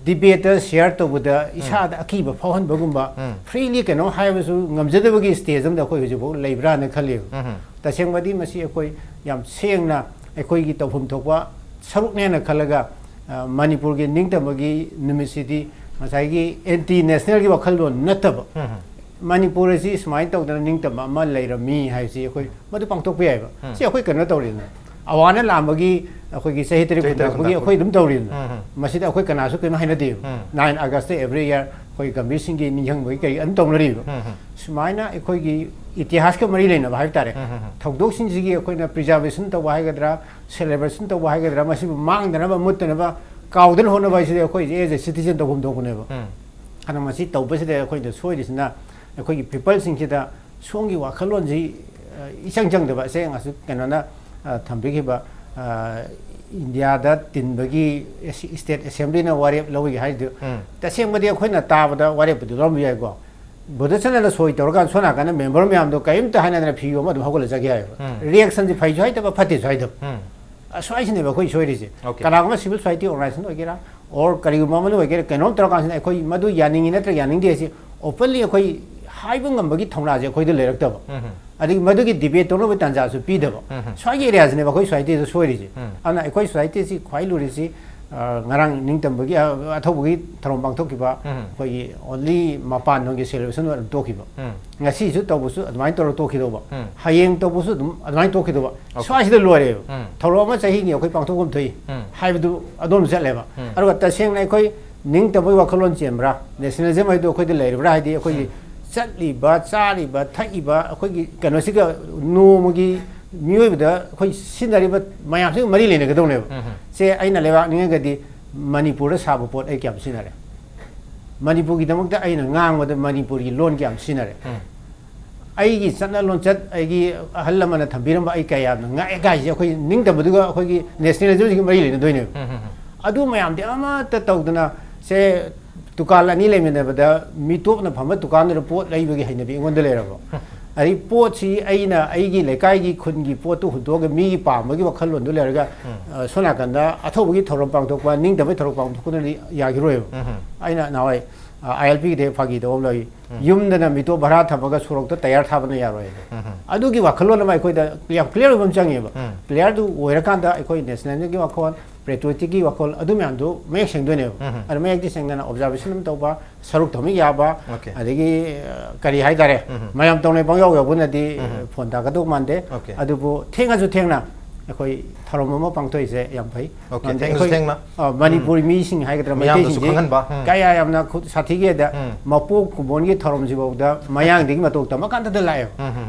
ꯗꯤꯕꯦꯠꯇ ꯁꯤꯌꯥꯔ ꯇꯧꯕꯗ ꯏꯁꯥꯗ ꯑꯀꯤꯕ ꯐꯥꯎꯍꯟꯕꯒꯨꯝꯕ, ꯎꯝ. ꯐ꯭ꯔꯤꯂꯤ ꯀꯩꯅꯣ ꯍꯥꯏꯕꯁꯨ ꯉꯝꯖꯗꯕꯒꯤ ꯁ꯭ꯇꯦꯖ ꯑꯃꯗ ꯑꯩꯈꯣꯏ ꯍꯧꯖꯤꯛꯐꯥꯎ ꯂꯩꯕ꯭ꯔꯥꯅ ꯈꯜꯂꯦꯕ꯫ ꯎꯝ. ꯇꯁꯦꯡꯕꯗꯤ ꯃꯁꯤ ꯑꯩꯈꯣꯏ ꯌꯥꯝ ꯁꯦꯡꯅ ꯑꯩꯈꯣꯏꯒꯤ ꯇꯧꯐꯝ ꯊꯣꯛꯄ ꯁꯔꯨꯛꯅꯦꯅ ꯈꯜꯂꯒ, ꯑ, ꯃꯅꯤꯄꯨꯔꯒꯤ ꯅꯤꯡꯇꯝꯕꯒꯤ ꯅꯨꯃꯤꯠꯁꯤꯗꯤ ꯉꯁꯥꯏꯒꯤ ꯑꯦꯟꯇꯤ ꯅꯦꯁꯅꯦꯜꯒꯤ ꯋꯥꯈꯜꯂꯣꯟ ꯅꯠꯇꯕ, ꯎꯝ. ꯃꯅꯤꯄꯨꯔ ꯑꯁꯤ ꯁꯨꯃꯥꯏꯅ ꯇꯧꯗꯅ ꯅꯤꯡꯇꯝꯕ ꯑꯃ ꯂꯩꯔꯝꯃꯤ ꯍꯥꯏꯕꯁꯤ ꯑꯩꯈꯣꯏ ꯃꯗꯨ ꯄꯥꯡꯊꯣꯛꯄ ꯌꯥꯏꯕ꯫ ꯎꯝ. ꯁꯤ ꯑꯩꯈꯣꯏ ꯀꯩꯅꯣ ꯇꯧꯔꯤꯗꯅ, ꯑꯋꯥꯅ ꯂꯥꯟꯕꯒꯤ ꯑꯩꯈꯣꯏꯒꯤ ꯆꯍꯤ ꯇꯔꯦꯠ ꯆꯍꯤ ꯇꯔꯦꯠ ꯈꯨꯟꯇꯥꯛꯄꯒꯤ ꯈꯨꯟꯇꯥꯛꯄꯒꯤ꯫ ꯑꯩꯈꯣꯏ ꯑꯗꯨꯝ ꯇꯧꯔꯤꯗꯅ꯫ ꯎꯝ. ꯃꯁꯤꯗ ꯑꯩꯈꯣꯏ ꯀꯅꯥꯁꯨ ꯀꯩꯅꯣ ꯍꯥꯏꯅꯗꯦꯕ꯫ ꯎꯝ. ꯅꯥꯏꯟ ꯑꯥꯒꯁꯇ ꯑꯦꯕ꯭ꯔꯤ ꯏꯌꯥꯔ ꯑꯩꯈꯣꯏ ꯒꯝꯚꯤꯔ ꯁꯤꯡꯒꯤ ꯅꯤꯡꯁꯤꯡꯕꯒꯤ ꯀꯩ ꯑꯗꯨꯝ ꯇꯧꯅꯔꯤꯕ꯫ ꯎꯝ. ꯁꯨꯃꯥꯏꯅ ꯑꯩꯈꯣꯏꯒꯤ ꯏꯇꯤꯍꯥꯁꯀ ꯃꯔꯤ ꯂꯩꯅꯕ ꯍꯥꯏꯕ ꯇꯥꯔꯦ꯫ ꯎꯝ. ꯊꯧꯗꯣꯛꯁꯤꯡꯁꯤꯒꯤ ꯑꯩꯈꯣꯏꯅ ꯄ꯭ꯔꯤꯖꯥꯔꯕꯦꯁꯟ ꯇꯧꯕ ꯍꯥꯏꯒꯗ꯭ꯔꯥ, ꯁꯦꯂꯦꯕ꯭ꯔꯦꯁꯟ ꯇꯧꯕ ꯍꯥꯏꯒꯗ꯭ꯔꯥ, ꯃꯁꯤꯕꯨ ꯃꯥꯡꯗꯅꯕ, ꯃꯨꯠꯇꯅꯕ, ꯀꯥꯎꯗꯅ ꯍꯣꯠꯅꯕ ꯍꯥꯏꯁꯤꯗꯤ ꯑꯩꯈꯣꯏꯁꯦ ꯑꯦꯖ ꯑꯦ ꯁꯤꯇꯤꯖꯟ ꯇꯧꯐꯝ ꯊꯣꯛꯄꯅꯦꯕ꯫ ꯎꯝ. ꯑꯗꯨꯅ ꯃꯁꯤ ꯇꯧꯕꯁꯤꯗ ꯑꯩꯈꯣꯏꯗ ꯁꯣꯏꯔꯤꯁꯤꯅ ꯑꯩꯈꯣꯏꯒꯤ ꯄꯤꯄꯜꯁꯤꯡꯁꯤꯗ ꯁꯣꯝꯒꯤ ꯋꯥꯈꯜꯂꯣꯟꯁꯤ, ꯑ, ꯏꯆꯪ ꯆꯪꯗꯕ, ꯁꯦꯡꯅꯁꯨ ꯀꯩꯅꯣꯅ, ꯑ, ꯊꯝꯕꯤꯈꯤꯕ, ꯑ, ꯏꯟꯗꯤꯌꯥꯗ ꯇꯤꯟꯕꯒꯤ ꯑꯦꯁ-, ꯁ꯭ꯇꯦꯠ ꯑꯦꯁꯦꯝꯕ꯭ꯂꯤꯅ ꯋꯥꯔꯦꯞ ꯂꯧꯏ ꯍꯥꯏꯗꯨ ꯎꯝ. ꯇꯁꯦꯡꯕꯗꯤ ꯑꯩꯈꯣꯏꯅ ꯇꯥꯕꯗ ꯋꯥꯔꯦꯞꯄꯨꯗꯤ ꯂꯧꯔꯝꯕ ꯌꯥꯏꯀꯣ꯫ ꯕ꯭ꯔꯗꯔ ꯆꯅꯅ ꯁꯣꯏ ꯇꯧꯔꯀꯥꯟꯗ ꯁꯣꯝ ꯅꯥꯀꯟꯗ ꯃꯦꯝꯕꯔ ꯃꯌꯥꯝꯗꯣ ꯀꯔꯤꯝꯇ ꯍꯥꯏꯅꯗꯅ ꯐꯤ ꯑꯃ ꯑꯗꯨꯝ ꯍꯧꯒꯠꯂ ꯆꯠꯈꯤ ꯍꯥꯏꯕ꯫ ꯎꯝ. ꯔꯤꯌꯦꯛꯁꯟꯁꯤ ꯐꯩꯁꯨ ꯍꯥꯏꯗꯕ, ꯐꯠꯇꯦꯁꯨ ꯍꯥꯏꯗꯕ꯫ ꯎꯝ. ꯑꯁ꯭ꯋꯥꯏꯁꯤꯅꯦꯕ ꯑꯩꯈꯣꯏ ꯁꯣꯏꯔꯤꯁꯦ꯫ Okay. ꯀꯅꯥꯒꯨꯝꯕ ꯁꯤꯚꯤꯜ ꯁꯣꯁꯥꯏꯇꯤ ꯑꯣꯔꯒꯅꯥꯏꯖꯦꯁꯟ ꯑꯣꯏꯒꯦꯔꯥ, ꯑꯣꯔ ꯀꯔꯤꯒꯨꯝꯕ ꯑꯃꯅ ꯑꯣꯏꯒꯦꯔꯥ, ꯀꯩꯅꯣꯝ ꯇꯧꯔꯀꯥꯟꯁꯤꯗ ꯑꯩꯈꯣꯏ ꯃꯗꯨ ꯌꯥꯅꯤꯡꯉꯤ ꯅꯠꯇ꯭ꯔꯒ ꯌꯥꯅꯤꯡꯗꯦ ꯍꯥꯏꯁꯤ ꯑꯣꯄꯟꯂꯤ ꯑꯩꯈꯣꯏ ꯍꯥꯏꯕ ꯉꯝꯕꯒꯤ ꯊꯧꯅꯥꯁꯦ ꯑꯩꯈꯣꯏꯗ ꯂꯩꯔꯛꯇꯕ꯫ ꯎꯝ. ꯑꯗꯒꯤ ꯃꯗꯨꯒꯤ ꯗꯤꯕꯦꯠ ꯇꯧꯅꯕꯒꯤ ꯇꯥꯟꯖꯥꯁꯨ ꯄꯤꯗꯕ꯫ ꯎꯝ. ꯁ꯭ꯋꯥꯏꯒꯤ ꯑꯦꯔꯤꯌꯥꯁꯤꯅꯦꯕ ꯑꯩꯈꯣꯏ ꯁꯣꯁꯥꯏꯇꯤꯗ ꯁꯣꯏꯔꯤꯁꯦ꯫ ꯎꯝ. ꯑꯗꯨꯅ ꯑꯩꯈꯣꯏ ꯁꯣꯁꯥꯏꯇꯤꯁꯤ ꯈ꯭ꯋꯥꯏ ꯂꯨꯔꯤꯁꯤ, ꯑ, ꯉꯔꯥꯡ ꯅꯤꯡꯇꯝꯕꯒꯤ, ꯑ, ꯑꯊꯧꯕꯒꯤ ꯊꯧꯔꯝ ꯄꯥꯡꯊꯣꯛꯈꯤꯕ, ꯎꯝ. ꯑꯩꯈꯣꯏꯒꯤ ꯑꯣꯟꯂꯤ ꯃꯄꯥꯟꯂꯣꯝꯒꯤ ꯁꯦꯂꯦꯕ꯭ꯔꯦꯁꯟ ꯑꯗꯨꯝ ꯇꯣꯛꯈꯤꯕ꯫ ꯎꯝ. ꯉꯁꯤꯁꯨ ꯇꯧꯕꯁꯨ ꯑꯗꯨꯃꯥꯏꯅ ꯇꯧꯔꯒ ꯇꯣꯛꯈꯤꯗꯧꯕ꯫ ꯎꯝ. ꯍꯌꯦꯡ ꯇꯧꯕꯁꯨ ꯑꯗꯨꯝ ꯑꯗꯨꯃꯥꯏꯅ ꯇꯣꯛꯈꯤꯗꯧꯕ꯫ Okay. ꯁ꯭ꯋꯥꯏꯁꯤꯗ ꯂꯣꯏꯔꯦꯕ꯫ ꯎꯝ. ꯊꯧꯔꯝ ꯑꯃ ꯆꯍꯤꯒꯤ ꯑꯩꯈꯣꯏ ꯄꯥꯡꯊꯣꯛꯐꯝ ꯊꯣꯛꯏ ꯎꯝ. ꯍꯥꯏꯕꯗꯨ ꯑꯗꯣꯝ ꯆꯠꯂꯦꯕ꯫ ꯎꯝ. ꯑꯗꯨꯒ ꯇꯁꯦꯡꯅ ꯑꯩꯈꯣꯏ ꯅꯤꯡꯇꯝꯕꯒꯤ ꯋꯥꯈꯜꯂꯣꯟ ꯆꯦꯟꯕ꯭ꯔꯥ, ꯅꯦꯁꯅꯦꯂꯤꯖꯝ ꯍꯥꯏꯗꯣ ꯑꯩꯈꯣꯏꯗ ꯂꯩꯔꯤꯕ꯭ꯔꯥ ꯍꯥꯏꯗꯤ ꯑꯩꯈꯣꯏꯒꯤ ꯎꯝ. ꯆꯠꯂꯤꯕ, ꯆꯥꯔꯤꯕ, ꯊꯛꯏꯕ, ꯑꯩꯈꯣꯏꯒꯤ ꯀꯩꯅꯣꯁꯤꯒ ꯅꯣꯡꯃꯒꯤ ꯃꯤꯑꯣꯏꯕꯗ ꯑꯩꯈꯣꯏ ꯁꯤꯖꯤꯟꯅꯔꯤꯕ ꯃꯌꯥꯝꯁꯤꯒ ꯃꯔꯤ ꯂꯩꯅꯒꯗꯧꯅꯦꯕ꯫ ꯎꯝ. ꯁꯦ ꯑꯩꯅ ꯂꯩꯕꯥꯛ ꯅꯤꯡꯉꯒꯗꯤ ꯃꯅꯤꯄꯨꯔꯗ ꯁꯥꯕ ꯄꯣꯠ ꯑꯩ ꯀꯌꯥꯝ ꯁꯤꯖꯤꯟꯅꯔꯦ? ꯃꯅꯤꯄꯨꯔꯒꯤꯗꯃꯛꯇ ꯑꯩꯅ ꯉꯥꯡꯕꯗ ꯃꯅꯤꯄꯨꯔꯒꯤ ꯂꯣꯟ ꯀꯌꯥꯝ ꯁꯤꯖꯤꯟꯅꯔꯦ? ꯎꯝ. ꯑꯩꯒꯤ ꯆꯠꯅ ꯂꯣꯟꯆꯠ, ꯑꯩꯒꯤ ꯑꯍꯜ ꯂꯃꯟꯅ ꯊꯝꯕꯤꯔꯝꯕ ꯑꯩ ꯀꯌꯥꯝꯅ ꯉꯥꯛꯑꯦ ꯀꯥꯏꯁꯦ ꯑꯩꯈꯣꯏ ꯅꯤꯡꯇꯝꯕꯗꯨꯒ ꯑꯩꯈꯣꯏꯒꯤ ꯅꯦꯁꯅꯦꯂꯤꯖꯝꯁꯤꯒ ꯃꯔꯤ ꯂꯩꯅꯗꯣꯏꯅꯦꯕ꯫ ꯎꯝ, ꯎꯝ, ꯎꯝ. ꯑꯗꯨ ꯃꯌꯥꯝꯗꯤ ꯑꯃꯠꯇ ꯇꯧꯗꯅ, ꯁꯦ, ꯗꯨꯀꯥꯟ ꯑꯅꯤ ꯂꯩꯃꯤꯟꯅꯕꯗ ꯃꯤꯇꯣꯞꯅ ꯐꯝꯕ ꯗꯨꯀꯥꯟꯗꯨꯗ ꯄꯣꯠ ꯂꯩꯕꯒꯤ ꯍꯩꯅꯕꯤ ꯑꯩꯉꯣꯟꯗ ꯂꯩꯔꯕ꯫ ꯑꯗꯩ ꯄꯣꯠꯁꯤ ꯑꯩꯅ ꯑꯩꯒꯤ ꯂꯩꯀꯥꯏꯒꯤ ꯈꯨꯟꯒꯤ ꯄꯣꯠꯇꯨ ꯍꯨꯟꯗꯣꯛꯑꯒ ꯃꯤꯒꯤ ꯄꯥꯝꯕꯒꯤ ꯋꯥꯈꯜꯂꯣꯟꯗꯨ ꯂꯩꯔꯒ, ꯑ, ꯁꯣꯝ ꯅꯥꯀꯟꯗ ꯑꯊꯧꯕꯒꯤ ꯊꯧꯔꯝ ꯄꯥꯡꯊꯣꯛꯄ, ꯅꯤꯡꯇꯝꯕꯒꯤ ꯊꯧꯔꯝ ꯄꯥꯡꯊꯣꯛꯄꯗꯨꯅꯗꯤ ꯌꯥꯈꯤꯔꯣꯏꯕ꯫ ꯑꯩꯅ ꯅꯍꯥꯟꯋꯥꯏ, ꯑ, ILPꯒꯤꯗ ꯐꯥꯒꯤ ꯇꯧꯕ ꯑꯃ ꯂꯩ꯫ ꯌꯨꯝꯗꯅ ꯃꯤꯇꯣꯞ ꯚꯔꯥ ꯊꯝꯃꯒ ꯁꯣꯔꯣꯛꯇ ꯇꯌꯥꯔ ꯊꯥꯕꯅ ꯌꯥꯔꯣꯏ ꯍꯥꯏꯗꯣ꯫ ꯑꯗꯨꯒꯤ ꯋꯥꯈꯜꯂꯣꯟ ꯑꯃ ꯑꯩꯈꯣꯏꯗ ꯌꯥꯝ clear ꯑꯣꯏꯕ ꯑꯃ ꯆꯪꯉꯦꯕ꯫ Clearꯗꯨ ꯑꯣꯏꯔꯀꯥꯟꯗ ꯑꯩꯈꯣꯏ nationalismꯒꯤ ꯋꯥꯈꯜ, patrioticꯀꯤ ꯋꯥꯈꯜ, ꯑꯗꯨ ꯃꯌꯥꯝꯗꯨ ꯃꯌꯦꯛ ꯁꯦꯡꯗꯣꯏꯅꯦꯕ꯫ ꯑꯗꯨ ꯃꯌꯦꯛꯇꯤ ꯁꯦꯡꯗꯅ observation ꯑꯃ ꯇꯧꯕ, ꯁꯔꯨꯛ ꯊꯝꯕ ꯌꯥꯕ, Okay. ꯑꯗꯒꯤ, ꯑ, ꯀꯔꯤ ꯍꯥꯏꯇꯥꯔꯦ, ꯃꯌꯥꯝ ꯇꯧꯅꯩ ꯄꯪꯌꯥꯎ ꯌꯥꯎꯕꯅꯗꯤ ꯐꯣꯟ ꯇꯥꯒꯗꯧ ꯃꯥꯟꯗꯦ꯫ Okay. ꯑꯗꯨꯕꯨ ꯊꯦꯡꯉꯁꯨ ꯊꯦꯡꯅ ꯑꯩꯈꯣꯏ ꯊꯧꯔꯝ ꯑꯃ ꯄꯥꯡꯊꯣꯛꯏꯁꯦ ꯌꯥꯝ ꯐꯩ꯫ Okay, ꯃꯔꯝꯗꯤ ꯊꯦꯡꯉꯁꯨ ꯑꯩꯈꯣꯏ, ꯊꯦꯡꯅ꯫ ꯑ, ꯃꯅꯤꯄꯨꯔꯤ ꯃꯤꯁꯤꯡ ꯍꯥꯏꯒꯗ꯭ꯔꯥ, ꯃꯤꯌꯥꯝꯗꯁꯨ ꯃꯩꯇꯩꯁꯤꯡꯁꯤ ꯈꯪꯍꯟꯕ꯫ ꯀꯌꯥ ꯌꯥꯝꯅ ꯈꯨꯠ ꯁꯥꯊꯤꯒꯦꯗ, ꯃꯄꯣꯛ ꯀꯨꯝꯑꯣꯟꯒꯤ ꯊꯧꯔꯝꯁꯤꯐꯥꯎꯗ ꯃꯌꯥꯡꯗꯒꯤ ꯃꯇꯧ ꯇꯝꯃꯀꯥꯟꯗꯗ ꯂꯥꯛꯑꯦꯕ꯫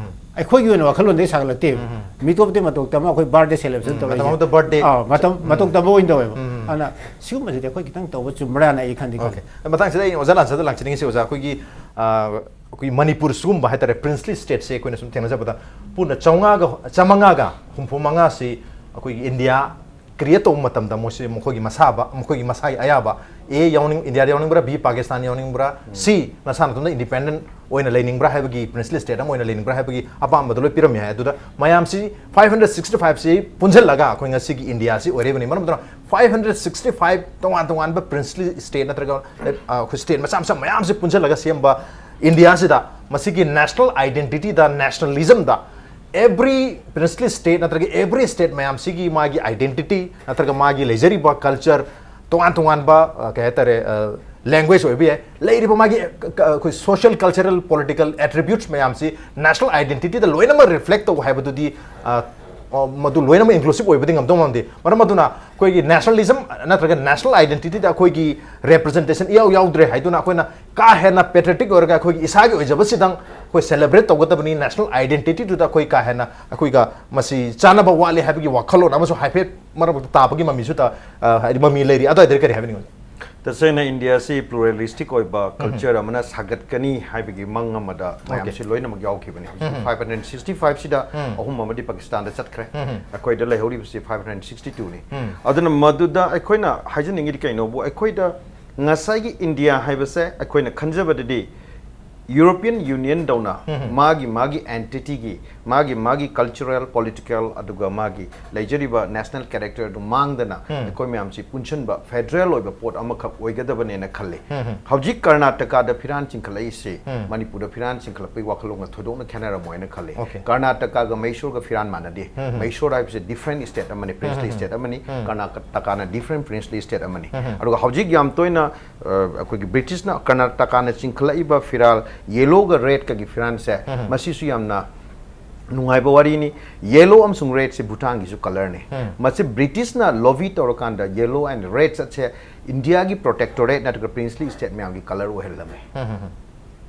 ꯑꯩꯈꯣꯏꯒꯤ ꯑꯣꯏꯅ ꯋꯥꯈꯜꯂꯣꯟꯗꯒꯤ ꯁꯥꯒꯠꯂꯛꯇꯦꯕ꯫ ꯃꯤꯇꯣꯞꯇꯤ ꯃꯇꯧ ꯇꯝꯃ ꯑꯩꯈꯣꯏ birthday celebration ꯇꯧꯔꯛꯏꯁꯦ꯫ ꯃꯇꯝ ꯑꯃꯗ birthday꯫ ꯑꯥ, ꯃꯇꯝ, ꯃꯇꯧ ꯇꯝꯕ ꯑꯣꯏꯅ ꯇꯧꯋꯦꯕ꯫ ꯑꯗꯨꯅ ꯁꯤꯒꯨꯝꯕꯁꯤꯗꯤ ꯑꯩꯈꯣꯏ ꯈꯤꯇꯪ ꯇꯧꯕ ꯆꯨꯝꯕ꯭ꯔꯥꯅ ꯑꯩ ꯈꯟꯗꯤ ꯈꯜꯂꯤ꯫ Okay. ꯃꯇꯥꯡꯁꯤꯗ ꯑꯩ ꯑꯣꯖꯥ ꯂꯥꯟꯁꯥꯗ ꯂꯥꯛꯆꯅꯤꯡꯉꯤꯁꯤ, ꯑꯣꯖꯥ, ꯑꯩꯈꯣꯏꯒꯤ, ꯑ, ꯑꯩꯈꯣꯏ ꯃꯅꯤꯄꯨꯔ ꯁꯤꯒꯨꯝꯕ ꯍꯥꯏꯇꯥꯔꯦ, princely stateꯁꯦ ꯑꯩꯈꯣꯏꯅ ꯁꯨꯝ ꯊꯦꯡꯅꯖꯕꯗ ꯄꯨꯟꯅ ꯆꯥꯝꯃꯉꯥꯒ, ꯆꯥꯝꯃꯉꯥꯒ ꯍꯨꯝꯐꯨ ꯃꯉꯥꯁꯤ ꯑꯩꯈꯣꯏꯒꯤ India create ꯇꯧꯕ ꯃꯇꯝꯗ ꯃꯣꯏꯁꯦ ꯃꯈꯣꯏꯒꯤ ꯃꯁꯥꯕ, ꯃꯈꯣꯏꯒꯤ ꯃꯁꯥꯒꯤ ꯑꯌꯥꯕ, A ꯌꯥꯎꯅꯤꯡ-, India ꯌꯥꯎꯅꯤꯡꯕ꯭ꯔꯥ, B Pakistan ꯌꯥꯎꯅꯤꯡꯕ꯭ꯔꯥ, C ꯅꯁꯥ ꯅꯊꯟꯗ independent ꯑꯣꯏꯅ ꯂꯩꯅꯤꯡꯕ꯭ꯔꯥ ꯍꯥꯏꯕꯒꯤ, princely state ꯑꯃ ꯑꯣꯏꯅ ꯂꯩꯅꯤꯡꯕ꯭ꯔꯥ ꯍꯥꯏꯕꯒꯤ ꯑꯄꯥꯝꯕꯗꯣ ꯂꯣꯏ ꯄꯤꯔꯝꯃꯤ ꯍꯥꯏ꯫ ꯑꯗꯨꯗ ꯃꯌꯥꯝꯁꯤ five hundred sixty fiveꯁꯤ ꯄꯨꯟꯁꯤꯜꯂꯒ ꯑꯩꯈꯣꯏ ꯉꯁꯤꯒꯤ Indiaꯁꯤ ꯑꯣꯏꯔꯛꯏꯕꯅꯤ꯫ ꯃꯔꯝ ꯑꯗꯨꯅ five hundred sixty five ꯇꯣꯉꯥꯟ ꯇꯣꯉꯥꯟꯕ princely state ꯅꯠꯇ꯭ꯔꯒ, ꯑ, ꯑꯩꯈꯣꯏ state ꯃꯆꯥ ꯃꯆꯥ ꯃꯌꯥꯝꯁꯤ ꯄꯨꯟꯁꯤꯜꯂꯒ ꯁꯦꯝꯕ Indiaꯁꯤꯗ ꯃꯁꯤꯒꯤ national identityꯗ, nationalismꯗ every princely state ꯅꯠꯇ꯭ꯔꯒ every state ꯃꯌꯥꯝꯁꯤꯒꯤ ꯃꯥꯒꯤ identity ꯅꯠꯇ꯭ꯔꯒ ꯃꯥꯒꯤ ꯂꯩꯖꯔꯤꯕ culture, ꯇꯣꯉꯥꯟ ꯇꯣꯉꯥꯟꯕ, ꯑ, ꯀꯩ ꯍꯥꯏꯇꯥꯔꯦ, ꯑ, language ꯑꯣꯏꯕ ꯌꯥꯏ, ꯂꯩꯔꯤꯕ ꯃꯥꯒꯤ, ꯑ, ꯀ-, ꯑꯩꯈꯣꯏ social, cultural, political attributes ꯃꯌꯥꯝꯁꯤ national identityꯗ ꯂꯣꯏꯅꯃꯛ reflect ꯇꯧꯕ ꯍꯥꯏꯕꯗꯨꯗꯤ, ꯑ, ꯑ, ꯃꯗꯨ ꯂꯣꯏꯅꯃꯛ inclusive ꯑꯣꯏꯕꯗꯤ ꯉꯝꯗꯧ ꯃꯥꯟꯗꯦ꯫ ꯃꯔꯝ ꯑꯗꯨꯅ ꯑꯩꯈꯣꯏꯒꯤ nationalism ꯅꯠꯇ꯭ꯔꯒ national identityꯗ ꯑꯩꯈꯣꯏꯒꯤ representation ꯏꯌꯥꯎ ꯌꯥꯎꯗ꯭ꯔꯦ ꯍꯥꯏꯗꯨꯅ ꯑꯩꯈꯣꯏꯅ ꯀꯥ ꯍꯦꯟꯅ patriotic ꯑꯣꯏꯔꯒ ꯑꯩꯈꯣꯏꯒꯤ ꯏꯁꯥꯒꯤ ꯑꯣꯏꯖꯕꯁꯤꯗꯪ ꯑꯩꯈꯣꯏ celebrate ꯇꯧꯒꯗꯕꯅꯤ, national identityꯗꯨꯗ ꯑꯩꯈꯣꯏ ꯀꯥ ꯍꯦꯟꯅ ꯑꯩꯈꯣꯏꯒ ꯃꯁꯤ ꯆꯥꯟꯅꯕ ꯋꯥꯠꯂꯤ ꯍꯥꯏꯕꯒꯤ ꯋꯥꯈꯜꯂꯣꯟ ꯑꯃꯁꯨ ꯍꯥꯏꯐꯦꯠ ꯃꯔꯛ ꯃꯔꯛꯇ ꯇꯥꯕꯒꯤ ꯃꯃꯤꯁꯨ ꯇ-, ꯑ, ꯍꯥꯏꯗꯤ ꯃꯃꯤ ꯂꯩꯔꯤ꯫ ꯑꯗꯨꯋꯥꯏꯗꯗꯤ ꯀꯔꯤ ꯍꯥꯏꯕꯤꯅꯤꯡꯉꯤ? ꯇꯁꯦꯡꯅ Indiaꯁꯤ pluralistic ꯑꯣꯏꯕ culture ꯑꯃꯅ ꯁꯥꯒꯠꯀꯅꯤ ꯍꯥꯏꯕꯒꯤ ꯃꯪ ꯑꯃꯗ Okay. ꯃꯌꯥꯝꯁꯤ ꯂꯣꯏꯅꯃꯛ ꯌꯥꯎꯈꯤꯕꯅꯤ꯫ ꯍꯧꯖꯤꯛ five hundred sixty fiveꯁꯤꯗ ꯑꯍꯨꯝ ꯑꯃꯗꯤ ꯄꯥꯀꯤꯁꯇꯥꯟꯗ ꯆꯠꯈ꯭ꯔꯦ꯫ ꯑꯩꯈꯣꯏꯗ ꯂꯩꯍꯧꯔꯤꯕꯁꯤ five hundred sixty twoꯅꯤ꯫ ꯑꯗꯨꯅ ꯃꯗꯨꯗ ꯑꯩꯈꯣꯏꯅ ꯍꯥꯏꯖꯅꯤꯡꯉꯤꯗꯤ ꯀꯩꯅꯣꯕꯨ, ꯑꯩꯈꯣꯏꯗ ꯉꯁꯥꯏꯒꯤ India ꯍꯥꯏꯕꯁꯦ ꯑꯩꯈꯣꯏꯅ ꯈꯟꯖꯕꯗꯗꯤ European Union ꯗꯧꯅ ꯃꯥꯒꯤ ꯃꯥꯒꯤ entity ꯒꯤ, ꯃꯥꯒꯤ ꯃꯥꯒꯤ cultural, political, ꯑꯗꯨꯒ ꯃꯥꯒꯤ ꯂꯩꯖꯔꯤꯕ national character ꯑꯗꯨ ꯃꯥꯡꯗꯅ ꯑꯩꯈꯣꯏ ꯃꯌꯥꯝꯁꯤ ꯄꯨꯟꯁꯤꯟꯕ federal ꯑꯣꯏꯕ ꯄꯣꯠ ꯑꯃꯈꯛ ꯑꯣꯏꯒꯗꯕꯅꯦꯅ ꯈꯜꯂꯤ꯫ ꯍꯧꯖꯤꯛ ꯀꯔꯅꯥꯇꯀꯥꯗ ꯐꯤꯔꯥꯟ ꯆꯤꯡꯈꯠꯂꯛꯏꯁꯤ ꯃꯅꯤꯄꯨꯔꯗ ꯐꯤꯔꯥꯟ ꯆꯤꯡꯈꯠꯂꯛꯄꯒꯤ ꯋꯥꯈꯜꯂꯣꯟꯒ ꯊꯣꯏꯗꯣꯛꯅ ꯈꯦꯠꯅꯔꯝꯃꯣꯏꯅ ꯈꯜꯂꯤ꯫ Okay. ꯀꯔꯅꯥꯇꯀꯥꯒ ꯃꯩꯁꯣꯔꯒ ꯐꯤꯔꯥꯟ ꯃꯥꯟꯅꯗꯦ꯫ ꯃꯩꯁꯣꯔ ꯍꯥꯏꯕꯁꯤ different state ꯑꯃꯅꯤ, princely state ꯑꯃꯅꯤ꯫ ꯀꯔꯅꯥꯇꯀꯥꯅ different princely state ꯑꯃꯅꯤ꯫ ꯑꯗꯨꯒ ꯍꯧꯖꯤꯛ ꯌꯥꯝ ꯇꯣꯏꯅ ꯑ, ꯑꯩꯈꯣꯏꯒꯤ ꯕ꯭ꯔꯤꯇꯤꯁꯅ ꯀꯔꯅꯥꯇꯀꯥꯅ ꯆꯤꯡꯈꯠꯂꯛꯏꯕ ꯐꯤꯔꯥꯜ yellow ꯒ red ꯀꯒꯤ ꯐꯤꯔꯥꯜꯁꯦ, ꯃꯁꯤꯁꯨ ꯌꯥꯝꯅ ꯅꯨꯡꯉꯥꯏꯕ ꯋꯥꯔꯤꯅꯤ꯫ Yellow ꯑꯃꯁꯨꯡ red ꯁꯦ ꯚꯨꯇꯥꯟꯒꯤꯁꯨ colour ꯅꯤ꯫ ꯃꯁꯤ ꯕ꯭ꯔꯤꯇꯤꯁꯅ lobby ꯇꯧꯔꯀꯥꯟꯗ yellow and red ꯁꯦ ꯏꯟꯗꯤꯌꯥꯒꯤ protectorate ꯅꯠꯇ꯭ꯔꯒ princely state ꯃꯌꯥꯝꯒꯤ colour ꯑꯣꯏꯍꯜꯂꯝꯃꯦ꯫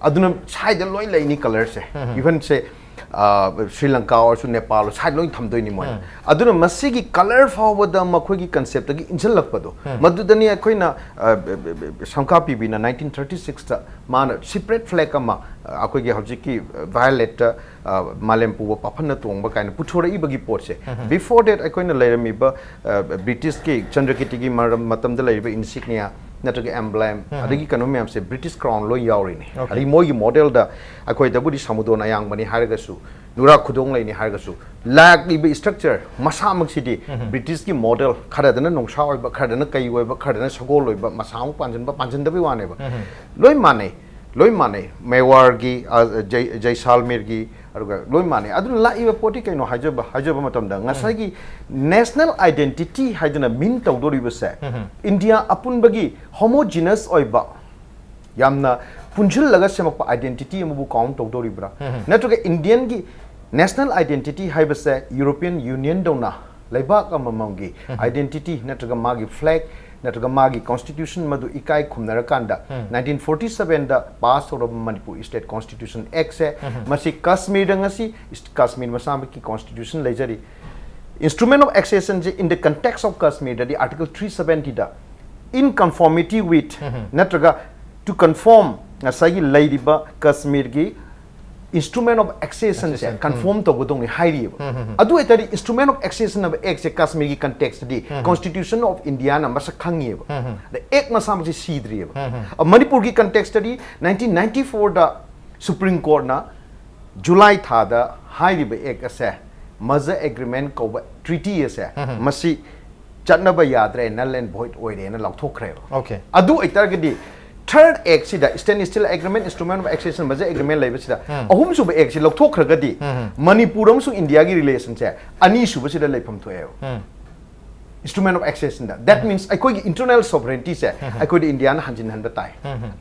ꯑꯗꯨꯅ ꯁ꯭ꯋꯥꯏꯗ ꯂꯣꯏ ꯂꯩꯅꯤ colour ꯁꯦ꯫ Even ꯁꯦ, ꯑ, ꯁ꯭ꯔꯤ ꯂꯪꯀꯥ ꯑꯣꯏꯔꯁꯨ, ꯅꯦꯄꯥꯜ ꯑꯣꯏꯔꯁꯨ, ꯁ꯭ꯋꯥꯏꯗ ꯂꯣꯏ ꯊꯝꯗꯣꯏꯅꯤ ꯃꯣꯏꯅ꯫ ꯑꯗꯨꯅ ꯃꯁꯤꯒꯤ colour ꯐꯥꯎꯕꯗ ꯃꯈꯣꯏꯒꯤ concept ꯇꯒꯤ ꯏꯟꯁꯤꯜꯂꯛꯄꯗꯣ, ꯃꯗꯨꯗꯅꯤ ꯑꯩꯈꯣꯏꯅ, ꯑ, ꯕ-, ꯕ-, ꯕ-, ꯁꯝꯈꯥ ꯄꯤꯕꯤꯅ nineteen thirty six ꯇ ꯃꯥꯅ separate flag ꯑꯃ, ꯑ, ꯑꯩꯈꯣꯏꯒꯤ ꯍꯧꯖꯤꯛꯀꯤ, ꯑ, violet ꯇ, ꯑ, ꯃꯥꯂꯦꯝ ꯄꯨꯕ ꯄꯥꯐꯟꯅ ꯇꯣꯡꯕ ꯀꯥꯏꯅ ꯄꯨꯊꯣꯔꯛꯏꯕꯒꯤ ꯄꯣꯠꯁꯦ꯫ Before that ꯑꯩꯈꯣꯏꯅ ꯂꯩꯔꯝꯃꯤꯕ, ꯑ, ꯕ꯭ꯔꯤꯇꯤꯁꯀꯤ ꯆꯟꯗ꯭ꯔꯀꯤꯇꯤꯒꯤ ꯃꯔꯝ-, ꯃꯇꯝꯗ ꯂꯩꯔꯤꯕ insignia ꯅꯠꯇ꯭ꯔꯒ emblem, ꯑꯗꯒꯤ ꯀꯩꯅꯣ ꯃꯌꯥꯝꯁꯦ British crown ꯂꯣꯏ ꯌꯥꯎꯔꯤꯅꯤ꯫ Okay. ꯑꯗꯒꯤ ꯃꯣꯏꯒꯤ model ꯗ ꯑꯩꯈꯣꯏꯗꯕꯨꯗꯤ ꯁꯃꯨꯗꯣꯟ ꯑꯌꯥꯡꯕꯅꯤ ꯍꯥꯏꯔꯒꯁꯨ, ꯅꯨꯔꯥ ꯈꯨꯗꯣꯡ ꯂꯩꯅꯤ ꯍꯥꯏꯔꯒꯁꯨ, ꯂꯥꯛꯂꯤꯕ structure ꯃꯁꯥꯃꯛꯁꯤꯗꯤ ꯕ꯭ꯔꯤꯇꯤꯁꯀꯤ model, ꯈꯔꯗꯅ ꯅꯣꯡꯁꯥ ꯑꯣꯏꯕ, ꯈꯔꯗꯅ ꯀꯩ ꯑꯣꯏꯕ, ꯈꯔꯗꯅ ꯁꯒꯣꯜ ꯑꯣꯏꯕ, ꯃꯁꯥ ꯑꯃꯨꯛ ꯄꯥꯟꯁꯤꯟꯕ, ꯄꯥꯟꯁꯤꯟꯗꯕꯩ ꯋꯥꯅꯦꯕ꯫ ꯂꯣꯏ ꯃꯥꯟꯅꯩ, ꯂꯣꯏ ꯃꯥꯟꯅꯩ꯫ ꯃꯦꯋꯥꯔꯒꯤ, ꯑ, ꯖꯩ-, ꯖꯩꯁꯥꯜꯃꯤꯔꯒꯤ, ꯑꯗꯨꯒ ꯂꯣꯏ ꯃꯥꯟꯅꯩ꯫ ꯑꯗꯨꯅ ꯂꯥꯛꯏꯕ ꯄꯣꯠꯇꯤ ꯀꯩꯅꯣ ꯍꯥꯏꯖꯕ, ꯍꯥꯏꯖꯕ ꯃꯇꯝꯗ ꯉꯁꯥꯏꯒꯤ national identity ꯍꯥꯏꯗꯅ mean ꯇꯧꯗꯣꯔꯤꯕꯁꯦ ꯏꯟꯗꯤꯌꯥ ꯑꯄꯨꯟꯕꯒꯤ homogeneous ꯑꯣꯏꯕ, ꯌꯥꯝꯅ ꯄꯨꯟꯁꯤꯜꯂꯒ ꯁꯦꯝꯃꯛꯄ identity ꯑꯃꯕꯨ count ꯇꯧꯗꯣꯔꯤꯕ꯭ꯔꯥ? ꯅꯠꯇ꯭ꯔꯒ ꯏꯟꯗꯤꯌꯟꯒꯤ national identity ꯍꯥꯏꯕꯁꯦ European Union ꯗꯧꯅ ꯂꯩꯕꯥꯛ ꯑꯃꯃꯝꯒꯤ identity ꯅꯠꯇ꯭ꯔꯒ ꯃꯥꯒꯤ flag ꯅꯠꯇ꯭ꯔꯒ ꯃꯥꯒꯤ constitution ꯃꯗꯨ ꯏꯀꯥꯏ ꯈꯨꯝꯅꯔꯀꯥꯟꯗ nineteen forty seven ꯗ pass ꯇꯧꯔꯕ ꯃꯅꯤꯄꯨꯔ State Constitution Act ꯁꯦ, ꯃꯁꯤ ꯀꯥꯁꯃꯤꯔꯗ ꯉꯁꯤ ꯏꯁ-, ꯀꯥꯁꯃꯤꯔ ꯃꯁꯥꯃꯛꯀꯤ constitution ꯂꯩꯖꯔꯤ꯫ Instrument of Accession say in the context of Kashmir ꯗꯗꯤ Article three seventy the in conformity with ꯅꯠꯇ꯭ꯔꯒ to conform ꯉꯁꯥꯏꯒꯤ ꯂꯩꯔꯤꯕ ꯀꯥꯁꯃꯤꯔꯒꯤ Instrument of Accession say Accession, conform ꯇꯧꯒꯗꯧꯅꯤ ꯍꯥꯏꯔꯤꯑꯕ꯫ ꯑꯗꯨ ꯑꯣꯏꯇꯥꯔꯗꯤ Instrument of Accession ꯍꯥꯏꯕ Act ꯁꯦ ꯀꯥꯁꯃꯤꯔꯒꯤ context ꯇꯗꯤ Constitution of India ꯅ ꯃꯁꯛ ꯈꯪꯉꯤꯑꯕ꯫ ꯑꯗ Act ꯃꯁꯥꯃꯛꯁꯤ ꯁꯤꯗ꯭ꯔꯤꯑꯕ꯫ ꯑ, ꯃꯅꯤꯄꯨꯔꯒꯤ context ꯇꯗꯤ nineteen ninety four ꯗ Supreme Courtꯅ July ꯊꯥꯗ ꯍꯥꯏꯔꯤꯕ act ꯑꯁꯦ, merger agreement ꯀꯧꯕ treaty ꯑꯁꯦ, ꯃꯁꯤ ꯆꯠꯅꯕ ꯌꯥꯗ꯭ꯔꯦ, null and void ꯑꯣꯏꯔꯦꯅ ꯂꯥꯎꯊꯣꯛꯈ꯭ꯔꯦꯕ꯫ Okay. ꯑꯗꯨ ꯑꯣꯏꯇꯥꯔꯒꯗꯤ third act ꯁꯤꯗ, Standstill Agreement, Instrument of Accession, Merger Agreement ꯂꯩꯕꯁꯤꯗ, ꯑꯍꯨꯝꯁꯨꯕ act ꯁꯤ ꯂꯧꯊꯣꯛꯈ꯭ꯔꯒꯗꯤ, ꯃꯅꯤꯄꯨꯔ ꯑꯃꯁꯨꯡ ꯏꯟꯗꯤꯌꯥꯒꯤ relation ꯁꯦ ꯑꯅꯤꯁꯨꯕꯁꯤꯗ ꯂꯩꯐꯝ ꯊꯣꯛꯑꯦꯕ꯫ Instrument of Accession the. That means ꯑꯩꯈꯣꯏꯒꯤ internal sovereignty ꯁꯦ ꯑꯩꯈꯣꯏꯗ ꯏꯟꯗꯤꯌꯥꯅ ꯍꯟꯖꯤꯟꯍꯟꯕ ꯇꯥꯏ꯫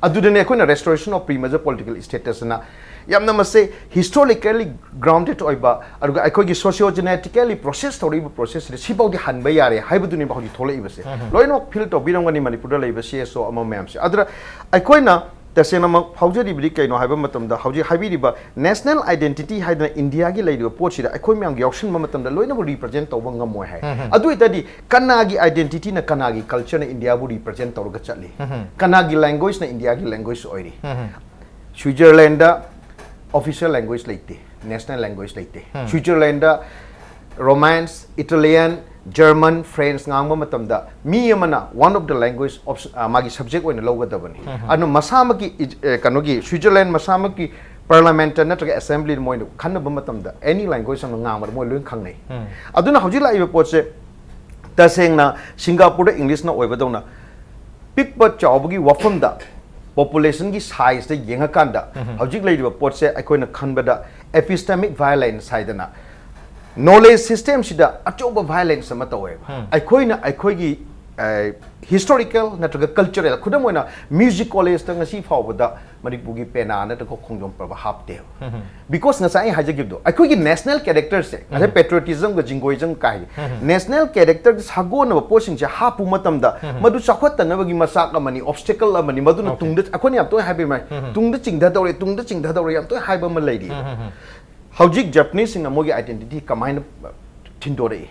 ꯑꯗꯨꯗꯅꯦ ꯑꯩꯈꯣꯏꯅ Restoration of Pre-Merger Political Status ꯅ ꯌꯥꯝꯅ ꯃꯁꯦ historically grounded ꯑꯣꯏꯕ, ꯑꯗꯨꯒ ꯑꯩꯈꯣꯏꯒꯤ socio-genetically process ꯇꯧꯔꯛꯏꯕ process ꯁꯤꯗ ꯁꯤꯐꯥꯎꯗꯤ ꯍꯟꯕ ꯌꯥꯔꯦ ꯍꯥꯏꯕꯗꯨꯅꯦꯕ ꯍꯧꯖꯤꯛ ꯊꯣꯛꯂꯛꯏꯕꯁꯦ꯫ ꯂꯣꯏꯅꯃꯛ feel ꯇꯧꯕꯤꯔꯝꯒꯅꯤ ꯃꯅꯤꯄꯨꯔꯗ ꯂꯩꯕ C S O ꯑꯃ ꯃꯌꯥꯝꯁꯦ꯫ ꯑꯗꯨꯗ ꯑꯩꯈꯣꯏꯅ ꯇꯁꯦꯡꯅꯃꯛ ꯐꯥꯎꯖꯔꯤꯕꯗꯤ ꯀꯩꯅꯣ ꯍꯥꯏꯕ ꯃꯇꯝꯗ, ꯍꯧꯖꯤꯛ ꯍꯥꯏꯕꯤꯔꯤꯕ national identity ꯍꯥꯏꯗꯅ ꯏꯟꯗꯤꯌꯥꯒꯤ ꯂꯩꯔꯤꯕ ꯄꯣꯠꯁꯤꯗ ꯑꯩꯈꯣꯏ ꯃꯌꯥꯝꯒꯤ ꯌꯥꯎꯁꯟꯕ ꯃꯇꯝꯗ ꯂꯣꯏꯅꯃꯛ represent ꯇꯧꯕ ꯉꯝꯃꯣꯏ ꯍꯥꯏ꯫ ꯑꯗꯨ ꯑꯣꯏꯇꯥꯔꯗꯤ ꯀꯅꯥꯒꯤ identity ꯅ, ꯀꯅꯥꯒꯤ culture ꯅ ꯏꯟꯗꯤꯌꯥꯕꯨ represent ꯇꯧꯔꯒ ꯆꯠꯂꯤ? ꯀꯅꯥꯒꯤ language ꯅ ꯏꯟꯗꯤꯌꯥꯒꯤ language ꯑꯣꯏꯔꯤ? Switzerland ꯗ official language ꯂꯩꯇꯦ, national language ꯂꯩꯇꯦ꯫ Switzerland ꯗ Romance, Italian, German, French ꯉꯥꯡꯕ ꯃꯇꯝꯗ ꯃꯤ ꯑꯃꯅ one of the language of, ꯑ, ꯃꯥꯒꯤ subject ꯑꯣꯏꯅ ꯂꯧꯒꯗꯕꯅꯤ꯫ ꯑꯗꯨꯅ ꯃꯁꯥꯃꯛꯀꯤ ꯏ-, ꯑ, ꯀꯩꯅꯣꯒꯤ Switzerland ꯃꯁꯥꯃꯛꯀꯤ parliament ꯅꯠꯇ꯭ꯔꯒ assembly ꯗ ꯃꯣꯏꯅ ꯈꯟꯅꯕ ꯃꯇꯝꯗ any language ꯑꯃ ꯉꯥꯡꯕꯗ ꯃꯣꯏ ꯂꯣꯏ ꯈꯪꯅꯩ꯫ ꯑꯗꯨꯅ ꯍꯧꯖꯤꯛ ꯂꯥꯛꯏꯕ ꯄꯣꯠꯁꯦ ꯇꯁꯦꯡꯅ ꯁꯤꯡꯒꯥꯄꯨꯔꯗ English ꯅ ꯑꯣꯏꯕꯗꯧꯅ ꯄꯤꯛꯄ ꯆꯥꯎꯕꯒꯤ ꯋꯥꯐꯝꯗ, population ꯒꯤ size ꯇ ꯌꯦꯡꯉꯀꯥꯟꯗ, ꯍꯧꯖꯤꯛ ꯂꯩꯔꯤꯕ ꯄꯣꯠꯁꯦ ꯑꯩꯈꯣꯏꯅ ꯈꯟꯕꯗ epistemic violence ꯍꯥꯏꯗꯅ knowledge system ꯁꯤꯗ ꯑꯆꯧꯕ violence ꯑꯃ ꯇꯧꯋꯦꯕ꯫ ꯑꯩꯈꯣꯏꯅ ꯑꯩꯈꯣꯏꯒꯤ, ꯑ, historical ꯅꯠꯇ꯭ꯔꯒ cultural, ꯈꯨꯗꯝ ꯑꯣꯏꯅ music college ꯇ ꯉꯁꯤ ꯐꯥꯎꯕꯗ ꯃꯅꯤꯄꯨꯔꯒꯤ ꯄꯦꯅꯥ ꯅꯠꯇ꯭ꯔꯒ ꯈꯣꯡꯖꯣꯝ ꯄꯔꯕ ꯍꯥꯞꯇꯦꯕ꯫ Because ꯉꯁꯥꯏ ꯑꯩ ꯍꯥꯏꯖꯈꯤꯕꯗꯣ, ꯑꯩꯈꯣꯏꯒꯤ national character ꯁꯦ, ꯉꯁꯥꯏ patriotism ꯒ jingoism ꯀꯥꯏ, national character ꯒ ꯁꯥꯒꯣꯟꯅꯕ ꯄꯣꯠꯁꯤꯡꯁꯦ ꯍꯥꯞꯄꯨ ꯃꯇꯝꯗ ꯃꯗꯨ ꯆꯥꯎꯈꯠꯇꯅꯕꯒꯤ ꯃꯆꯥꯛ ꯑꯃꯅꯤ, obstacle ꯑꯃꯅꯤ꯫ ꯃꯗꯨꯅ Okay. ꯇꯨꯡꯗ, ꯑꯩꯈꯣꯏꯅ ꯌꯥꯝ ꯇꯣꯏꯅ ꯍꯥꯏꯕ ꯃꯥꯏ, ꯇꯨꯡꯗ ꯆꯤꯡꯊꯗꯧꯔꯦ, ꯇꯨꯡꯗ ꯆꯤꯡꯊꯗꯧꯔꯦ ꯌꯥꯝ ꯇꯣꯏꯅ ꯍꯥꯏꯕ ꯑꯃ ꯂꯩꯔꯤ꯫ ꯍꯧꯖꯤꯛ Japanese ꯁꯤꯡꯅ ꯃꯣꯏꯒꯤ identity ꯀꯃꯥꯏꯅ ꯊꯤꯟꯗꯣꯔꯛꯏ?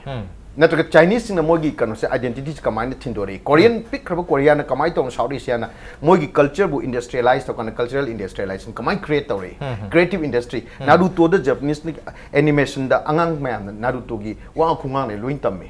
ꯅꯠꯇ꯭ꯔꯒ Chinese ꯁꯤꯡꯅ ꯃꯣꯏꯒꯤ ꯀꯩꯅꯣꯁꯦ, identity ꯁꯦ ꯀꯃꯥꯏꯅ ꯊꯤꯟꯗꯣꯔꯛꯏ? Korean, ꯄꯤꯛꯈ꯭ꯔꯕ Korea ꯅ ꯀꯃꯥꯏꯅ ꯇꯧꯅ South Asia ꯅ ꯃꯣꯏꯒꯤ culture ꯕꯨ industrialize ꯇꯧꯀꯥꯟꯗ cultural industrialization ꯀꯃꯥꯏꯅ create ꯇꯧꯔꯛꯏ? Creative industry꯫ Naruto ꯗ Japanese ꯅ animation ꯗ ꯑꯉꯥꯡ ꯃꯌꯥꯝꯅ Naruto ꯒꯤ ꯋꯥ ꯈꯨꯉꯥꯡꯅ ꯂꯣꯏ ꯇꯝꯃꯤ꯫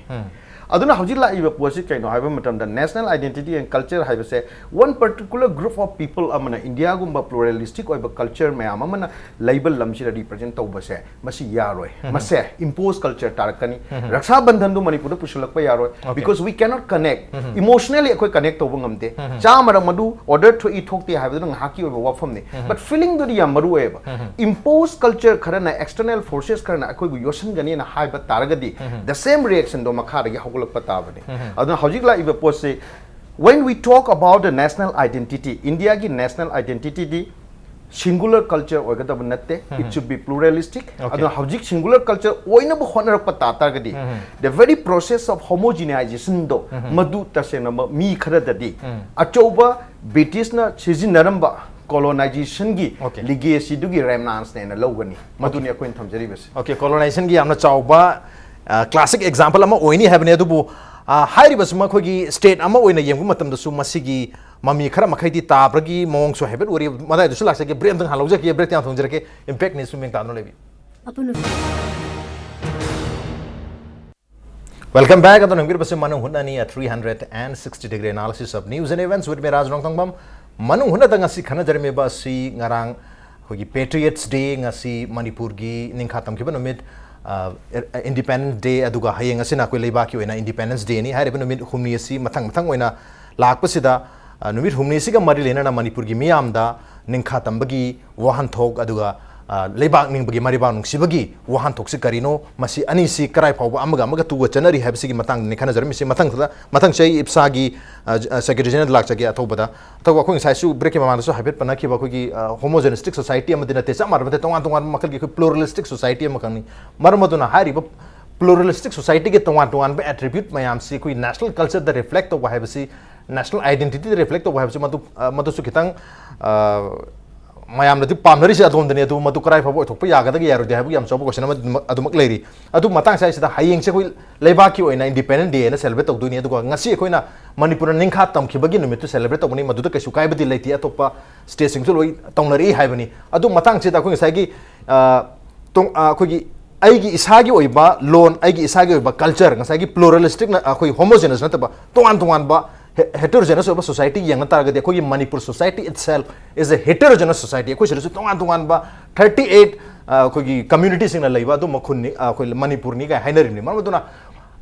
ꯑꯗꯨꯅ ꯍꯧꯖꯤꯛ ꯂꯥꯛꯏꯕ ꯄꯣꯠꯁꯤ ꯀꯩꯅꯣ ꯍꯥꯏꯕ ꯃꯇꯝꯗ, national identity and culture ꯍꯥꯏꯕꯁꯦ one particular group of people ꯑꯃꯅ, ꯏꯟꯗꯤꯌꯥꯒꯨꯝꯕ pluralistic ꯑꯣꯏꯕ culture ꯃꯌꯥꯝ ꯑꯃꯅ ꯂꯩꯕ ꯂꯝꯁꯤꯗ represent ꯇꯧꯕꯁꯦ, ꯃꯁꯤ ꯌꯥꯔꯣꯏ꯫ ꯃꯁꯦ impose culture ꯇꯥꯔꯛꯀꯅꯤ꯫ ꯔꯛꯁꯥ ꯕꯟꯙꯟꯗꯨ ꯃꯅꯤꯄꯨꯔꯗ ꯄꯨꯁꯤꯜꯂꯛꯄ ꯌꯥꯔꯣꯏ, because we cannot connect, emotionally ꯑꯩꯈꯣꯏ connect ꯇꯧꯕ ꯉꯝꯗꯦ꯫ ꯆꯥꯝꯃꯔꯛ ꯃꯗꯨ order ꯊꯣꯛꯏ ꯊꯣꯛꯇꯦ ꯍꯥꯏꯕꯗꯨꯅ ꯉꯥꯏꯍꯥꯛꯀꯤ ꯑꯣꯏꯕ ꯋꯥꯐꯝꯅꯤ, but feelingꯗꯨꯗꯤ ꯌꯥꯝ ꯃꯔꯨ ꯑꯣꯏꯌꯦꯕ꯫ Impose culture ꯈꯔꯅ, external forces ꯈꯔꯅ ꯑꯩꯈꯣꯏꯕꯨ ꯌꯣꯠꯁꯤꯟꯒꯅꯤꯅ ꯍꯥꯏꯕ ꯇꯥꯔꯒꯗꯤ, the same reactionꯗꯣ ꯃꯈꯥꯗꯒꯤ ꯍꯧꯒꯠꯂꯛꯄ ꯇꯥꯕꯅꯤ꯫ ꯑꯗꯨꯅ ꯍꯧꯖꯤꯛ ꯂꯥꯛꯏꯕ ꯄꯣꯠꯁꯤ, when we talk about the national identity, ꯏꯟꯗꯤꯌꯥꯒꯤ national identityꯗꯤ singular culture ꯑꯣꯏꯒꯗꯕ ꯅꯠꯇꯦ, it should be pluralistic꯫ ꯑꯗꯨꯅ ꯍꯧꯖꯤꯛ singular culture ꯑꯣꯏꯅꯕ ꯍꯣꯠꯅꯔꯛꯄ ꯇꯥ ꯇꯥꯔꯒꯗꯤ, the very process of homogeneizationꯗꯣ, ꯃꯗꯨ ꯇꯁꯦꯡꯅ ꯃ-, ꯃꯤ ꯈꯔꯗꯗꯤ ꯑꯆꯧꯕ Britishꯅ ꯁꯤꯖꯤꯟꯅꯔꯝꯕ colonizationꯒꯤ legacyꯗꯨꯒꯤ remnantsꯅꯦꯅ ꯂꯧꯒꯅꯤ꯫ ꯃꯗꯨꯅꯤ ꯑꯩꯈꯣꯏꯅ ꯊꯝꯖꯔꯤꯕꯁꯦ꯫ Okay, colonizationꯒꯤ ꯌꯥꯝꯅ ꯆꯥꯎꯕ, ꯑ, classic example ꯑꯃ ꯑꯣꯏꯅꯤ ꯍꯥꯏꯕꯅꯤ꯫ ꯑꯗꯨꯕꯨ, ꯑ, ꯍꯥꯏꯔꯤꯕꯁꯤꯃ ꯑꯩꯈꯣꯏꯒꯤ state ꯑꯃ ꯑꯣꯏꯅ ꯌꯦꯡꯕ ꯃꯇꯝꯗꯁꯨ ꯃꯁꯤꯒꯤ ꯃꯃꯤ ꯈꯔ ꯃꯈꯩꯗꯤ ꯇꯥꯕ꯭ꯔꯒꯤ ꯃꯑꯣꯡꯁꯨ ꯍꯥꯏꯐꯦꯠ ꯎꯔꯤ꯫ ꯃꯗꯥꯏꯗꯨꯁꯨ ꯂꯥꯛꯆꯒꯦ, break ꯑꯝꯇꯪ ꯍꯥꯟꯅ ꯂꯧꯖꯒꯦ, break ꯇꯤ ꯍꯥꯟꯅ ꯊꯣꯡꯖꯔꯛꯀꯦ꯫ Impact News ꯃꯤꯡ ꯇꯥꯗꯨꯅ ꯂꯩꯕꯤꯌꯨ꯫ ꯑꯄꯨꯟꯕ Welcome back. ꯑꯗꯣ ꯅꯪꯕꯤꯔꯕꯁꯦ ꯃꯅꯨꯡ ꯍꯨꯠꯅꯅꯤ, a three hundred and sixty degree analysis of news and events with me, ꯔꯥꯖ ꯔꯣꯡꯊꯣꯡꯕꯝ꯫ ꯃꯅꯨꯡ ꯍꯨꯠꯅꯗ ꯉꯁꯤ ꯈꯟꯅꯖꯔꯝꯃꯤꯕ ꯑꯁꯤ ꯉꯔꯥꯡ ꯑꯩꯈꯣꯏꯒꯤ Patriots Day, ꯉꯁꯤ ꯃꯅꯤꯄꯨꯔꯒꯤ ꯅꯤꯡꯈꯥ ꯇꯝꯈꯤꯕ ꯅꯨꯃꯤꯠ, ꯑ, Independence Day, ꯑꯗꯨꯒ ꯍꯌꯦꯡ ꯑꯁꯤꯅ ꯑꯩꯈꯣꯏ ꯂꯩꯕꯥꯛꯀꯤ ꯑꯣꯏꯅ Independence Dayꯅꯤ꯫ ꯍꯥꯏꯔꯤꯕ ꯅꯨꯃꯤꯠ ꯍꯨꯝꯅꯤ ꯑꯁꯤ ꯃꯊꯪ ꯃꯊꯪ ꯑꯣꯏꯅ ꯂꯥꯛꯄꯁꯤꯗ, ꯑ, ꯅꯨꯃꯤꯠ ꯍꯨꯝꯅꯤꯁꯤꯒ ꯃꯔꯤ ꯂꯩꯅꯅ ꯃꯅꯤꯄꯨꯔꯒꯤ ꯃꯤꯌꯥꯝꯗ ꯅꯤꯡꯈꯥ ꯇꯝꯕꯒꯤ ꯋꯥꯍꯟꯊꯣꯛ, ꯑꯗꯨꯒ, ꯑ, ꯂꯩꯕꯥꯛ ꯅꯤꯡꯕꯒꯤ, ꯃꯔꯩꯕꯥꯛ ꯅꯨꯡꯁꯤꯕꯒꯤ ꯋꯥꯍꯟꯊꯣꯛꯁꯤ ꯀꯔꯤꯅꯣ, ꯃꯁꯤ ꯑꯅꯤꯁꯤ ꯀꯔꯥꯏ ꯐꯥꯎꯕ ꯑꯃꯒ ꯑꯃꯒ ꯇꯨꯒ ꯆꯠꯅꯔꯤ ꯍꯥꯏꯕꯁꯤꯒꯤ ꯃꯇꯥꯡꯗꯅꯤ ꯈꯟꯅꯖꯔꯝꯃꯤꯁꯤ꯫ ꯃꯊꯪꯗ, ꯃꯊꯪꯁꯦ ꯑꯩ ꯏꯞꯁꯥꯒꯤ, ꯑ, ꯑ, Secretary General ꯂꯥꯛꯆꯒꯦ꯫ ꯑꯊꯧꯕꯗ, ꯑꯊꯧꯕ, ꯑꯩꯈꯣꯏ ꯉꯁꯥꯏꯁꯨ breakꯀꯤ ꯃꯃꯥꯡꯗꯁꯨ ꯍꯥꯏꯐꯦꯠ ꯄꯟꯅꯈꯤꯕ ꯑꯩꯈꯣꯏꯒꯤ, ꯑ, homogeneistic society ꯑꯃꯗꯤ ꯅꯠꯇꯦ, ꯆꯞ ꯃꯥꯟꯅꯕ ꯅꯠꯇꯦ, ꯇꯣꯉꯥꯟ ꯇꯣꯉꯥꯟꯕ ꯃꯈꯜꯒꯤ ꯑꯩꯈꯣꯏ pluralistic society ꯑꯃꯈꯛꯅꯤ꯫ ꯃꯔꯝ ꯑꯗꯨꯅ ꯍꯥꯏꯔꯤꯕ pluralistic societyꯒꯤ ꯇꯣꯉꯥꯟ ꯇꯣꯉꯥꯟꯕ attribute ꯃꯌꯥꯝꯁꯤ ꯑꯩꯈꯣꯏ national cultureꯗ reflect ꯇꯧꯕ ꯍꯥꯏꯕꯁꯤ, national identityꯗ reflect ꯇꯧꯕ ꯍꯥꯏꯕꯁꯤ ꯃꯗꯨ, ꯑ, ꯃꯗꯨꯁꯨ ꯈꯤꯇꯪ, ꯑ, ꯃꯌꯥꯝꯅꯗꯤ ꯄꯥꯝꯅꯔꯤꯁꯦ ꯑꯗꯣꯝꯗꯅꯤ꯫ ꯑꯗꯨ ꯃꯗꯨ ꯀꯔꯥꯏ ꯐꯥꯎꯕ ꯑꯣꯏꯊꯣꯛꯄ ꯌꯥꯒꯗꯒꯦ ꯌꯥꯔꯣꯏꯗꯦ ꯍꯥꯏꯕꯒꯤ ꯌꯥꯝ ꯆꯥꯎꯕ question ꯑꯃ ꯑꯗꯨꯃꯛ, ꯑꯗꯨꯃꯛ ꯂꯩꯔꯤ꯫ ꯑꯗꯨ ꯃꯇꯥꯡ ꯁ꯭ꯋꯥꯏꯁꯤꯗ ꯍꯌꯦꯡꯁꯦ ꯑꯩꯈꯣꯏ ꯂꯩꯕꯥꯛꯀꯤ ꯑꯣꯏꯅ Independence Day ꯍꯥꯏꯅ celebrate ꯇꯧꯗꯣꯏꯅꯤ, ꯑꯗꯨꯒ ꯉꯁꯤ ꯑꯩꯈꯣꯏꯅ ꯃꯅꯤꯄꯨꯔꯅ ꯅꯤꯡꯈꯥ ꯇꯝꯈꯤꯕꯒꯤ ꯅꯨꯃꯤꯠꯇꯨ celebrate ꯇꯧꯕꯅꯤ, ꯃꯗꯨꯗ ꯀꯩꯁꯨ ꯀꯥꯏꯕꯗꯤ ꯂꯩꯇꯦ, ꯑꯇꯣꯞꯄ stateꯁꯤꯡꯁꯨ ꯂꯣꯏ ꯇꯧꯅꯔꯛꯏ ꯍꯥꯏꯕꯅꯤ꯫ ꯑꯗꯨ ꯃꯇꯥꯡꯁꯤꯗ ꯑꯩꯈꯣꯏ ꯉꯁꯥꯏꯒꯤ, ꯑ, ꯇꯣꯡ-, ꯑ, ꯑꯩꯈꯣꯏꯒꯤ ꯑꯩꯒꯤ ꯏꯁꯥꯒꯤ ꯑꯣꯏꯕ ꯂꯣꯟ, ꯑꯩꯒꯤ ꯏꯁꯥꯒꯤ ꯑꯣꯏꯕ ꯀꯜꯆꯔ, ꯉꯁꯥꯏꯒꯤ ꯄ꯭ꯂꯨꯔꯦꯂꯤꯁꯇꯤꯛꯅ ꯑꯩꯈꯣꯏ ꯍꯣꯃꯣꯖꯦꯅꯁ ꯅꯠꯇꯕ ꯇꯣꯉꯥꯟ ꯇꯣꯉꯥꯟꯕ ꯍꯦꯇꯔꯣꯖꯦꯅꯁ ꯑꯣꯏꯕ ꯁꯣꯁꯥꯏꯇꯤ ꯌꯦꯡꯉ ꯇꯥꯔꯒꯗꯤ ꯑꯩꯈꯣꯏꯒꯤ Manipur society itself is a heterogeneous society. ꯑꯩꯈꯣꯏ ꯁꯤꯗꯁꯨ ꯇꯣꯉꯥꯟ ꯇꯣꯉꯥꯟꯕ ꯊꯥꯔꯇꯤ ꯑꯩꯠ ꯑꯩꯈꯣꯏꯒꯤ ꯀꯝꯃ꯭ꯌꯨꯅꯤꯇꯤꯁꯤꯡꯅ ꯂꯩꯕ ꯑꯗꯨꯝꯕ ꯈꯨꯟꯅꯤ, ꯑꯩꯈꯣꯏ ꯃꯅꯤꯄꯨꯔꯅꯤ ꯀꯥꯏ ꯍꯥꯏꯅꯔꯤꯕꯅꯤ꯫ ꯃꯔꯝ ꯑꯗꯨꯅ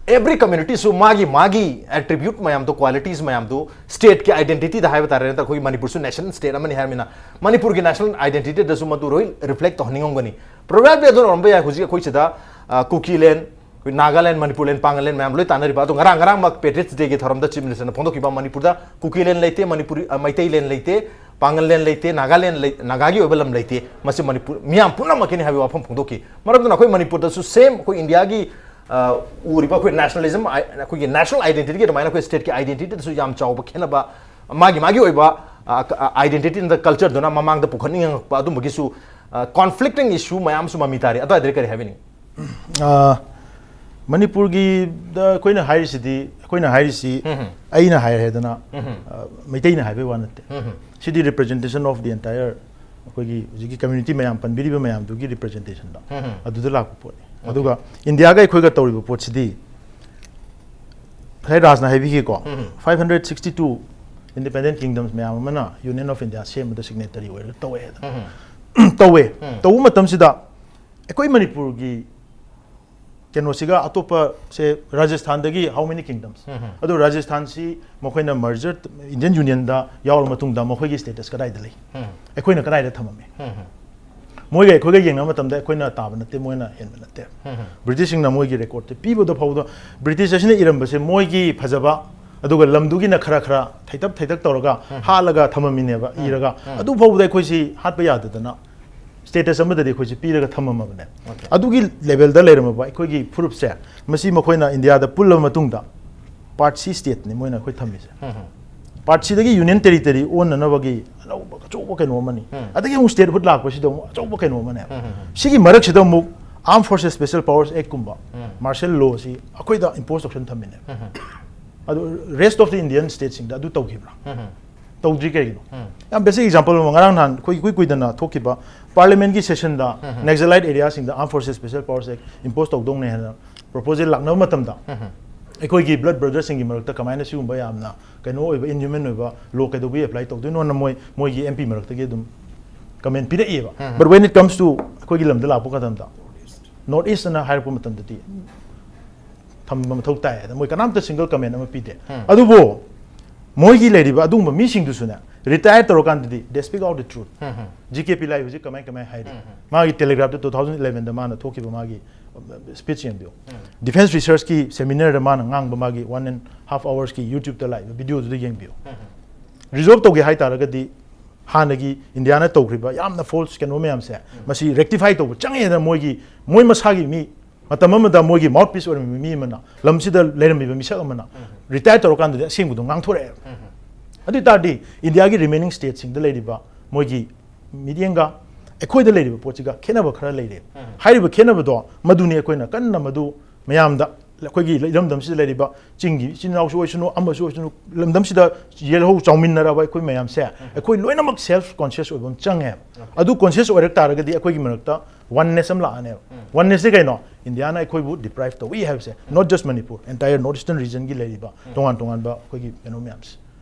every communityꯁꯨ ꯃꯥꯒꯤ ꯃꯥꯒꯤ ꯑꯦꯇ꯭ꯔꯤꯕ꯭ꯌꯨꯠ ꯃꯌꯥꯝꯗꯣ, ꯀ꯭ꯋꯥꯂꯤꯇꯤꯁ ꯃꯌꯥꯝꯗꯣ, ꯁ꯭ꯇꯦꯠꯀꯤ ꯑꯥꯏꯗꯦꯟꯇꯤꯇꯤꯗ ꯍꯥꯏꯕ ꯇꯥꯔꯦ, ꯅꯠꯇ꯭ꯔꯒ ꯑꯩꯈꯣꯏꯒꯤ ꯃꯅꯤꯄꯨꯔꯁꯨ ꯅꯦꯁꯅꯦꯜ ꯁ꯭ꯇꯦꯠ ꯑꯃꯅꯤ ꯍꯥꯏꯔꯕꯅꯤꯅ ꯃꯅꯤꯄꯨꯔꯒꯤ ꯅꯦꯁꯅꯦꯜ ꯑꯥꯏꯗꯦꯟꯇꯤꯇꯤꯗꯁꯨ ꯃꯗꯨ ꯂꯣꯏ ꯔꯤꯐ꯭ꯂꯦꯛ ꯇꯧꯍꯟꯅꯤꯡꯉꯝꯒꯅꯤ꯫ ꯄ꯭ꯔꯣꯕꯦꯕꯂꯤ ꯑꯗꯨꯅ ꯑꯣꯏꯔꯝꯕ ꯌꯥꯏ ꯍꯧꯖꯤꯛ ꯑꯩꯈꯣꯏ ꯁꯤꯗ, ꯑ, ꯀꯨꯀꯤꯂꯦꯟ, ꯑꯩꯈꯣꯏ ꯅꯥꯒꯥꯂꯦꯟ, ꯃꯅꯤꯄꯨꯔꯂꯦꯟ, ꯄꯥꯡꯒꯜꯂꯦꯟ ꯃꯌꯥꯝ ꯂꯣꯏ ꯇꯥꯟꯅꯔꯤꯕ꯫ ꯑꯗꯣ ꯉꯔꯥꯡ ꯉꯔꯥꯡꯃꯛ ꯄꯦꯇ꯭ꯔꯤꯌꯠꯁ ꯗꯦꯒꯤ ꯊꯧꯔꯝꯗ ꯆꯤꯐ ꯃꯤꯅꯤꯁꯇꯔꯅ ꯐꯣꯡꯗꯣꯛꯈꯤꯕ ꯃꯅꯤꯄꯨꯔꯗ ꯀꯨꯀꯤꯂꯦꯟ ꯂꯩꯇꯦ, ꯃꯅꯤꯄꯨꯔꯤ, ꯑ, ꯃꯩꯇꯩꯂꯦꯟ ꯂꯩꯇꯦ, ꯄꯥꯡꯒꯜꯂꯦꯟ ꯂꯩꯇꯦ, ꯅꯥꯒꯥꯂꯦꯟ ꯂꯩ-, ꯅꯥꯒꯥꯒꯤ ꯑꯣꯏꯕ ꯂꯝ ꯂꯩꯇꯦ, ꯃꯁꯤ ꯃꯅꯤꯄꯨꯔ ꯃꯤꯌꯥꯝ ꯄꯨꯝꯅꯃꯛꯀꯤꯅꯤ ꯍꯥꯏꯕ ꯋꯥꯐꯝ ꯐꯣꯡꯗꯣꯛꯈꯤ꯫ ꯃꯔꯝ ꯑꯗꯨꯅ ꯑꯩꯈꯣꯏ ꯃꯅꯤꯄꯨꯔꯗꯁꯨ ꯁꯦꯝ ꯑꯩꯈꯣꯏ ꯏꯟꯗꯤꯌꯥꯒꯤ, ꯑ, ꯎꯔꯤꯕ ꯑꯩꯈꯣꯏ ꯅꯦꯁꯅꯦꯂꯤꯖꯝ, ꯑꯩꯈꯣꯏꯒꯤ ꯅꯦꯁꯅꯦꯜ ꯑꯥꯏꯗꯦꯟꯇꯤꯇꯤꯒꯤ ꯑꯗꯨꯃꯥꯏꯅ ꯑꯩꯈꯣꯏ ꯁ꯭ꯇꯦꯠꯀꯤ ꯑꯥꯏꯗꯦꯟꯇꯤꯇꯤꯗꯁꯨ ꯌꯥꯝ ꯆꯥꯎꯕ ꯈꯦꯠꯅꯕ, ꯃꯥꯒꯤ ꯃꯥꯒꯤ ꯑꯣꯏꯕ, ꯑ, ꯑ, ꯑꯥꯏꯗꯦꯟꯇꯤꯇꯤ ꯅꯠꯇ꯭ꯔꯒ ꯀꯜꯆꯔꯗꯨꯅ ꯃꯃꯥꯡꯗ ꯄꯨꯈꯠꯅꯤꯡꯉꯛꯄ ꯑꯗꯨꯝꯕꯒꯤꯁꯨ, ꯑ, ꯀꯣꯟꯐ꯭ꯂꯤꯛꯇꯤꯡ ꯏꯁꯨ ꯃꯌꯥꯝꯁꯨ ꯃꯃꯤ ꯇꯥꯔꯤ꯫ ꯑꯗꯨꯋꯥꯏꯗꯗꯤ ꯀꯔꯤ ꯍꯥꯏꯕꯤꯅꯤꯡꯉꯤ? ꯑ, ꯃꯅꯤꯄꯨꯔꯒꯤꯗ ꯑꯩꯈꯣꯏꯅ ꯍꯥꯏꯔꯤꯁꯤꯗꯤ, ꯑꯩꯈꯣꯏꯅ ꯍꯥꯏꯔꯤꯁꯤ, ꯎꯝ꯫ ꯑꯩꯅ ꯍꯥꯏꯔꯦꯗꯅ, ꯎꯝ꯫ ꯑ, ꯃꯩꯇꯩꯅ ꯍꯥꯏꯕꯒꯤ ꯋꯥ ꯅꯠꯇꯦ꯫ ꯎꯝ꯫ ꯁꯤꯗꯤ representation of the entire, ꯑꯩꯈꯣꯏꯒꯤ ꯍꯧꯖꯤꯛꯀꯤ ꯀꯝꯃ꯭ꯌꯨꯅꯤꯇꯤ ꯃꯌꯥꯝ ꯄꯟꯕꯤꯔꯤꯕ ꯃꯌꯥꯝꯗꯨꯒꯤ ꯔꯤꯄ꯭ꯔꯖꯦꯟꯇꯦꯁꯟꯗꯣ, ꯎꯝ꯫ ꯑꯗꯨꯗ ꯂꯥꯛꯄ ꯄꯣꯠꯅꯤ꯫ ꯑꯣꯀꯦ꯫ ꯑꯗꯨꯒ ꯏꯟꯗꯤꯌꯥꯒ ꯑꯩꯈꯣꯏꯒ ꯇꯧꯔꯤꯕ ꯄꯣꯠꯁꯤꯗꯤ, ꯉꯁꯥꯏ ꯔꯥꯖꯅ ꯍꯥꯏꯕꯤꯈꯤꯀꯣ, ꯎꯝ꯫ Five hundred sixty two independent kingdoms ꯃꯌꯥꯝ ꯑꯃꯅ Union of India ꯁꯦꯝꯕꯗ ꯁꯤꯒꯅꯦꯇꯔꯤ ꯑꯣꯏꯔꯒ ꯇꯧꯋꯦ ꯍꯥꯏꯗꯅ꯫ ꯎꯝ꯫ ꯇꯧꯋꯦ꯫ ꯎꯝ꯫ ꯇꯧꯕ ꯃꯇꯝꯁꯤꯗ ꯑꯩꯈꯣꯏ ꯃꯅꯤꯄꯨꯔꯒꯤ ꯀꯩꯅꯣꯁꯤꯒ ꯑꯇꯣꯞꯄꯁꯦ, ꯔꯥꯖꯁꯊꯥꯟꯗꯒꯤ how many kingdoms? ꯎꯝ꯫ ꯑꯗꯣ ꯔꯥꯖꯁꯊꯥꯟꯁꯤ ꯃꯈꯣꯏꯅ ꯃꯔꯖꯔ, ꯏꯟꯗꯤꯌꯟ ꯌꯨꯅꯤꯌꯟꯗ ꯌꯥꯎꯔ ꯃꯇꯨꯡꯗ ꯃꯈꯣꯏꯒꯤ ꯁ꯭ꯇꯦꯇꯁ ꯀꯗꯥꯏꯗ ꯂꯩ? ꯎꯝ꯫ ꯑꯩꯈꯣꯏꯅ ꯀꯗꯥꯏꯗ ꯊꯝꯃꯝꯃꯤ? ꯎꯝ꯫ ꯃꯣꯏꯒ ꯑꯩꯈꯣꯏꯒ ꯌꯦꯡꯅꯕ ꯃꯇꯝꯗ ꯑꯩꯈꯣꯏꯅ ꯇꯥꯕ ꯅꯠꯇꯦ, ꯃꯣꯏꯅ ꯍꯦꯟꯕ ꯅꯠꯇꯦ꯫ ꯎꯝ꯫ ꯕ꯭ꯔꯤꯇꯤꯁꯁꯤꯡꯅ ꯃꯣꯏꯒꯤ ꯔꯦꯀꯣꯔꯗꯁꯦ ꯄꯤꯕꯗ ꯐꯥꯎꯕꯗ, ꯕ꯭ꯔꯤꯇꯤꯁ ꯑꯁꯤꯅ ꯏꯔꯝꯕꯁꯦ ꯃꯣꯏꯒꯤ ꯐꯖꯕ, ꯑꯗꯨꯒ ꯂꯝꯗꯨꯒꯤꯅ ꯈꯔ ꯈꯔ ꯊꯩꯇꯛ ꯊꯩꯇꯛ ꯇꯧꯔꯒ ꯎꯝ꯫ ꯍꯥꯠꯂꯒ ꯊꯝꯃꯝꯃꯤꯅꯦꯕ, ꯎꯝ꯫ ꯏꯔꯒ꯫ ꯎꯝ꯫ ꯑꯗꯨ ꯐꯥꯎꯕꯗ ꯑꯩꯈꯣꯏꯁꯤ ꯍꯥꯠꯄ ꯌꯥꯗꯗꯅ ꯁ꯭ꯇꯦꯇꯁ ꯑꯃꯗꯗꯤ ꯑꯩꯈꯣꯏꯁꯤ ꯄꯤꯔꯒ ꯊꯝꯃꯝꯃꯕꯅꯦ꯫ ꯑꯣꯀꯦ꯫ ꯑꯗꯨꯒꯤ ꯂꯦꯚꯦꯜꯗ ꯂꯩꯔꯝꯃꯕ ꯑꯩꯈꯣꯏꯒꯤ ꯐꯨꯔꯨꯞꯁꯦ, ꯃꯁꯤ ꯃꯈꯣꯏꯅ ꯏꯟꯗꯤꯌꯥꯗ ꯄꯨꯜꯂꯕ ꯃꯇꯨꯡꯗ ꯄꯥꯔꯠ ꯁꯤ ꯁ꯭ꯇꯦꯠꯅꯤ ꯃꯣꯏꯅ ꯑꯩꯈꯣꯏ ꯊꯝꯃꯤꯁꯦ꯫ ꯎꯝ꯫ ꯄꯥꯔꯠ ꯁꯤꯗꯒꯤ ꯌꯨꯅꯤꯌꯟ ꯇꯦꯔꯤꯇꯔꯤ ꯑꯣꯟꯅꯅꯕꯒꯤ ꯑꯅꯧꯕ ꯑꯆꯧꯕ ꯀꯩꯅꯣ ꯑꯃꯅꯤ꯫ ꯎꯝ꯫ ꯑꯗꯒꯤ ꯑꯃꯨꯛ ꯁ꯭ꯇꯦꯠꯍꯨꯗ ꯂꯥꯛꯄꯁꯤꯗ ꯑꯃꯨꯛ ꯑꯆꯧꯕ ꯀꯩꯅꯣ ꯑꯃꯅꯦ꯫ ꯎꯝ, ꯎꯝ, ꯎꯝ꯫ ꯁꯤꯒꯤ ꯃꯔꯛꯁꯤꯗ ꯑꯃꯨꯛ Armed Forces Special Powers Act ꯀꯨꯝꯕ, ꯎꯝ꯫ ꯃꯥꯔꯁꯦꯜ ꯂꯣꯁꯤ ꯑꯩꯈꯣꯏꯗ ꯏꯝꯄꯣꯁ ꯇꯧꯁꯟ ꯊꯝꯃꯤꯅꯦ꯫ ꯎꯝ, ꯎꯝ꯫ ꯑꯗꯨ rest of the Indian stateꯁꯤꯡꯗ ꯑꯗꯨ ꯇꯧꯈꯤꯕ꯭ꯔꯥ? ꯎꯝ, ꯎꯝ꯫ ꯇꯧꯗ꯭ꯔꯤ ꯀꯩꯒꯤꯅꯣ? ꯌꯥꯝ basic example ꯑꯃ, ꯉꯔꯥꯡ ꯅꯍꯥꯟ ꯑꯩꯈꯣꯏ ꯏꯀꯨꯏ ꯀꯨꯏꯗꯅ ꯊꯣꯛꯈꯤꯕ parliament ꯀꯤ session ꯗ Naxalite area ꯁꯤꯡꯗ Armed Forces Special Powers Act impose ꯇꯧꯗꯧꯅꯦ ꯍꯥꯏꯅ proposal ꯂꯥꯛꯅꯕ ꯃꯇꯝꯗ, ꯑꯩꯈꯣꯏꯒꯤ blood brother ꯁꯤꯡꯒꯤ ꯃꯔꯛꯇ ꯀꯃꯥꯏꯅ ꯁꯤꯒꯨꯝꯕ ꯌꯥꯝꯅ ꯀꯩꯅꯣ ꯑꯣꯏꯕ, inhuman ꯑꯣꯏꯕ law ꯀꯩꯗꯧꯕꯩ apply ꯇꯧꯗꯣꯏꯅꯣꯅ ꯃꯣꯏ, ꯃꯣꯏꯒꯤ M P ꯃꯔꯛꯇꯒꯤ ꯑꯗꯨꯝ comment ꯄꯤꯔꯛꯏꯕ꯫ But when it comes to ꯑꯩꯈꯣꯏꯒꯤ ꯂꯝꯗ ꯂꯥꯛꯄ ꯃꯇꯝꯗ, North East ꯑꯅ ꯍꯥꯏꯔꯛꯄ ꯃꯇꯝꯗꯗꯤ ꯊꯝꯕ ꯃꯊꯧ ꯇꯥꯏ꯫ ꯑꯗ ꯃꯣꯏ ꯀꯅꯥꯝꯇ single comment ꯑꯃ ꯄꯤꯗꯦ꯫ ꯑꯗꯨꯕꯨ ꯃꯣꯏꯒꯤ ꯂꯩꯔꯤꯕ ꯑꯗꯨꯒꯨꯝꯕ ꯃꯤꯁꯤꯡꯗꯨꯁꯨꯅꯦ, retire ꯇꯧꯔꯀꯥꯟꯗꯗꯤ they speak out the truth꯫ G K P ꯂꯥꯏ ꯍꯧꯖꯤꯛ ꯀꯃꯥꯏ ꯀꯃꯥꯏ ꯍꯥꯏꯔꯤ? ꯃꯥꯒꯤ Telegraph ꯇ two thousand eleven ꯗ ꯃꯥꯅ ꯊꯣꯛꯈꯤꯕ ꯃꯥꯒꯤ, ꯑ, speech ꯌꯦꯡꯕꯤꯌꯨ꯫ Defence Research ꯀꯤ seminar ꯗ ꯃꯥꯅ ꯉꯥꯡꯕ ꯃꯥꯒꯤ one and half hours ꯀꯤ YouTube ꯇ ꯂꯥꯛꯏꯕ video ꯗꯨꯗ ꯌꯦꯡꯕꯤꯌꯨ꯫ Resolve ꯇꯧꯒꯦ ꯍꯥꯏ ꯇꯥꯔꯒꯗꯤ ꯍꯥꯟꯅꯒꯤ ꯏꯟꯗꯤꯌꯥꯅ ꯇꯧꯈ꯭ꯔꯤꯕ ꯌꯥꯝꯅ false ꯀꯩꯅꯣ ꯃꯌꯥꯝꯁꯦ, ꯃꯁꯤ rectify ꯇꯧꯕ ꯆꯪꯉꯦꯅ ꯃꯣꯏꯒꯤ, ꯃꯣꯏ ꯃꯁꯥꯒꯤ ꯃꯤ, ꯃꯇꯝ ꯑꯃꯗ ꯃꯣꯏꯒꯤ mouthpiece ꯑꯣꯏꯔꯝꯃꯤꯕ ꯃꯤ ꯑꯃꯅ, ꯂꯝꯁꯤꯗ ꯂꯩꯔꯝꯃꯤꯕ ꯃꯤꯁꯛ ꯑꯃꯅ retire ꯇꯧꯔꯀꯥꯟꯗꯗꯤ ꯑꯁꯦꯡꯕꯗꯣ ꯉꯥꯡꯊꯣꯔꯛꯑꯦꯕ꯫ ꯑꯗꯨ ꯑꯣꯏ ꯇꯥꯔꯗꯤ ꯏꯟꯗꯤꯌꯥꯒꯤ remaining state ꯁꯤꯡꯗ ꯂꯩꯔꯤꯕ ꯃꯣꯏꯒꯤ ꯃꯤꯠꯌꯦꯡꯒ ꯑꯩꯈꯣꯏꯗ ꯂꯩꯔꯤꯕ ꯄꯣꯠꯁꯤꯒ ꯈꯦꯠꯅꯕ ꯈꯔ ꯂꯩꯔꯦ꯫ ꯍꯥꯏꯔꯤꯕ ꯈꯦꯠꯅꯕꯗꯣ ꯃꯗꯨꯅꯤ ꯑꯩꯈꯣꯏꯅ ꯀꯟꯅ ꯃꯗꯨ ꯃꯌꯥꯝꯗ, ꯑꯩꯈꯣꯏꯒꯤ ꯏꯔꯝꯗꯝꯁꯤꯗ ꯂꯩꯔꯤꯕ ꯆꯤꯡꯒꯤ ꯏꯆꯤꯟ ꯏꯅꯥꯎꯁꯨ ꯑꯣꯏꯁꯅꯨ, ꯑꯃꯁꯨ ꯑꯣꯏꯁꯅꯨ, ꯂꯝꯗꯝꯁꯤꯗ ꯌꯦꯜꯍꯧ ꯆꯥꯎꯃꯤꯟꯅꯔꯕ ꯑꯩꯈꯣꯏ ꯃꯌꯥꯝꯁꯦ, ꯑꯩꯈꯣꯏ ꯂꯣꯏꯅꯃꯛ self conscious ꯑꯣꯏꯕ ꯑꯃ ꯆꯪꯉꯦ꯫ ꯑꯗꯨ conscious ꯑꯣꯏꯔꯛ ꯇꯥꯔꯒꯗꯤ ꯑꯩꯈꯣꯏꯒꯤ ꯃꯔꯛꯇ oneness ꯑꯃ ꯂꯥꯛꯑꯅꯦꯕ꯫ Oneness ꯁꯦ ꯀꯩꯅꯣ? ꯏꯟꯗꯤꯌꯥꯅ ꯑꯩꯈꯣꯏꯕꯨ deprive ꯇꯧꯏ ꯍꯥꯏꯕꯁꯦ, not just Manipur, entire North Eastern region ꯒꯤ ꯂꯩꯔꯤꯕ ꯇꯣꯉꯥꯟ ꯇꯣꯉꯥꯟꯕ ꯑꯩꯈꯣꯏꯒꯤ ꯀꯩꯅꯣ ꯃꯌꯥꯝꯁꯦ꯫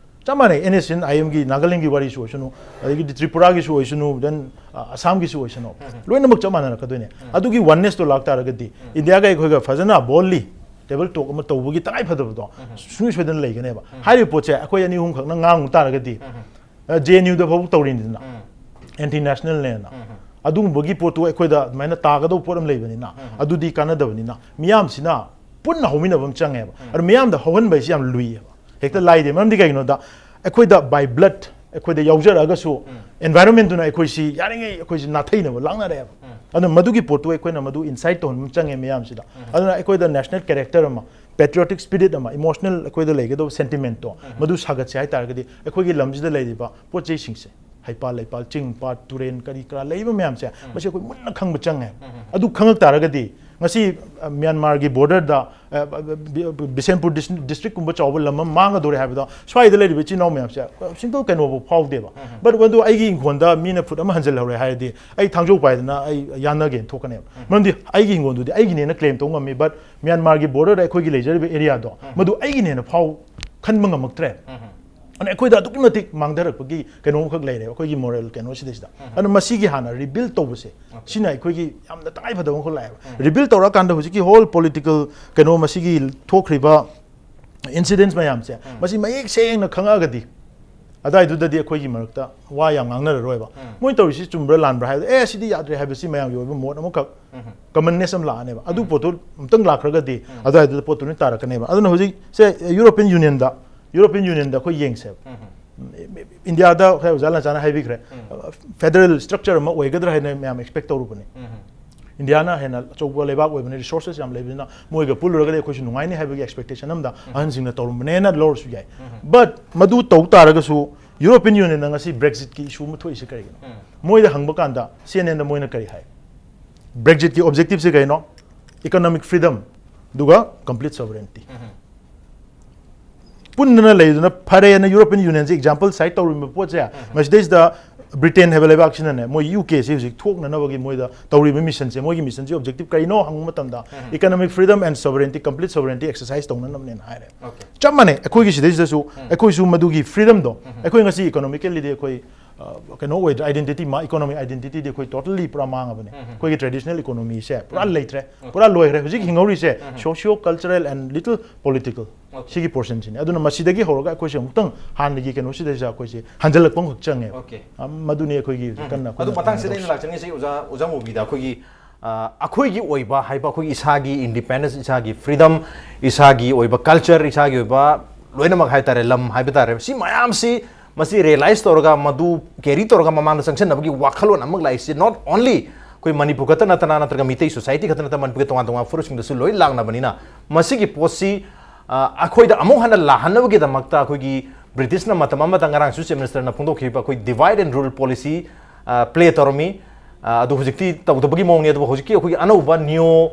ꯆꯞ ꯃꯥꯟꯅꯩ, N S C N I M ꯒꯤ ꯅꯥꯒꯥꯂꯦꯟꯒꯤ ꯋꯥꯔꯤꯁꯨ ꯑꯣꯏꯁꯅꯨ, ꯑꯗꯒꯤꯗꯤ ꯇ꯭ꯔꯤꯄꯨꯔꯥꯒꯤꯁꯨ ꯑꯣꯏꯁꯅꯨ, then, ꯑ, ꯑꯁꯥꯝꯒꯤꯁꯨ ꯑꯣꯏꯁꯅꯨ, ꯂꯣꯏꯅꯃꯛ ꯆꯞ ꯃꯥꯟꯅꯔꯛꯀꯗꯣꯏꯅꯦ꯫ ꯑꯗꯨꯒꯤ oneness ꯇꯣ ꯂꯥꯛ ꯇꯥꯔꯒꯗꯤ ꯏꯟꯗꯤꯌꯥꯒ ꯑꯩꯈꯣꯏꯒ ꯐꯖꯅ boldly table talk ꯑꯃ ꯇꯧꯕꯒꯤ ꯇꯉꯥꯏ ꯐꯗꯕꯗꯣ ꯁꯨꯡꯁꯣꯏ ꯁꯣꯏꯗꯅ ꯂꯩꯒꯅꯦꯕ꯫ ꯍꯥꯏꯔꯤꯕ ꯄꯣꯠꯁꯦ ꯑꯩꯈꯣꯏ ꯑꯅꯤ ꯑꯍꯨꯝ ꯈꯛꯅ ꯉꯥꯡꯉꯨ ꯇꯥꯔꯒꯗꯤ, ꯑ, J N U ꯗ ꯐꯥꯎꯕ ꯇꯧꯔꯤꯅꯤꯗꯅ, anti national ꯅꯦꯅ꯫ ꯑꯗꯨꯒꯨꯝꯕꯒꯤ ꯄꯣꯠꯇꯨ ꯑꯩꯈꯣꯏꯗ ꯑꯗꯨꯃꯥꯏꯅ ꯇꯥꯒꯗꯧꯕ ꯄꯣꯠ ꯑꯃ ꯂꯩꯕꯅꯤꯅ, ꯑꯗꯨꯗꯤ ꯀꯥꯟꯅꯗꯕꯅꯤꯅ, ꯃꯤꯌꯥꯝꯁꯤꯅ ꯄꯨꯟꯅ ꯍꯧꯃꯤꯟꯅꯕ ꯑꯃ ꯆꯪꯉꯦꯕ꯫ ꯑꯗꯨ ꯃꯤꯌꯥꯝꯗ ꯍꯧꯍꯟꯕ ꯍꯥꯏꯁꯤ ꯌꯥꯝ ꯂꯨꯏꯌꯦꯕ, ꯍꯦꯛꯇ ꯂꯥꯏꯗꯦ꯫ ꯃꯔꯝꯗꯤ ꯀꯩꯒꯤꯅꯣꯗ, ꯑꯩꯈꯣꯏꯗ by blood ꯑꯩꯈꯣꯏꯗ ꯌꯥꯎꯖꯔꯛꯑꯒꯁꯨ, environment ꯇꯨꯅ ꯑꯩꯈꯣꯏꯁꯤ ꯌꯥꯔꯤꯉꯩ ꯑꯩꯈꯣꯏꯁꯤ ꯅꯥꯊꯩꯅꯕ ꯂꯥꯡꯅꯔꯦꯕ꯫ ꯑꯗꯨꯅ ꯃꯗꯨꯒꯤ ꯄꯣꯠꯇꯨ ꯑꯩꯈꯣꯏꯅ ꯃꯗꯨ incite ꯇꯧꯍꯟꯕ ꯑꯃ ꯆꯪꯉꯦ ꯃꯤꯌꯥꯝꯁꯤꯗ꯫ ꯑꯗꯨꯅ ꯑꯩꯈꯣꯏꯗ national character ꯑꯃ, patriotic spirit ꯑꯃ, emotional ꯑꯩꯈꯣꯏꯗ ꯂꯩꯒꯗꯧꯕ sentiment ꯇꯣ, ꯃꯗꯨ ꯁꯥꯒꯠꯁꯦ ꯍꯥꯏ ꯇꯥꯔꯒꯗꯤ ꯑꯩꯈꯣꯏꯒꯤ ꯂꯝꯁꯤꯗ ꯂꯩꯔꯤꯕ ꯄꯣꯠ ꯆꯩꯁꯤꯡꯁꯦ, ꯍꯩꯄꯥꯜ ꯂꯩꯄꯥꯜ, ꯆꯤꯡ, ꯄꯥꯠ, ꯇꯨꯔꯦꯟ, ꯀꯔꯤ ꯀꯔꯥ ꯂꯩꯔꯤꯕ ꯃꯌꯥꯝꯁꯦ, ꯃꯁꯤ ꯑꯩꯈꯣꯏ ꯃꯨꯟꯅ ꯈꯪꯕ ꯆꯪꯉꯦ꯫ ꯑꯗꯨ ꯈꯪꯉꯛ ꯇꯥꯔꯒꯗꯤ ꯉꯁꯤ ꯃ꯭ꯌꯥꯟꯃꯥꯔꯒꯤ ꯕꯣꯔꯗꯔꯗ ꯕꯤꯁꯦꯟꯄꯨꯔ ꯗꯤꯁꯇ꯭ꯔꯤꯛꯀꯨꯝꯕ ꯆꯥꯎꯕ ꯂꯝ ꯑꯃ ꯃꯥꯡꯒꯗꯧꯔꯦ ꯍꯥꯏꯕꯗꯣ, ꯁ꯭ꯋꯥꯏꯗ ꯂꯩꯔꯤꯕ ꯏꯆꯤꯜ ꯏꯅꯥꯎ ꯃꯌꯥꯝꯁꯦ ꯁꯤꯡꯒꯜ ꯀꯩꯅꯣꯐꯥꯎ ꯐꯥꯎꯗꯦꯕ꯫ ꯕꯠ ꯑꯗꯨ ꯑꯩꯒꯤ ꯏꯪꯈꯣꯜꯗ ꯃꯤꯅ ꯐꯨꯠ ꯑꯃ ꯍꯟꯖꯤꯜꯍꯧꯔꯦ ꯍꯥꯏꯔꯗꯤ, ꯑꯩ ꯊꯥꯡꯖꯧ ꯄꯥꯏꯗꯅ ꯑꯩ ꯌꯥꯅꯒꯦꯅ ꯊꯣꯛꯀꯅꯦꯕ꯫ ꯃꯔꯝꯗꯤ ꯑꯩꯒꯤ ꯏꯪꯈꯣꯜꯗꯨꯗꯤ ꯑꯩꯒꯤꯅꯦꯅ ꯀ꯭ꯂꯦꯝ ꯇꯧ ꯉꯝꯃꯤ, ꯕꯠ ꯃ꯭ꯌꯥꯟꯃꯥꯔꯒꯤ ꯕꯣꯔꯗꯔꯗ ꯑꯩꯈꯣꯏꯒꯤ ꯂꯩꯖꯔꯤꯕ ꯑꯦꯔꯤꯌꯥꯗꯣ, ꯃꯗꯨ ꯑꯩꯒꯤꯅꯦꯅ ꯐꯥꯎ ꯈꯟꯕ ꯉꯝꯃꯛꯇ꯭ꯔꯦ꯫ ꯑꯗꯨꯅ ꯑꯩꯈꯣꯏꯗ ꯑꯗꯨꯛꯀꯤ ꯃꯇꯤꯛ ꯃꯥꯡꯊꯔꯛꯄꯒꯤ ꯀꯩꯅꯣ ꯑꯃꯈꯛ ꯂꯩꯔꯦꯕ ꯑꯩꯈꯣꯏꯒꯤ ꯃꯣꯔꯦꯜ ꯀꯩꯅꯣꯁꯤꯗꯩꯁꯤꯗ꯫ ꯑꯗꯨꯅ ꯃꯁꯤꯒꯤ ꯍꯥꯟꯅ ꯔꯤꯕꯤꯜ ꯇꯧꯕꯁꯦ, ꯁꯤꯅ ꯑꯩꯈꯣꯏꯒꯤ ꯌꯥꯝꯅ ꯇꯉꯥꯏ ꯐꯗꯕ ꯑꯃꯈꯛ ꯂꯥꯛꯑꯦꯕ꯫ ꯔꯤꯕꯤꯜ ꯇꯧꯔꯛꯑꯀꯥꯟꯗ ꯍꯧꯖꯤꯛꯀꯤ ꯍꯣꯜ ꯄꯣꯂꯤꯇꯤꯀꯦꯜ ꯀꯩꯅꯣ, ꯃꯁꯤꯒꯤ ꯊꯣꯛꯈ꯭ꯔꯤꯕ ꯏꯟꯁꯤꯗꯦꯟꯁ ꯃꯌꯥꯝꯁꯦ, ꯃꯁꯤ ꯃꯌꯦꯛ ꯁꯦꯡꯅ ꯈꯪꯉꯛꯑꯒꯗꯤ, ꯑꯗꯨꯋꯥꯏꯗꯨꯗꯗꯤ ꯑꯩꯈꯣꯏꯒꯤ ꯃꯔꯛꯇ ꯋꯥ ꯌꯥꯝ ꯉꯥꯡꯅꯔꯔꯣꯏꯕ꯫ ꯃꯣꯏ ꯇꯧꯔꯤꯁꯤ ꯆꯨꯝꯕ꯭ꯔꯥ ꯂꯥꯟꯕ꯭ꯔꯥ ꯍꯥꯏꯕꯗ, "ꯑꯦ, ꯁꯤꯗꯤ ꯌꯥꯗ꯭ꯔꯦ" ꯍꯥꯏꯕꯁꯤ ꯃꯌꯥꯝꯒꯤ ꯑꯣꯏꯕ ꯃꯣꯠ ꯑꯃꯈꯛ, ꯀꯃꯟꯅꯦꯁ ꯑꯃ ꯂꯥꯛꯑꯅꯦꯕ꯫ ꯑꯗꯨ ꯄꯣꯠꯇꯨ ꯑꯃꯨꯛꯇꯪ ꯂꯥꯛꯈ꯭ꯔꯒꯗꯤ, ꯑꯗꯨꯋꯥꯏꯗꯨꯗ ꯄꯣꯠꯇꯨ ꯂꯣꯏ ꯇꯥꯔꯛꯀꯅꯦꯕ꯫ ꯑꯗꯨꯅ ꯍꯧꯖꯤꯛꯁꯦ ꯌꯨꯔꯣꯄꯤꯌꯟ ꯌꯨꯅꯤꯌꯟꯗ, ꯌꯨꯔꯣꯄꯤꯌꯟ ꯌꯨꯅꯤꯌꯟꯗ ꯑꯩꯈꯣꯏ ꯌꯦꯡꯁꯦꯕ꯫ ꯏꯟꯗꯤꯌꯥꯗ ꯉꯁꯥꯏ ꯑꯣꯖꯥ ꯂꯟꯆꯥꯅ ꯍꯥꯏꯕꯤꯈ꯭ꯔꯦ, ꯐꯦꯗꯔꯦꯜ ꯁ꯭ꯇ꯭ꯔꯛꯆꯔ ꯑꯃ ꯑꯣꯏꯒꯗ꯭ꯔꯥ ꯍꯥꯏꯅ ꯃꯌꯥꯝ ꯑꯦꯛꯁꯄꯦꯛ ꯇꯧꯔꯨꯕꯅꯤ꯫ ꯏꯟꯗꯤꯌꯥꯅ ꯍꯦꯟꯅ ꯑꯆꯧꯕ ꯂꯩꯕꯥꯛ ꯑꯣꯏꯕꯅꯤ, ꯔꯤꯁꯣꯔꯁꯦꯁ ꯌꯥꯝ ꯂꯩꯕꯅꯤꯅ ꯃꯣꯏꯒ ꯄꯨꯜꯂꯨꯔꯒꯗꯤ ꯑꯩꯈꯣꯏꯁꯨ ꯅꯨꯡꯉꯥꯏꯅꯤ ꯍꯥꯏꯕꯒꯤ ꯑꯦꯛꯁꯄꯦꯛꯇꯦꯁꯟ ꯑꯃꯗ ꯑꯍꯟꯁꯤꯡꯅ ꯇꯧꯔꯝꯕꯅꯦꯅ ꯂꯧꯔꯁꯨ ꯌꯥꯏ꯫ ꯕꯠ ꯃꯗꯨ ꯇꯧ ꯇꯥꯔꯒꯁꯨ ꯌꯨꯔꯣꯄꯤꯌꯟ ꯌꯨꯅꯤꯌꯟꯗ ꯉꯁꯤ ꯕ꯭ꯔꯦꯛꯖꯤꯠꯀꯤ ꯏꯁꯨ ꯑꯃ ꯊꯣꯛꯏꯁꯦ ꯀꯔꯤꯒꯤꯅꯣ? ꯃꯣꯏꯗ ꯍꯪꯕ ꯀꯥꯟꯗ, ꯁꯤ ꯑꯦꯟ ꯑꯦꯟꯗ ꯃꯣꯏꯅ ꯀꯔꯤ ꯍꯥꯏ? ꯕ꯭ꯔꯦꯛꯖꯤꯠꯀꯤ ꯑꯣꯕꯖꯦꯛꯇꯤꯚꯁꯦ ꯀꯩꯅꯣ? ꯏꯀꯣꯅꯣꯃꯤꯛ ꯐ꯭ꯔꯤꯗꯝ, ꯑꯗꯨꯒ ꯀꯝꯄ꯭ꯂꯤꯠ ꯁꯣꯚꯔꯦꯟꯇꯤ꯫ ꯄꯨꯟꯗꯅ ꯂꯩꯗꯨꯅ ꯐꯔꯦꯅ ꯌꯨꯔꯣꯄꯤꯌꯟ ꯌꯨꯅꯤꯌꯟꯁꯦ ꯑꯦꯛꯖꯥꯝꯄꯜ ꯁꯥꯏꯠ ꯇꯧꯔꯤꯕ ꯄꯣꯠꯁꯦ, ꯃꯁꯤꯗꯩꯁꯤꯗ ꯕ꯭ꯔꯤꯇꯦꯟ ꯍꯥꯏꯕ ꯂꯩꯕꯥꯛꯁꯤꯅꯅꯦ, ꯃꯣꯏ ꯌꯨ ꯀꯦꯁꯤ ꯍꯧꯖꯤꯛ ꯊꯣꯛꯅꯅꯕꯒꯤ ꯃꯣꯏꯗ ꯇꯧꯔꯤꯕ ꯃꯤꯁꯟꯁꯦ, ꯃꯣꯏꯒꯤ ꯃꯤꯁꯟꯁꯤ ꯑꯣꯕꯖꯦꯛꯇꯤꯚ ꯀꯔꯤꯅꯣ ꯍꯪꯕ ꯃꯇꯝꯗ, economic freedom and sovereignty, complete sovereignty exercise ꯇꯧꯅꯅꯕꯅꯦꯅ ꯍꯥꯏꯔꯦ꯫ ꯆꯞ ꯃꯥꯟꯅꯩ, ꯑꯩꯈꯣꯏꯒꯤ ꯁꯤꯗꯩꯁꯤꯗꯁꯨ ꯑꯩꯈꯣꯏꯁꯨ ꯃꯗꯨꯒꯤ ꯐ꯭ꯔꯤꯗꯝꯗꯣ, ꯑꯩꯈꯣꯏ ꯉꯁꯤ ꯏꯀꯣꯅꯣꯃꯤꯀꯦꯜꯂꯤꯗꯤ ꯑꯩꯈꯣꯏ, ꯑ, ꯀꯩꯅꯣ ꯑꯣꯏꯗ꯭ꯔꯦ, ꯑꯥꯏꯗꯦꯟꯇꯤꯇꯤ, ꯃꯥ-, ꯏꯀꯣꯅꯣꯃꯤꯛ ꯑꯥꯏꯗꯦꯟꯇꯤꯇꯤꯗꯤ ꯑꯩꯈꯣꯏ ꯇꯣꯇꯜꯂꯤ ꯄꯨꯔꯥ ꯃꯥꯡꯉꯕꯅꯦ꯫ ꯑꯩꯈꯣꯏꯒꯤ ꯇ꯭ꯔꯦꯗꯤꯁꯅꯦꯜ ꯏꯀꯣꯅꯣꯃꯤꯁꯦ ꯄꯨꯔꯥ ꯂꯩꯇ꯭ꯔꯦ, ꯄꯨꯔꯥ ꯂꯣꯏꯈ꯭ꯔꯦ꯫ ꯍꯧꯖꯤꯛ ꯍꯤꯡꯍꯧꯔꯤꯁꯦ socio cultural and little political, ꯁꯤꯒꯤ ꯄꯣꯔꯁꯟꯁꯤꯅꯤ꯫ ꯑꯗꯨꯅ ꯃꯁꯤꯗꯒꯤ ꯍꯧꯔꯒ ꯑꯩꯈꯣꯏꯁꯦ ꯑꯃꯨꯛꯇꯪ ꯍꯥꯟꯅꯒꯤ ꯀꯩꯅꯣꯁꯤꯗꯩꯁꯤꯗ ꯑꯩꯈꯣꯏꯁꯦ ꯍꯟꯖꯜꯂꯛꯄ ꯑꯃꯈꯛ ꯆꯪꯉꯦꯕ꯫ ꯑꯣꯀꯦ꯫ ꯑ, ꯃꯗꯨꯅꯤ ꯑꯩꯈꯣꯏꯒꯤ ꯍꯧꯖꯤꯛ ꯀꯟꯅ ꯑꯗꯨ ꯑꯩꯈꯣꯏꯅ ꯃꯇꯥꯡꯁꯤꯗ ꯀꯩꯅꯣ ꯑꯩꯅ ꯇꯧꯔꯤꯁꯦ꯫ ꯂꯥꯛꯆꯅꯤꯡꯉꯤꯁꯤ ꯑꯣꯖꯥ, ꯑꯣꯖꯥ ꯃꯨꯕꯤꯗ ꯑꯩꯈꯣꯏꯒꯤ, ꯑ, ꯑꯩꯈꯣꯏꯒꯤ ꯑꯣꯏꯕ ꯍꯥꯏꯕ, ꯑꯩꯈꯣꯏꯒꯤ ꯏꯁꯥꯒꯤ ꯏꯟꯗꯤꯄꯦꯟꯗꯦꯟꯁ, ꯏꯁꯥꯒꯤ ꯐ꯭ꯔꯤꯗꯝ, ꯏꯁꯥꯒꯤ ꯑꯣꯏꯕ ꯀꯜꯆꯔ, ꯏꯁꯥꯒꯤ ꯑꯣꯏꯕ ꯂꯣꯏꯅꯃꯛ ꯍꯥꯏꯇꯥꯔꯦ, ꯂꯝ ꯍꯥꯏꯕ ꯇꯥꯔꯦ, ꯁꯤ ꯃꯌꯥꯝꯁꯤ ꯃꯁꯤ ꯔꯤꯌꯦꯂꯥꯏꯁ ꯇꯧꯔꯒ, ꯃꯗꯨ ꯀꯦꯔꯤ ꯇꯧꯔꯒ ꯃꯃꯥꯡꯗ ꯆꯪꯁꯤꯟꯅꯕꯒꯤ ꯋꯥꯈꯜꯂꯣꯟ ꯑꯃꯈꯛ ꯂꯥꯛꯏꯁꯤ, not only ꯑꯩꯈꯣꯏ ꯃꯅꯤꯄꯨꯔ ꯈꯛꯇ ꯅꯠꯇꯅ, ꯅꯠꯇ꯭ꯔꯒ ꯃꯤꯇꯩ ꯁꯣꯁꯥꯏꯇꯤ ꯈꯛꯇ ꯅꯠꯇꯅ, ꯃꯅꯤꯄꯨꯔꯒꯤ ꯇꯣꯉꯥꯟ ꯇꯣꯉꯥꯟꯕ ꯐꯨꯔꯨꯞꯁꯤꯡꯗꯁꯨ ꯂꯣꯏ ꯂꯥꯛꯅꯕꯅꯤꯅ, ꯃꯁꯤꯒꯤ ꯄꯣꯠꯁꯤ, ꯑ, ꯑꯩꯈꯣꯏꯗ ꯑꯃꯨꯛ ꯍꯟꯅ ꯂꯥꯛꯍꯟꯅꯕꯒꯤꯗꯃꯛꯇ ꯑꯩꯈꯣꯏꯒꯤ ꯕ꯭ꯔꯤꯇꯤꯁꯅ ꯃꯇꯝ ꯑꯃꯗ, ꯉꯔꯥꯡꯁꯨ ꯆꯤꯐ ꯃꯤꯅꯤꯁꯇꯔꯅ ꯐꯣꯡꯗꯣꯛꯈꯤꯕ ꯑꯩꯈꯣꯏ ꯗꯤꯚꯥꯏꯠ ꯑꯦꯟ ꯔꯨꯜ ꯄꯣꯂꯤꯁꯤ, ꯑ, ꯄ꯭ꯂꯦ ꯇꯧꯔꯝꯃꯤ꯫ ꯑ, ꯑꯗꯨ ꯍꯧꯖꯤꯛꯇꯤ ꯇꯧꯗꯕꯒꯤ ꯃꯑꯣꯡꯅꯤ꯫ ꯑꯗꯨꯕꯨ ꯍꯧꯖꯤꯛꯀꯤ ꯑꯩꯈꯣꯏꯒꯤ ꯑꯅꯧꯕ ꯅꯤꯌꯣ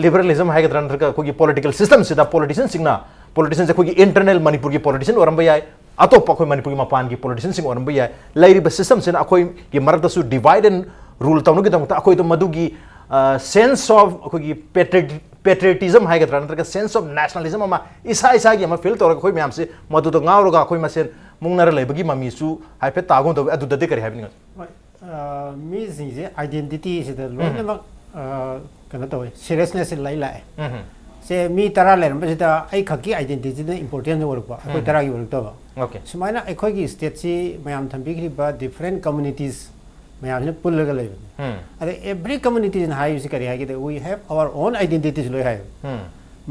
ꯂꯤꯕꯔꯦꯂꯤꯖꯝ ꯍꯥꯏꯒꯗ꯭ꯔꯥ, ꯅꯠꯇ꯭ꯔꯒ ꯑꯩꯈꯣꯏꯒꯤ ꯄꯣꯂꯤꯇꯤꯀꯦꯜ ꯁꯤꯁꯇꯝꯁꯤꯗ ꯄꯣꯂꯤꯇꯤꯁꯤꯌꯟꯁꯤꯡꯅ, ꯄꯣꯂꯤꯇꯤꯁꯤꯌꯟꯁꯦ ꯑꯩꯈꯣꯏꯒꯤ ꯏꯟꯇꯔꯅꯦꯜ ꯃꯅꯤꯄꯨꯔꯒꯤ ꯄꯣꯂꯤꯇꯤꯁꯤꯌꯟ ꯑꯣꯏꯔꯝꯕ ꯌꯥꯏ, ꯑꯇꯣꯞꯄ ꯑꯩꯈꯣꯏ ꯃꯅꯤꯄꯨꯔꯒꯤ ꯃꯄꯥꯟꯒꯤ ꯄꯣꯂꯤꯇꯤꯁꯤꯌꯟꯁꯤꯡ ꯑꯣꯏꯔꯝꯕ ꯌꯥꯏ, ꯂꯩꯔꯤꯕ ꯁꯤꯁꯇꯝꯁꯤꯅ ꯑꯩꯈꯣꯏꯒꯤ ꯃꯔꯛꯇꯁꯨ ꯗꯤꯚꯥꯏꯠ ꯑꯦꯟ ꯔꯨꯜ ꯇꯧꯅꯕꯒꯤꯗꯃꯛꯇ ꯑꯩꯈꯣꯏꯗ ꯃꯗꯨꯒꯤ ꯁꯦꯟꯁ ꯑꯣꯐ ꯑꯩꯈꯣꯏꯒꯤ ꯄꯦꯇ꯭ꯔꯤꯌꯣꯇꯤꯖꯝ ꯍꯥꯏꯒꯗ꯭ꯔꯥ, ꯅꯠꯇ꯭ꯔꯒ ꯁꯦꯟꯁ ꯑꯣꯐ ꯅꯦꯁꯅꯦꯂꯤꯖꯝ ꯑꯃ ꯏꯁꯥ ꯏꯁꯥꯒꯤ ꯑꯃ ꯐꯤꯜ ꯇꯧꯔꯒ ꯑꯩꯈꯣꯏ ꯃꯌꯥꯝꯁꯦ ꯃꯗꯨꯗ ꯉꯥꯎꯔꯒ ꯑꯩꯈꯣꯏ ꯃꯁꯦꯟ ꯃꯨꯛꯅꯔ ꯂꯩꯕꯒꯤ ꯃꯃꯤꯁꯨ ꯍꯥꯏꯐꯦꯠ ꯇꯥꯒꯨꯝ ꯇꯧꯋꯤ꯫ ꯑꯗꯨꯗꯗꯤ ꯀꯔꯤ ꯍꯥꯏꯕꯤꯅꯤꯡꯉꯤ? ꯍꯣꯏ꯫ ꯑ, ꯃꯤꯁꯤꯡꯁꯦ ꯑꯥꯏꯗꯦꯟꯇꯤꯇꯤꯁꯤꯗ ꯂꯣꯏꯅꯃꯛ, ꯑ, ꯀꯩꯅꯣ ꯇꯧꯋꯦ, ꯁꯤꯔꯤꯌꯁꯅꯦꯁꯁꯦ ꯂꯩ ꯂꯥꯛꯑꯦ꯫ ꯁꯦ ꯃꯤ ꯇꯔꯥ ꯂꯩꯔꯝꯕꯁꯤꯗ ꯑꯩ ꯈꯛꯀꯤ ꯑꯥꯏꯗꯦꯟꯇꯤꯇꯤꯅ ꯏꯝꯄꯣꯔꯇꯦꯟ ꯑꯣꯏꯔꯛꯄ, ꯑꯩꯈꯣꯏ ꯇꯔꯥꯒꯤ ꯑꯣꯏꯔꯛꯇꯕ꯫ ꯑꯣꯀꯦ꯫ ꯁꯨꯃꯥꯏꯅ ꯑꯩꯈꯣꯏꯒꯤ ꯁ꯭ꯇꯦꯠꯁꯤ ꯃꯌꯥꯝ ꯊꯝꯕꯤꯈ꯭ꯔꯤꯕ ꯗꯤꯐ꯭ꯔꯦꯟ ꯀꯝꯃꯨꯅꯤꯇꯤꯁ ꯃꯌꯥꯝꯁꯤꯅ ꯄꯨꯜꯂꯒ ꯂꯩꯕꯅꯤ꯫ ꯑꯗ ꯑꯦꯚ꯭ꯔꯤ ꯀꯝꯃꯨꯅꯤꯇꯤꯁꯤꯅ ꯍꯥꯏꯔꯤꯕꯁꯤ ꯀꯔꯤ ꯍꯥꯏꯒꯦꯗ, "We have our own identities" ꯂꯣꯏ ꯍꯥꯏꯌꯦꯕ꯫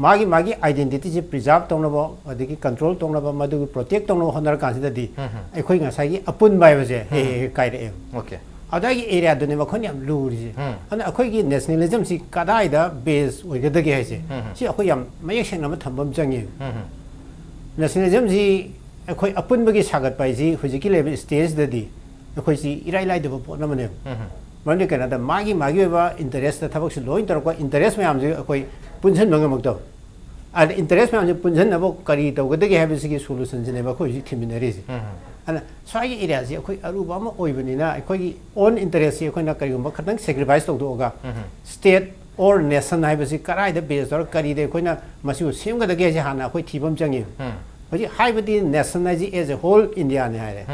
ꯃꯥꯒꯤ ꯃꯥꯒꯤ ꯑꯥꯏꯗꯦꯟꯇꯤꯇꯤꯁꯦ ꯄ꯭ꯔꯤꯖꯥꯔꯚ ꯇꯧꯅꯕ, ꯑꯗꯒꯤ ꯀꯟꯇ꯭ꯔꯣꯜ ꯇꯧꯅꯕ, ꯃꯗꯨꯒꯤ ꯄ꯭ꯔꯣꯇꯦꯛ ꯇꯧꯅꯕ ꯍꯣꯠꯅꯔ ꯀꯥꯟꯁꯤꯗꯗꯤ ꯑꯩꯈꯣꯏ ꯉꯁꯥꯏꯒꯤ ꯑꯄꯨꯟꯕ ꯍꯥꯏꯕꯁꯦ ꯍꯦꯛ ꯍꯦꯛ ꯍꯦꯛ ꯀꯥꯏꯔꯛꯑꯦꯕ꯫ ꯑꯣꯀꯦ꯫ ꯑꯗꯨꯒꯤ ꯑꯦꯔꯤꯌꯥꯗꯨꯅꯦ ꯃꯈꯣꯏꯅ ꯌꯥꯝ ꯂꯨꯔꯤꯁꯦ꯫ ꯑꯗꯨꯅ ꯑꯩꯈꯣꯏꯒꯤ ꯅꯦꯁꯅꯦꯂꯤꯖꯝꯁꯤ ꯀꯗꯥꯏꯗ ꯕꯦꯁ ꯑꯣꯏꯒꯗꯒꯦ ꯍꯥꯏꯁꯦ, ꯁꯤ ꯑꯩꯈꯣꯏ ꯌꯥꯝ ꯃꯌꯦꯛ ꯁꯦꯡꯅ ꯑꯃ ꯊꯝꯕ ꯑꯃ ꯆꯪꯉꯦꯕ꯫ ꯅꯦꯁꯅꯦꯂꯤꯖꯝꯁꯤ ꯑꯩꯈꯣꯏ ꯑꯄꯨꯟꯕꯒꯤ ꯁꯥꯒꯠꯄ ꯍꯥꯏꯁꯤ ꯍꯧꯖꯤꯛꯀꯤ ꯂꯩꯔꯤꯕ ꯁ꯭ꯇꯦꯖꯁꯤꯗꯗꯤ ꯑꯩꯈꯣꯏꯁꯤ ꯏꯔꯥꯏ ꯂꯥꯏꯗꯕ ꯄꯣꯠ ꯑꯃꯅꯦꯕ꯫ ꯃꯔꯝꯗꯤ ꯀꯩꯅꯣꯗ ꯃꯥꯒꯤ ꯃꯥꯒꯤ ꯑꯣꯏꯕ ꯏꯟꯇꯔꯦꯁꯇ ꯊꯕꯛꯁꯤ ꯂꯣꯏ ꯇꯧꯔꯛꯄ, ꯏꯟꯇꯔꯦꯁ ꯃꯌꯥꯝꯁꯤ ꯑꯩꯈꯣꯏ ꯄꯨꯟꯁꯤꯟꯕ ꯉꯝꯃꯛꯇꯕ꯫ ꯑꯗ ꯏꯟꯇꯔꯦꯁ ꯃꯌꯥꯝꯁꯤ ꯄꯨꯟꯁꯤꯟꯅꯕ ꯀꯔꯤ ꯇꯧꯒꯗꯒꯦ ꯍꯥꯏꯕꯁꯤꯒꯤ ꯁꯣꯂꯨꯁꯟꯁꯤꯅꯦꯕ ꯑꯩꯈꯣꯏ ꯍꯧꯖꯤꯛ ꯊꯤꯃꯤꯟꯅꯔꯤꯁꯦ꯫ ꯑꯗꯨꯅ ꯁ꯭ꯋꯥꯏꯒꯤ ꯑꯦꯔꯤꯌꯥꯁꯤ ꯑꯩꯈꯣꯏ ꯑꯔꯨꯕ ꯑꯃ ꯑꯣꯏꯕꯅꯤꯅ ꯑꯩꯈꯣꯏꯒꯤ ꯑꯣꯟ ꯏꯟꯇꯔꯦꯁꯁꯤ ꯑꯩꯈꯣꯏꯅ ꯀꯔꯤꯒꯨꯝꯕ ꯈꯇꯪ ꯁꯦꯀ꯭ꯔꯤꯐꯥꯏꯁ ꯇꯧꯊꯣꯛꯑꯒ ꯁ꯭ꯇꯦꯠ ꯑꯣꯔ ꯅꯦꯁꯟ ꯍꯥꯏꯕꯁꯤ ꯀꯗꯥꯏꯗ ꯕꯦꯁ ꯇꯧꯔꯒ ꯀꯔꯤꯗ ꯑꯩꯈꯣꯏꯅ ꯃꯁꯤꯕꯨ ꯁꯦꯝꯒꯗꯒꯦ ꯍꯥꯏꯁꯦ ꯍꯥꯟꯅ ꯑꯩꯈꯣꯏ ꯊꯤꯕ ꯑꯃ ꯆꯪꯉꯦꯕ꯫ ꯍꯧꯖꯤꯛ ꯍꯥꯏꯕꯗꯤ ꯅꯦꯁꯟ ꯍꯥꯏꯁꯤ as a whole ꯏꯟꯗꯤꯌꯥꯅꯤ ꯍꯥꯏꯔꯦ꯫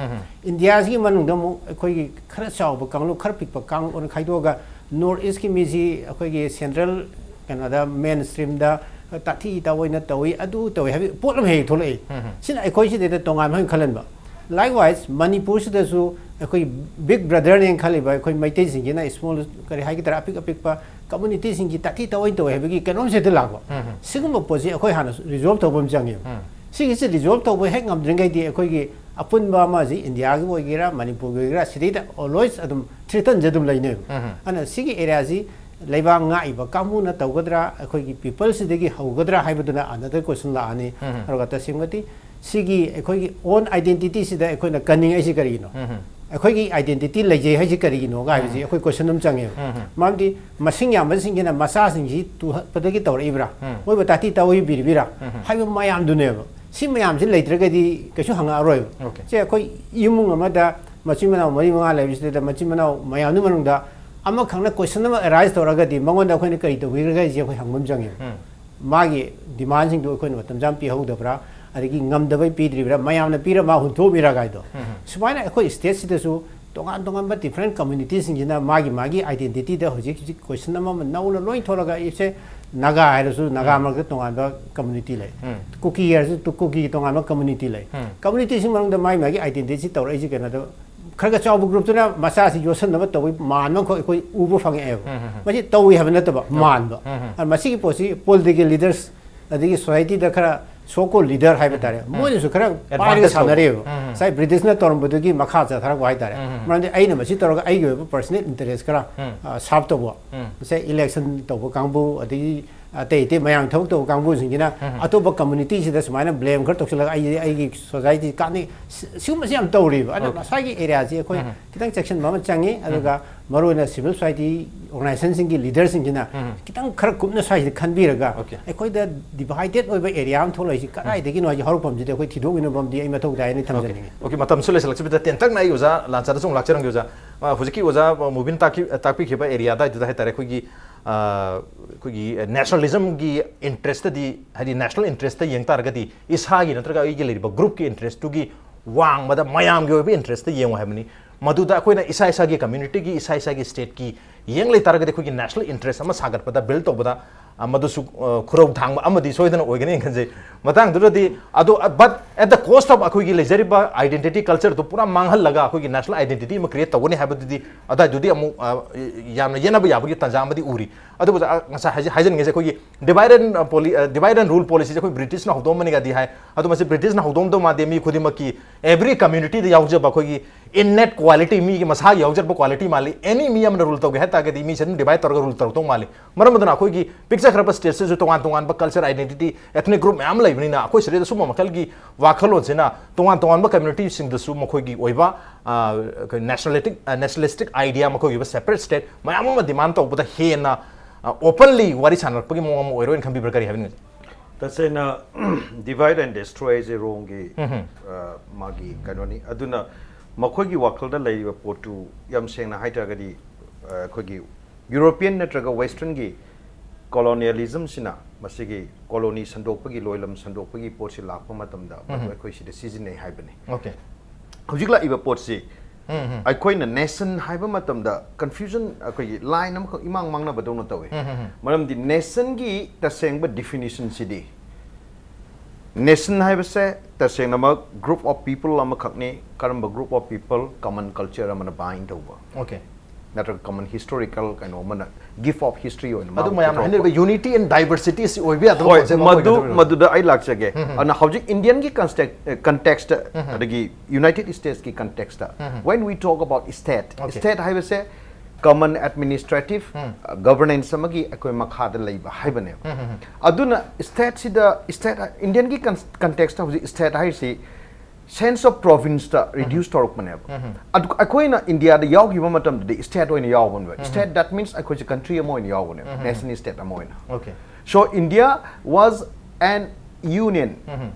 ꯏꯟꯗꯤꯌꯥꯁꯤꯒꯤ ꯃꯅꯨꯡꯗ ꯑꯃꯨꯛ ꯑꯩꯈꯣꯏꯒꯤ ꯈꯔ ꯆꯥꯎꯕ ꯀꯥꯡꯂꯨꯞ, ꯈꯔ ꯄꯤꯛꯄ ꯀꯥꯡꯂꯨꯞ ꯑꯣꯏꯅ ꯈꯥꯏꯗꯣꯛꯑꯒ ꯅꯣꯔꯠ ꯏꯁꯀꯤ ꯃꯤꯁꯤ ꯑꯩꯈꯣꯏꯒꯤ ꯁꯦꯟꯇ꯭ꯔꯦꯜ ꯀꯩꯅꯣꯗ ꯃꯦꯟ ꯁ꯭ꯇ꯭ꯔꯤꯝꯗ ꯇꯥꯊꯤ ꯇꯥꯑꯣꯏꯅ ꯇꯧꯏ, ꯑꯗꯨ ꯇꯧꯏ ꯍꯥꯏꯕ ꯄꯣꯠ ꯑꯃ ꯍꯦꯛ ꯍꯦꯛ ꯊꯣꯛꯂꯛꯏ꯫ ꯁꯤꯅ ꯑꯩꯈꯣꯏ ꯁꯤꯗꯩꯗ ꯇꯣꯉꯥꯟꯕ ꯑꯃ ꯈꯜꯍꯟꯕ꯫ ꯂꯥꯏꯛꯋꯥꯏꯁ ꯃꯅꯤꯄꯨꯔꯁꯤꯗꯁꯨ ꯑꯩꯈꯣꯏ ꯕꯤꯛ ꯕ꯭ꯔꯗꯔꯅꯦꯅ ꯈꯜꯂꯤꯕ ꯑꯩꯈꯣꯏ ꯃꯩꯇꯩꯁꯤꯡꯁꯤꯅ ꯁ꯭ꯃꯣꯜ, ꯀꯔꯤ ꯍꯥꯏꯒꯗ꯭ꯔꯥ, ꯑꯄꯤꯛ ꯑꯄꯤꯛꯄ ꯀꯝꯃꯨꯅꯤꯇꯤꯁꯤꯡꯒꯤ ꯇꯥꯊꯤ ꯇꯥꯑꯣꯏ ꯇꯧꯏ ꯍꯥꯏꯕꯒꯤ ꯀꯩꯅꯣꯝꯁꯦ ꯍꯦꯛꯇ ꯂꯥꯛꯄ꯫ ꯁꯤꯒꯨꯝꯕ ꯄꯣꯠꯁꯤ ꯑꯩꯈꯣꯏ ꯍꯥꯟꯅ ꯔꯤꯖꯣꯜꯕ ꯇꯧꯕ ꯑꯃ ꯆꯪꯉꯦꯕ꯫ ꯁꯤꯒꯤꯁꯦ ꯔꯤꯖꯣꯜꯕ ꯇꯧꯕ ꯍꯦꯛ ꯉꯝꯗ꯭ꯔꯤꯉꯩꯗꯤ ꯑꯩꯈꯣꯏꯒꯤ ꯑꯄꯨꯟꯕ ꯑꯃꯁꯤ ꯏꯟꯗꯤꯌꯥꯒꯤ ꯑꯣꯏꯒꯦꯔꯥ ꯃꯅꯤꯄꯨꯔꯒꯤ ꯑꯣꯏꯒꯦꯔꯥ ꯁꯤꯗꯩꯗ ꯑꯣꯜꯋꯦꯁ ꯑꯗꯨꯝ ꯊ꯭ꯔꯤꯇꯟꯁꯦ ꯑꯗꯨꯝ ꯂꯩꯅꯦꯕ꯫ ꯑꯗꯨꯅ ꯁꯤꯒꯤ ꯑꯦꯔꯤꯌꯥꯁꯤ ꯂꯩꯕꯥꯛ ꯉꯥꯛꯏꯕ ꯀꯥꯡꯕꯨꯅ ꯇꯧꯒꯗ꯭ꯔꯥ, ꯑꯩꯈꯣꯏꯒꯤ ꯄꯤꯄꯜꯁꯤꯗꯒꯤ ꯍꯧꯒꯗ꯭ꯔꯥ ꯍꯥꯏꯕꯗꯨꯅ ꯑꯅꯗꯔ ꯀꯣꯏꯁꯟ ꯂꯥꯛꯑꯅꯤ꯫ ꯑꯗꯨꯒ ꯇꯁꯦꯡꯕꯗꯤ ꯁꯤꯒꯤ ꯑꯩꯈꯣꯏꯒꯤ ꯑꯣꯟ ꯑꯥꯏꯗꯦꯟꯇꯤꯇꯤꯁꯤꯗ ꯑꯩꯈꯣꯏꯅ ꯀꯟꯅꯤꯡꯉꯛꯏꯁꯤ ꯀꯔꯤꯒꯤꯅꯣ? ꯑꯩꯈꯣꯏꯒꯤ identity ꯂꯩꯖꯩ ꯍꯥꯏꯁꯤ ꯀꯔꯤꯒꯤꯅꯣꯒ ꯍꯥꯏꯕꯁꯤ ꯑꯩꯈꯣꯏ question ꯑꯃ ꯆꯪꯉꯦꯕ꯫ ꯃꯔꯝꯗꯤ ꯃꯁꯤꯡ ꯌꯥꯝꯕꯁꯤꯡꯁꯤꯅ ꯃꯆꯥꯁꯤꯡꯁꯤ ꯇꯨꯍꯠꯄꯗꯒꯤ ꯇꯧꯔꯛꯏꯕ꯭ꯔꯥ? ꯃꯣꯏꯕꯨ ꯇꯥꯇꯤ ꯇꯧꯕꯤꯔꯤꯕ꯭ꯔꯥ? ꯍꯥꯏꯕ ꯃꯌꯥꯝꯗꯨꯅꯦꯕ꯫ ꯁꯤ ꯃꯌꯥꯝꯁꯤ ꯂꯩꯇ꯭ꯔꯒꯗꯤ ꯀꯩꯁꯨ ꯍꯪꯉꯛꯑꯔꯣꯏꯕ꯫ Okay. ꯁꯦ, ꯑꯩꯈꯣꯏ ꯏꯃꯨꯡ ꯑꯃꯗ ꯃꯆꯤꯟ ꯃꯅꯥꯎ ꯃꯔꯤ ꯃꯉꯥ ꯂꯩꯕꯁꯤꯗ, ꯃꯆꯤꯟ ꯃꯅꯥꯎ ꯃꯌꯥꯝꯗꯨ ꯃꯅꯨꯡꯗ ꯑꯃꯈꯛꯅ question ꯑꯃ arise ꯇꯧꯔꯒꯗꯤ ꯃꯉꯣꯟꯗ ꯑꯩꯈꯣꯏꯅ ꯀꯔꯤ ꯇꯧꯕꯤꯈ꯭ꯔꯒꯦ ꯍꯥꯏꯁꯦ ꯑꯩꯈꯣꯏ ꯍꯪꯕ ꯑꯃ ꯆꯪꯉꯦꯕ꯫ ꯃꯥꯒꯤ demandꯁꯤꯡꯗꯨ ꯑꯩꯈꯣꯏꯅ ꯃꯇꯝ ꯆꯥꯅ ꯄꯤꯍꯧꯗꯕ꯭ꯔꯥ, ꯑꯗꯒꯤ ꯉꯝꯗꯕꯩ ꯄꯤꯗ꯭ꯔꯤꯕ꯭ꯔꯥ, ꯃꯌꯥꯝꯅ ꯄꯤꯔ ꯃꯥ ꯍꯨꯟꯊꯣꯛꯑꯝꯃꯤꯔꯥ ꯀꯥꯏꯗꯣ꯫ ꯁꯨꯃꯥꯏꯅ ꯑꯩꯈꯣꯏ stateꯁꯤꯗꯁꯨ ꯇꯣꯉꯥꯟ ꯇꯣꯉꯥꯟꯕ different communityꯁꯤꯡꯁꯤꯅ ꯃꯥꯒꯤ ꯃꯥꯒꯤ identityꯗ ꯍꯧꯖꯤꯛ ꯍꯧꯖꯤꯛ question ꯑꯃ ꯑꯃ ꯅꯧꯅ ꯂꯣꯏ ꯊꯣꯛꯂꯒ, ꯏꯁꯦ, ꯅꯥꯒꯥ ꯍꯥꯏꯔꯁꯨ ꯅꯥꯒꯥ ꯃꯔꯛꯇ ꯇꯣꯉꯥꯟꯕ community ꯂꯩ, ꯀꯨꯀꯤ ꯍꯥꯏꯔꯁꯨ ꯇꯨ-, ꯀꯨꯀꯤꯒꯤ ꯇꯣꯉꯥꯟꯕ community ꯂꯩ꯫ Communityꯁꯤꯡ ꯃꯅꯨꯡꯗ ꯃꯥꯒꯤ ꯃꯥꯒꯤ identityꯁꯤ ꯇꯧꯔꯛꯏꯁꯤ ꯀꯩꯅꯣꯗ, ꯈꯔ ꯈꯔ ꯆꯥꯎꯕ groupꯇꯨꯅ ꯃꯆꯥꯁꯤ ꯌꯣꯠꯁꯟꯅꯕ ꯇꯧꯕꯒꯤ ꯃꯥꯟꯕ ꯑꯃꯈꯛ ꯑꯩꯈꯣꯏ ꯎꯕ ꯐꯪꯉꯛꯑꯦꯕ꯫ ꯃꯁꯤ ꯇꯧꯏ ꯍꯥꯏꯕ ꯅꯠꯇꯕ, ꯃꯥꯟꯕ꯫ ꯑꯗꯨꯅ ꯃꯁꯤꯒꯤ ꯄꯣꯠꯁꯤ political leaders, ꯑꯗꯒꯤ societyꯗ ꯈꯔ so called leader ꯍꯥꯏꯕ ꯇꯥꯔꯦ, ꯃꯣꯏꯅꯁꯨ ꯈꯔ ꯄꯥꯏꯔꯒ Advantage ꯂꯧꯕ꯫ ꯁꯥꯟꯅꯔꯛꯑꯦꯕ꯫ ꯉꯁꯥꯏ Britishꯅ ꯇꯧꯔꯝꯕꯗꯨꯒꯤ ꯃꯈꯥ ꯆꯠꯊꯔꯛꯄ ꯍꯥꯏꯇꯥꯔꯦ꯫ ꯃꯔꯝꯗꯤ ꯑꯩꯅ ꯃꯁꯤ ꯇꯧꯔꯒ ꯑꯩꯒꯤ ꯑꯣꯏꯕ personal interest ꯈꯔ, ꯑ, serve ꯇꯧꯕ, ꯉꯁꯥꯏ election ꯇꯧꯕ ꯀꯥꯡꯕꯨ, ꯑꯗꯒꯤ ꯑꯇꯩ ꯑꯇꯩ ꯃꯌꯥꯝ ꯊꯕꯛ ꯇꯧꯕ ꯀꯥꯡꯕꯨꯁꯤꯡꯁꯤꯅ ꯑꯇꯣꯞꯄ communityꯁꯤꯗ ꯁꯨꯃꯥꯏꯅ blame ꯈꯔ ꯇꯧꯁꯤꯜꯂꯒ ꯑꯩ, ꯑꯩꯒꯤ society ꯀꯥꯟꯅꯩ, ꯁꯤ-, ꯁꯤꯒꯨꯝꯕꯁꯤ ꯌꯥꯝ ꯇꯧꯔꯤꯕ꯫ ꯑꯗꯨꯅ ꯃꯁꯥꯒꯤ areaꯁꯤ ꯑꯩꯈꯣꯏ ꯈꯤꯇꯪ ꯆꯦꯛꯁꯤꯟꯕ ꯑꯃ ꯆꯪꯉꯤ꯫ ꯑꯗꯨꯒ ꯃꯔꯨꯑꯣꯏꯅ civil society organizationꯁꯤꯡꯒꯤ leaderꯁꯤꯡꯁꯤꯅ ꯈꯤꯇꯪ ꯈꯔ ꯀꯨꯞꯅ ꯁ꯭ꯋꯥꯏꯁꯤꯗ ꯈꯟꯕꯤꯔꯒ, Okay. ꯑꯩꯈꯣꯏꯗ divided ꯑꯣꯏꯕ area ꯑꯃ ꯊꯣꯛꯂꯛꯏꯁꯤ ꯀꯗꯥꯏꯗꯒꯤꯅꯣ ꯍꯥꯏꯁꯤ ꯍꯧꯔꯛꯐꯝꯁꯤꯗ ꯑꯩꯈꯣꯏ ꯊꯤꯗꯣꯛꯃꯤꯟꯅꯕ ꯑꯃꯗꯤ ꯑꯩ ꯃꯊꯧ ꯇꯥꯏ ꯍꯥꯏꯅ ꯊꯝꯖꯅꯤꯡꯉꯤ꯫ Okay, ꯃꯇꯝꯁꯨ ꯂꯣꯏꯁꯤꯜꯂꯛꯁꯤꯕꯗ ꯇꯦꯟꯇꯛꯅ ꯑꯩ ꯑꯣꯖꯥ ꯂꯥꯟꯆꯥꯗꯁꯨ ꯑꯃꯨꯛ ꯂꯥꯛꯆꯔꯝꯒꯦ ꯑꯣꯖꯥ꯫ ꯑ, ꯍꯧꯖꯤꯛꯀꯤ ꯑꯣꯖꯥ ꯃꯨꯕꯤꯟ ꯇꯥꯛꯈꯤ-, ꯇꯥꯛꯄꯤꯈꯤꯕ areaꯗ ꯑꯗꯨꯗ ꯍꯥꯏꯇꯥꯔꯦ, ꯑꯩꯈꯣꯏꯒꯤ, ꯑ, ꯑꯩꯈꯣꯏꯒꯤ nationalismꯒꯤ interestꯇꯗꯤ, ꯍꯥꯏꯗꯤ national interestꯇ ꯌꯦꯡ ꯇꯥꯔꯒꯗꯤ ꯏꯁꯥꯒꯤ ꯅꯠꯇ꯭ꯔꯒ ꯑꯩꯒꯤ ꯂꯩꯔꯤꯕ groupꯀꯤ interestꯇꯨꯒꯤ ꯋꯥꯡꯃꯗ ꯃꯌꯥꯝꯒꯤ ꯑꯣꯏꯕ interestꯇ ꯌꯦꯡꯉꯨ ꯍꯥꯏꯕꯅꯤ꯫ ꯃꯗꯨꯗ ꯑꯩꯈꯣꯏꯅ ꯏꯁꯥ ꯏꯁꯥꯒꯤ communityꯒꯤ, ꯏꯁꯥ ꯏꯁꯥꯒꯤ stateꯀꯤ ꯌꯦꯡ ꯂꯩ ꯇꯥꯔꯒꯗꯤ ꯑꯩꯈꯣꯏꯒꯤ national interest ꯑꯃ ꯁꯥꯒꯠꯄꯗ, build ꯇꯧꯕꯗ, ꯑ, ꯃꯗꯨꯁꯨ, ꯑ, ꯈꯨꯔꯧ ꯊꯥꯡꯕ ꯑꯃꯗꯤ ꯁꯣꯏꯗꯅ ꯑꯣꯏꯒꯅꯤ ꯈꯟꯖꯩ꯫ ꯃꯇꯥꯡꯗꯨꯗꯗꯤ ꯑꯗꯣ, ꯑ, but at the cost of ꯑꯩꯈꯣꯏꯒꯤ ꯂꯩꯖꯔꯤꯕ identity cultureꯗꯨ ꯄꯨꯔꯥ ꯃꯥꯡꯍꯜꯂꯒ ꯑꯩꯈꯣꯏꯒꯤ national identity ꯑꯃ create ꯇꯧꯒꯅꯤ ꯍꯥꯏꯕꯗꯨꯗꯤ ꯑꯗꯥꯏꯗꯨꯗꯤ ꯑꯃꯨꯛ, ꯑ, ꯌꯥꯝꯅ ꯌꯦꯠꯅꯕ ꯌꯥꯕꯒꯤ ꯇꯥꯟꯖꯥ ꯑꯃꯗꯤ ꯎꯔꯤ꯫ ꯑꯗꯨꯕꯨ, ꯑ, ꯉꯁꯥꯏ ꯍꯥꯏꯖ-, ꯍꯥꯏꯖꯅꯤꯡꯉꯤꯁꯦ ꯑꯩꯈꯣꯏꯒꯤ divide and, ꯑ, poli-, ꯑ, divide and rule policyꯁꯦ ꯑꯩꯈꯣꯏ Britishꯅ ꯍꯧꯗꯣꯛꯑꯝꯕꯅꯤꯒꯗꯤ ꯍꯥꯏ꯫ ꯑꯗꯨ ꯃꯁꯤ Britishꯅ ꯍꯧꯗꯣꯛꯑꯝꯗꯧ ꯃꯥꯟꯗꯦ꯫ ꯃꯤ ꯈꯨꯗꯤꯡꯃꯛꯀꯤ, every communityꯗ ꯌꯥꯎꯖꯕ ꯑꯩꯈꯣꯏꯒꯤ innate quality, ꯃꯤꯒꯤ ꯃꯁꯥꯒꯤ ꯌꯥꯎꯖꯔꯛꯄ quality ꯃꯥꯜꯂꯤ꯫ Any ꯃꯤ ꯑꯃꯅ rule ꯇꯧꯒꯦ ꯍꯥꯏ ꯇꯥꯔꯒꯗꯤ ꯃꯤꯁꯦ ꯑꯗꯨꯝ divide ꯇꯧꯔꯒ rule ꯇꯧꯔꯛꯇꯧ ꯃꯥꯜꯂꯤ꯫ ꯃꯔꯝ ꯑꯗꯨꯅ ꯑꯩꯈꯣꯏꯒꯤ ꯄꯤꯛ ꯆꯠꯈ꯭ꯔꯕ ꯁ꯭ꯇꯦꯠꯁꯤꯁꯨ ꯇꯣꯉꯥꯟ ꯇꯣꯉꯥꯟꯕ ꯀꯜꯆꯔ, ꯑꯥꯏꯗꯦꯟꯇꯤꯇꯤ, ꯑꯦꯊꯅꯤꯛ ꯒ꯭ꯔꯨꯞ ꯃꯌꯥꯝ ꯂꯩꯕꯅꯤꯅ, ꯑꯩꯈꯣꯏ ꯁꯤꯗꯩꯗ ꯁꯨꯝꯕ ꯃꯈꯜꯒꯤ ꯋꯥꯈꯜꯂꯣꯟꯁꯤꯅ ꯇꯣꯉꯥꯟ ꯇꯣꯉꯥꯟꯕ ꯀꯝꯃ꯭ꯌꯨꯅꯤꯇꯤꯁꯤꯡꯗꯁꯨ ꯃꯈꯣꯏꯒꯤ ꯑꯣꯏꯕ, ꯑ, ꯑꯩꯈꯣꯏ ꯅꯦꯁꯅꯦꯂꯤꯇꯤꯛ, ꯑ, ꯅꯦꯁꯅꯦꯂꯤꯁꯇꯤꯛ ꯑꯥꯏꯗꯤꯌꯥ, ꯃꯈꯣꯏꯒꯤ ꯑꯣꯏꯕ ꯁꯦꯄꯔꯦꯠ ꯁ꯭ꯇꯦꯠ ꯃꯌꯥꯝ ꯑꯃ ꯗꯤꯃꯥꯟ ꯇꯧꯕꯗ ꯍꯦꯟꯅ, ꯑ, ꯑꯣꯄꯟꯂꯤ ꯋꯥꯔꯤ ꯁꯥꯟꯅꯔꯛꯄꯒꯤ ꯃꯑꯣꯡ ꯑꯃ ꯑꯣꯏꯔꯣꯏꯅ ꯈꯟꯕꯤꯕ꯭ꯔꯥ? ꯀꯔꯤ ꯍꯥꯏꯕꯤꯅꯤꯡꯉꯤ? ꯇꯁꯦꯡꯅ, divide and destroy ꯁꯦ ꯔꯣꯝꯒꯤ, ꯑ, ꯃꯥꯒꯤ ꯀꯩꯅꯣꯅꯤ꯫ ꯑꯗꯨꯅ ꯃꯈꯣꯏꯒꯤ ꯋꯥꯈꯜꯗ ꯂꯩꯔꯤꯕ ꯄꯣꯠꯇꯨ, ꯌꯥꯝ ꯁꯦꯡꯅ ꯍꯥꯏꯇꯥꯔꯒꯗꯤ, ꯑ, ꯑꯩꯈꯣꯏꯒꯤ ꯌꯨꯔꯣꯄꯤꯌꯟ ꯅꯠꯇ꯭ꯔꯒ ꯋꯦꯁꯇ꯭ꯔꯟꯒꯤ ꯀꯣꯂꯣꯅꯤꯌꯦꯂꯤꯖꯝꯁꯤꯅ, ꯃꯁꯤꯒꯤ ꯀꯣꯂꯣꯅꯤ ꯁꯟꯗꯣꯛꯄꯒꯤ, ꯂꯣꯏꯂꯝ ꯁꯟꯗꯣꯛꯄꯒꯤ ꯄꯣꯠꯁꯤ ꯂꯥꯛꯄ ꯃꯇꯝꯗ, ꯃꯗꯨ ꯑꯩꯈꯣꯏ ꯁꯤꯗ ꯁꯤꯖꯤꯟꯅꯩ ꯍꯥꯏꯕꯅꯤ꯫ ꯑꯣꯀꯦ꯫ ꯍꯧꯖꯤꯛ ꯂꯥꯛꯏꯕ ꯄꯣꯠꯁꯤ ꯑꯩꯈꯣꯏꯅ ꯅꯦꯁꯟ ꯍꯥꯏꯕ ꯃꯇꯝꯗ ꯀꯟꯐ꯭ꯌꯨꯖꯟ, ꯑꯩꯈꯣꯏꯒꯤ ꯂꯥꯏꯟ ꯑꯃꯈꯛ ꯏꯃꯥꯡ ꯃꯥꯡꯅꯕꯗꯧꯅ ꯇꯧꯏ꯫ ꯃꯔꯝꯗꯤ ꯅꯦꯁꯟꯒꯤ ꯇꯁꯦꯡꯕ ꯗꯤꯐꯤꯅꯤꯁꯟꯁꯤꯗꯤ, ꯅꯦꯁꯟ ꯍꯥꯏꯕꯁꯦ ꯇꯁꯦꯡꯅꯃꯛ group of people ꯑꯃꯈꯛꯅꯤ꯫ ꯀꯔꯝꯕ group of people? Common culture ꯑꯃꯅ ꯕꯥꯏꯟ ꯇꯧꯕ, ꯑꯣꯀꯦ꯫ ꯅꯠꯇ꯭ꯔꯒ common historical ꯀꯩꯅꯣ ꯑꯃꯅ, gift of history ꯑꯣꯏꯅ ꯑꯗꯨ ꯃꯥꯕꯨ ꯃꯌꯥꯝꯅ ꯄꯨꯊꯣꯛꯄ꯫ ꯍꯥꯏꯅꯔꯤꯕ unity and diversity ꯁꯤ ꯑꯣꯏꯕ ꯌꯥꯗꯕ ꯍꯣꯏ, concept ꯑꯃ ꯃꯗꯨ ꯑꯣꯏꯒꯗꯧꯔꯤꯕ꯫ ꯃꯗꯨꯗ ꯑꯩ ꯂꯥꯛꯆꯒꯦ꯫ ꯑꯗꯨꯅ ꯍꯧꯖꯤꯛ ꯏꯟꯗꯤꯌꯟꯒꯤ ꯀꯟꯇꯦꯛꯁꯇ, ꯑꯗꯒꯤ ꯌꯨꯅꯥꯏꯇꯦꯗ ꯁ꯭ꯇꯦꯠꯁꯀꯤ context, when we talk about state, Okay. state ꯍꯥꯏꯕꯁꯦ common administrative governance ꯑꯃꯒꯤ ꯑꯩꯈꯣꯏ ꯃꯈꯥꯗ ꯂꯩꯕ ꯍꯥꯏꯕꯅꯦꯕ꯫ ꯑꯗꯨꯅ ꯁ꯭ꯇꯦꯠꯁꯤꯗ, ꯁ꯭ꯇꯦꯠ, ꯏꯟꯗꯤꯌꯟꯒꯤ ꯀꯟꯇꯦꯛꯁꯇ ꯍꯧꯖꯤꯛ ꯁ꯭ꯇꯦꯠ ꯍꯥꯏꯔꯤꯁꯤ ꯁꯦꯟꯁ ꯑꯣꯐ ꯄ꯭ꯔꯣꯚꯤꯟꯁꯇ ꯔꯤꯗ꯭ꯌꯨꯁ ꯇꯧꯔꯛꯄꯅꯦꯕ꯫ ꯑꯗꯨ ꯑꯩꯈꯣꯏꯅ ꯏꯟꯗꯤꯌꯥꯗ ꯌꯥꯎꯈꯤꯕ ꯃꯇꯝꯗꯗꯤ ꯁ꯭ꯇꯦꯠ ꯑꯣꯏꯅ ꯌꯥꯎꯕꯅꯦꯕ꯫ State, that means ꯑꯩꯈꯣꯏꯁꯦ ꯀꯟꯇ꯭ꯔꯤ ꯑꯃ ꯑꯣꯏꯅ ꯌꯥꯎꯕꯅꯦꯕ, ꯅꯦꯁꯟ ꯁ꯭ꯇꯦꯠ ꯑꯃ ꯑꯣꯏꯅ꯫ Okay. So India was an union,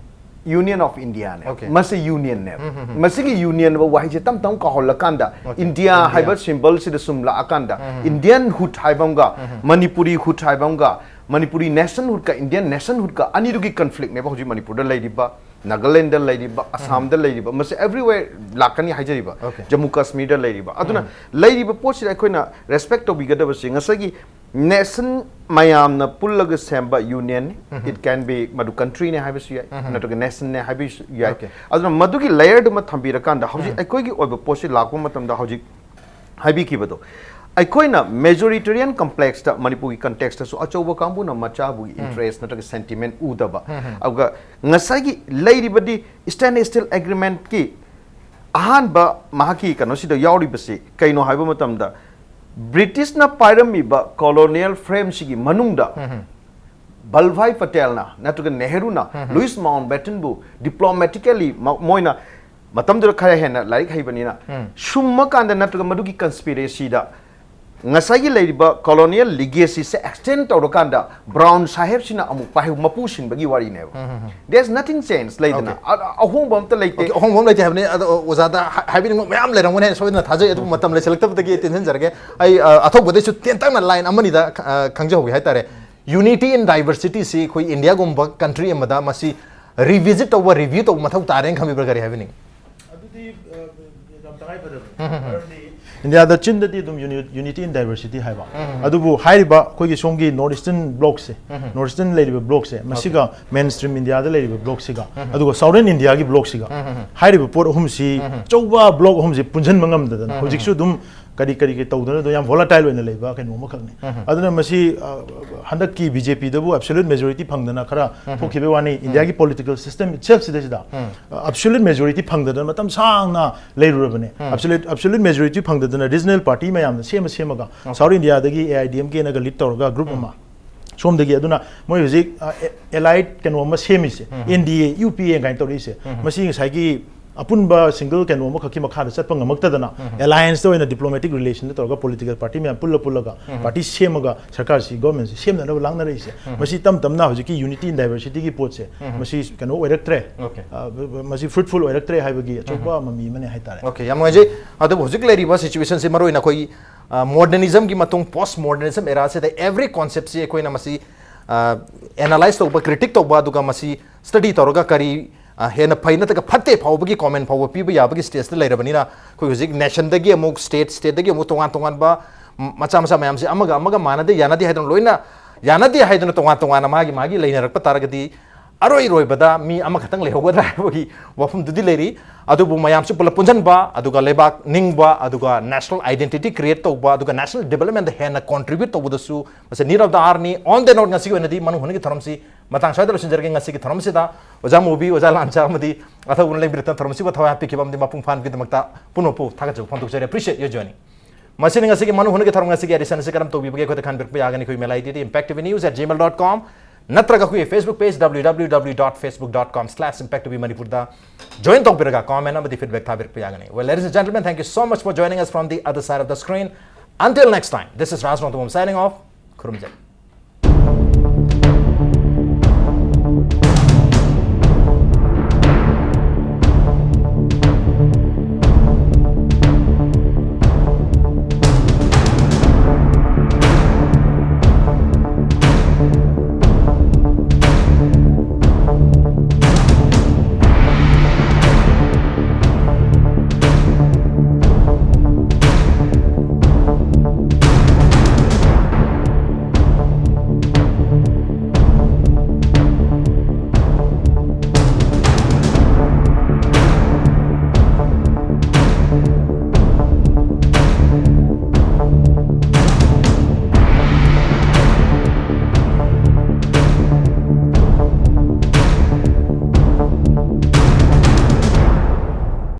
Union of Indiaꯅꯦ꯫ Okay. ꯃꯁꯤ ꯌꯨꯅꯤꯌꯟꯅꯦꯕ꯫ ꯃꯁꯤꯒꯤ ꯌꯨꯅꯤꯌꯟ ꯋꯥꯍꯩꯁꯦ ꯇꯞ ꯇꯞ ꯀꯥꯎꯍꯜꯂꯀꯥꯟꯗ Okay. India India. ꯍꯥꯏꯕ ꯁꯤꯝꯕꯜꯁꯤꯗ ꯁꯨꯝ ꯂꯥꯛꯑꯀꯥꯟꯗ ꯏꯟꯗꯤꯌꯟ ꯍꯨꯗ ꯍꯥꯏꯕ ꯑꯃꯒ ꯃꯅꯤꯄꯨꯔꯤ ꯍꯨꯗ ꯍꯥꯏꯕ ꯑꯃꯒ, ꯃꯅꯤꯄꯨꯔꯤ ꯅꯦꯁꯟ ꯍꯨꯗꯀ ꯏꯟꯗꯤꯌꯟ ꯅꯦꯁꯟ ꯍꯨꯗꯀ ꯑꯅꯤꯗꯨꯒꯤ ꯀꯟꯐ꯭ꯂꯤꯛꯅꯦꯕ ꯍꯧꯖꯤꯛ ꯃꯅꯤꯄꯨꯔꯗ ꯂꯩꯔꯤꯕ, ꯅꯥꯒꯥꯂꯦꯟꯗ ꯂꯩꯔꯤꯕ, ꯑꯁꯥꯝꯗ ꯂꯩꯔꯤꯕ, ꯃꯁꯤ everywhere ꯂꯥꯛꯀꯅꯤ ꯍꯥꯏꯖꯔꯤꯕ, Okay. ꯖꯝꯃꯨ ꯀꯥꯁꯃꯤꯔꯗ ꯂꯩꯔꯤꯕ꯫ ꯑꯗꯨꯅ ꯂꯩꯔꯤꯕ ꯄꯣꯠꯁꯤꯗ ꯑꯩꯈꯣꯏꯅ ꯔꯦꯁꯄꯦꯛ ꯇꯧꯕꯤꯒꯗꯕꯁꯤ ꯉꯁꯥꯏꯒꯤ ꯅꯦꯁꯟ ꯃꯌꯥꯝꯅ ꯄꯨꯜꯂꯒ ꯁꯦꯝꯕ ꯌꯨꯅꯤꯌꯟꯅꯤ꯫ It can be ꯃꯗꯨ ꯀꯟꯇ꯭ꯔꯤꯅꯦ ꯍꯥꯏꯕꯁꯨ ꯌꯥꯏ, ꯅꯠꯇ꯭ꯔꯒ ꯅꯦꯁꯟꯅꯦ ꯍꯥꯏꯕꯁꯨ ꯌꯥꯏ꯫ Okay. ꯑꯗꯨꯅ ꯃꯗꯨꯒꯤ ꯂꯦꯌꯔꯗꯨꯃ ꯊꯝꯕꯤꯔꯀꯥꯟꯗ ꯍꯧꯖꯤꯛ ꯑꯩꯈꯣꯏꯒꯤ ꯑꯣꯏꯕ ꯄꯣꯠꯁꯤ ꯂꯥꯛꯄ ꯃꯇꯝꯗ ꯍꯧꯖꯤꯛ ꯍꯥꯏꯕꯤꯈꯤꯕꯗꯣ, ꯑꯩꯈꯣꯏꯅ ꯃꯦꯖꯣꯔꯤꯇꯦꯔꯤꯌꯟ ꯀꯝꯄ꯭ꯂꯦꯛꯁꯇ ꯃꯅꯤꯄꯨꯔꯒꯤ ꯀꯟꯇꯦꯛꯁꯇꯁꯨ ꯑꯆꯧꯕ ꯀꯥꯡꯕꯨꯅ ꯃꯆꯥꯕꯨꯒꯤ ꯏꯟꯇꯔꯦꯁ ꯅꯠꯇ꯭ꯔꯒ ꯁꯦꯟꯇꯤꯃꯦꯟ ꯎꯗꯕ꯫ ꯑꯗꯨꯒ ꯉꯁꯥꯏꯒꯤ ꯂꯩꯔꯤꯕꯗꯤ ꯁ꯭ꯇꯦꯟ ꯁ꯭ꯇꯤꯜ ꯑꯦꯒ꯭ꯔꯤꯃꯦꯟꯠꯀꯤ ꯑꯍꯥꯟꯕ ꯃꯍꯥꯛꯀꯤ ꯀꯩꯅꯣꯁꯤꯗ ꯌꯥꯎꯔꯤꯕꯁꯤ ꯀꯩꯅꯣ ꯍꯥꯏꯕ ꯃꯇꯝꯗ, ꯕ꯭ꯔꯤꯇꯤꯁꯅ ꯄꯥꯏꯔꯝꯃꯤꯕ colonial frameꯁꯤꯒꯤ ꯃꯅꯨꯡꯗ ꯚꯜꯚꯥꯏ ꯄꯇꯦꯜꯅ ꯅꯠꯇ꯭ꯔꯒ ꯅꯦꯍꯔꯨꯅ ꯂꯨꯏꯁ ꯃꯥꯎꯟꯕꯦꯇꯟꯕꯨ diplomatically ꯃ- ꯃꯣꯏꯅ ꯃꯇꯝꯗꯨꯗ ꯈꯔ ꯍꯦꯟꯅ ꯂꯥꯏꯔꯤꯛ ꯍꯩꯕꯅꯤꯅ ꯁꯨꯝꯃꯀꯥꯟꯗ ꯅꯠꯇ꯭ꯔꯒ ꯃꯗꯨꯒꯤ conspiracyꯗ ꯉꯁꯥꯏꯒꯤ ꯂꯩꯔꯤꯕ colonial legacyꯁꯦ extend ꯇꯧꯔꯀꯥꯟꯗ ꯕ꯭ꯔꯥꯎꯟ ꯁꯥꯍꯦꯕꯁꯤꯅ ꯑꯃꯨꯛ ꯄꯥꯏꯍꯧ ꯃꯄꯨ ꯁꯤꯟꯕꯒꯤ ꯋꯥꯔꯤꯅꯦꯕ꯫ There's nothing change ꯂꯩꯗꯅ꯫ Okay. ꯑ- ꯑꯍꯣꯡꯕ ꯑꯝꯇ ꯂꯩꯇꯦ꯫ Okay, ꯑꯍꯣꯡꯕ ꯑꯃ ꯂꯩꯇꯦ ꯍꯥꯏꯕꯅꯤ꯫ ꯑꯗꯣ ꯑꯣꯖꯥꯗ ꯍꯥ- ꯍꯥꯏꯕꯤꯅꯤꯡꯕ ꯃꯌꯥꯝ ꯂꯩꯔꯝꯒꯅꯤ ꯍꯥꯏꯅ ꯁꯣꯏꯗꯅ ꯊꯥꯖꯩ꯫ ꯑꯗꯨꯕꯨ ꯃꯇꯝ ꯂꯩꯁꯤꯜꯂꯛꯇꯕꯗꯒꯤ ꯑꯩ ꯇꯦꯟꯁꯤꯟꯖꯔꯒꯦ꯫ ꯑꯩ ꯑ, ꯑꯊꯧꯕꯗꯩꯁꯨ ꯇꯦꯟꯇꯛꯅ line ꯑꯃꯅꯤꯗ ꯑ, ꯈꯪꯖꯍꯧꯒꯦ ꯍꯥꯏꯇꯥꯔꯦ꯫ Unity in diversityꯁꯤ ꯑꯩꯈꯣꯏ ꯏꯟꯗꯤꯌꯥꯒꯨꯝꯕ country ꯑꯃꯗ ꯃꯁꯤ revisit ꯇꯧꯕ, review ꯇꯧꯕ ꯃꯊꯧ ꯇꯥꯔꯦꯅ ꯈꯟꯕꯤꯕ꯭ꯔꯥ? ꯀꯔꯤ ꯍꯥꯏꯕꯤꯅꯤꯡꯉꯤ? ꯑꯗꯨꯗꯤ ꯑ, ꯌꯥꯝ ꯇꯉꯥꯏ ꯐꯗꯕꯅꯤ꯫ ꯃꯔꯝꯗꯤ ꯏꯟꯗꯤꯌꯥꯗ ꯆꯤꯟꯗꯗꯤ ꯑꯗꯨꯝ unity in diversity ꯍꯥꯏꯕ, ꯑꯗꯨꯕꯨ ꯍꯥꯏꯔꯤꯕ ꯑꯩꯈꯣꯏꯒꯤ ꯁꯣꯝꯒꯤ North Eastern blockꯁꯦ, North Eastern ꯂꯩꯔꯤꯕ blockꯁꯦ, ꯃꯁꯤꯒ mainstream ꯏꯟꯗꯤꯌꯥꯗ ꯂꯩꯔꯤꯕ blockꯁꯤꯒ, ꯑꯗꯨꯒ Southern ꯏꯟꯗꯤꯌꯥꯒꯤ blockꯁꯤꯒ, ꯍꯥꯏꯔꯤꯕ ꯄꯣꯠ ꯑꯍꯨꯝꯁꯤ ꯑꯆꯧꯕ block ꯑꯍꯨꯝꯁꯤ ꯄꯨꯟꯁꯤꯟꯕ ꯉꯝꯗꯗꯅ ꯍꯧꯖꯤꯛꯁꯨ ꯑꯗꯨꯝ ꯀꯔꯤ ꯀꯔꯤ ꯀꯔꯤ ꯇꯧꯗꯅ ꯑꯗꯨꯝ ꯌꯥꯝ volatile ꯑꯣꯏꯅ ꯂꯩꯕ ꯀꯩꯅꯣ ꯑꯃꯈꯛꯅꯤ꯫ ꯑꯗꯨꯅ ꯃꯁꯤ ꯑ, ꯍꯟꯗꯛꯀꯤ BJPꯗꯕꯨ absolute majority ꯐꯪꯗꯅ ꯈꯔ ꯊꯣꯛꯈꯤꯕꯩ ꯋꯥꯅꯤ꯫ ꯏꯟꯗꯤꯌꯥꯒꯤ political system itself ꯁꯤꯗꯩꯁꯤꯗ ꯑ, absolute majority ꯐꯪꯗꯗꯅ ꯃꯇꯝ ꯁꯥꯡꯅ ꯂꯩꯔꯨꯔꯕꯅꯦ꯫ Absolute absolute majority ꯐꯪꯗꯗꯅ regional party ꯃꯌꯥꯝꯅ ꯁꯦꯝꯃ ꯁꯦꯝꯃꯒ South Indiaꯗꯒꯤ AIADMKꯅꯒ lead ꯇꯧꯔꯒ group ꯑꯃ ꯁꯣꯝꯗꯒꯤ, ꯑꯗꯨꯅ ꯃꯣꯏ ꯍꯧꯖꯤꯛ ꯑ, allied ꯀꯩꯅꯣ ꯑꯃ ꯁꯦꯝꯃꯤꯁꯦ, NDA, UPA ꯀꯥꯏꯅ ꯇꯧꯔꯛꯏꯁꯦ, ꯃꯁꯤ ꯉꯁꯥꯏꯒꯤ ꯑꯄꯨꯟꯕ single ꯀꯩꯅꯣ ꯑꯃꯈꯛꯀꯤ ꯃꯈꯥꯗ ꯆꯠꯄ ꯉꯝꯃꯛꯇꯗꯅ allianceꯇ ꯑꯣꯏꯅ diplomatic relationꯗ ꯇꯧꯔꯒ political party ꯃꯌꯥꯝ ꯄꯨꯜꯂ ꯄꯨꯜꯂꯒ party ꯁꯦꯝꯃꯒ ꯁꯔꯀꯥꯔꯁꯤ, governmentꯁꯤ ꯁꯦꯝꯅꯅꯕ ꯂꯥꯡꯅꯔꯛꯏꯁꯦ, ꯃꯁꯤ ꯇꯞ ꯇꯞꯅ ꯍꯧꯖꯤꯛꯀꯤ unity in diversityꯒꯤ ꯄꯣꯠꯁꯦ ꯃꯁꯤ ꯀꯩꯅꯣ ꯑꯣꯏꯔꯛꯇ꯭ꯔꯦ꯫ Okay. ꯑ, ꯃꯁꯤ fruitful ꯑꯣꯏꯔꯛꯇ꯭ꯔꯦ ꯍꯥꯏꯕꯒꯤ ꯑꯆꯧꯕ ꯃꯃꯤ ꯑꯃꯅꯦ ꯍꯥꯏꯇꯥꯔꯦ꯫ Okay, ꯌꯥꯝ ꯅꯨꯡꯉꯥꯏꯖꯩ꯫ ꯑꯗꯨꯕꯨ ꯍꯧꯖꯤꯛ ꯂꯩꯔꯤꯕ situationꯁꯤ ꯃꯔꯨꯑꯣꯏꯅ ꯑꯩꯈꯣꯏ modernismꯒꯤ ꯃꯇꯨꯡ post modernism eraꯁꯤꯗ every conceptꯁꯤ ꯑꯩꯈꯣꯏꯅ ꯃꯁꯤ analyse ꯇꯧꯕ, critique ꯇꯧꯕ, ꯑꯗꯨꯒ ꯃꯁꯤ study ꯇꯧꯔꯒ ꯀꯔꯤ ꯑ, ꯍꯦꯟꯅ ꯐꯩ ꯅꯠꯇ꯭ꯔꯒ ꯐꯠꯇꯦ ꯐꯥꯎꯕꯒꯤ comment ꯐꯥꯎꯕ ꯄꯤꯕ ꯌꯥꯕꯒꯤ stageꯇ ꯂꯩꯔꯕꯅꯤꯅ ꯑꯩꯈꯣꯏ ꯍꯧꯖꯤꯛ nationꯗꯒꯤ ꯑꯃꯨꯛ state, stateꯇꯒꯤ ꯑꯃꯨꯛ ꯇꯣꯉꯥꯟ ꯇꯣꯉꯥꯟꯕ ꯃ- ꯃꯆꯥ ꯃꯆꯥ ꯃꯌꯥꯝꯁꯦ ꯑꯃꯒ ꯑꯃꯒ ꯃꯥꯟꯅꯗꯦ, ꯌꯥꯅꯗꯦ ꯍꯥꯏꯗꯅ ꯂꯣꯏꯅ ꯌꯥꯅꯗꯦ ꯍꯥꯏꯗꯅ ꯇꯣꯉꯥꯟ ꯇꯣꯉꯥꯟꯅ ꯃꯥꯒꯤ ꯃꯥꯒꯤ ꯂꯩꯅꯔꯛꯄ ꯇꯥꯔꯒꯗꯤ ꯑꯔꯣꯏꯔꯣꯏꯕꯗ ꯃꯤ ꯑꯃꯈꯛꯇꯪ ꯂꯩꯍꯧꯒꯗ꯭ꯔꯥ ꯍꯥꯏꯕꯒꯤ ꯋꯥꯐꯝꯗꯨꯗꯤ ꯂꯩꯔꯤ꯫ ꯑꯗꯨꯕꯨ ꯃꯌꯥꯝꯁꯨ ꯄꯨꯂꯞ ꯄꯨꯟꯁꯤꯟꯕ, ꯑꯗꯨꯒ ꯂꯩꯕꯥꯛ ꯅꯤꯡꯕ, ꯑꯗꯨꯒ national identity create ꯇꯧꯕ, ꯑꯗꯨꯒ national developmentꯗ ꯍꯦꯟꯅ contribute ꯇꯧꯕꯗꯁꯨ ꯃꯁꯤ need of the hourꯅꯤ꯫ On the note, ꯉꯁꯤꯒꯤ ꯑꯣꯏꯅꯗꯤ ꯃꯅꯨꯡ ꯍꯨꯠꯅꯒꯤ ꯊꯧꯔꯝꯁꯤ ꯃꯇꯥꯡ ꯁ꯭ꯋꯥꯏꯗ ꯂꯣꯏꯁꯤꯟꯖꯔꯒꯦ꯫ ꯉꯁꯤꯒꯤ ꯊꯧꯔꯝꯁꯤꯗ ꯑꯣꯖꯥ ꯃꯨꯕꯤ, ꯑꯣꯖꯥ ꯂꯥꯟꯆꯥ ꯑꯃꯗꯤ ꯑꯊꯧꯕꯅ ꯂꯦꯡꯕꯤꯔꯛꯇꯅ ꯊꯧꯔꯝꯁꯤꯕꯨ ꯊꯋꯥꯏ ꯍꯥꯞꯄꯤꯈꯤꯕ ꯑꯃꯗꯤ ꯃꯄꯨꯡ ꯐꯥꯍꯟꯕꯒꯤꯗꯃꯛꯇ ꯄꯨꯝꯅꯃꯛꯄꯨ ꯊꯥꯒꯠꯆꯕ ꯐꯣꯡꯗꯣꯛꯆꯔꯤ꯫ Appreciate your joining. ꯃꯁꯤꯅꯤ ꯉꯁꯤꯒꯤ ꯃꯅꯨ ꯍꯨꯟꯒꯤ ꯊꯧꯔꯝ ꯉꯁꯤꯒꯤ edition ꯑꯁꯤ ꯀꯔꯝ ꯇꯧꯕꯤꯕꯒꯦ ꯑꯩꯈꯣꯏꯗ ꯈꯟꯕꯤꯔꯛꯄ ꯌꯥꯒꯅꯤ ꯑꯩꯈꯣꯏ email ID D impact T V news at gmail dot com ꯅꯠꯇ꯭ꯔꯒ ꯑꯩꯈꯣꯏꯒꯤ Facebook page W W W dot facebook dot com slash impact T V Manipur ꯗ join ꯇꯧꯕꯤꯔꯒ comment ꯑꯃꯗꯤ feedback ꯊꯥꯕꯤꯔꯛꯄ ꯌꯥꯒꯅꯤ. Well, ladies and gentlemen, thank you so much for joining us from the other side of the screen. Until next time, this is Raj Nongthombam signing off. ꯈꯨꯔꯨꯝꯖꯔꯤ.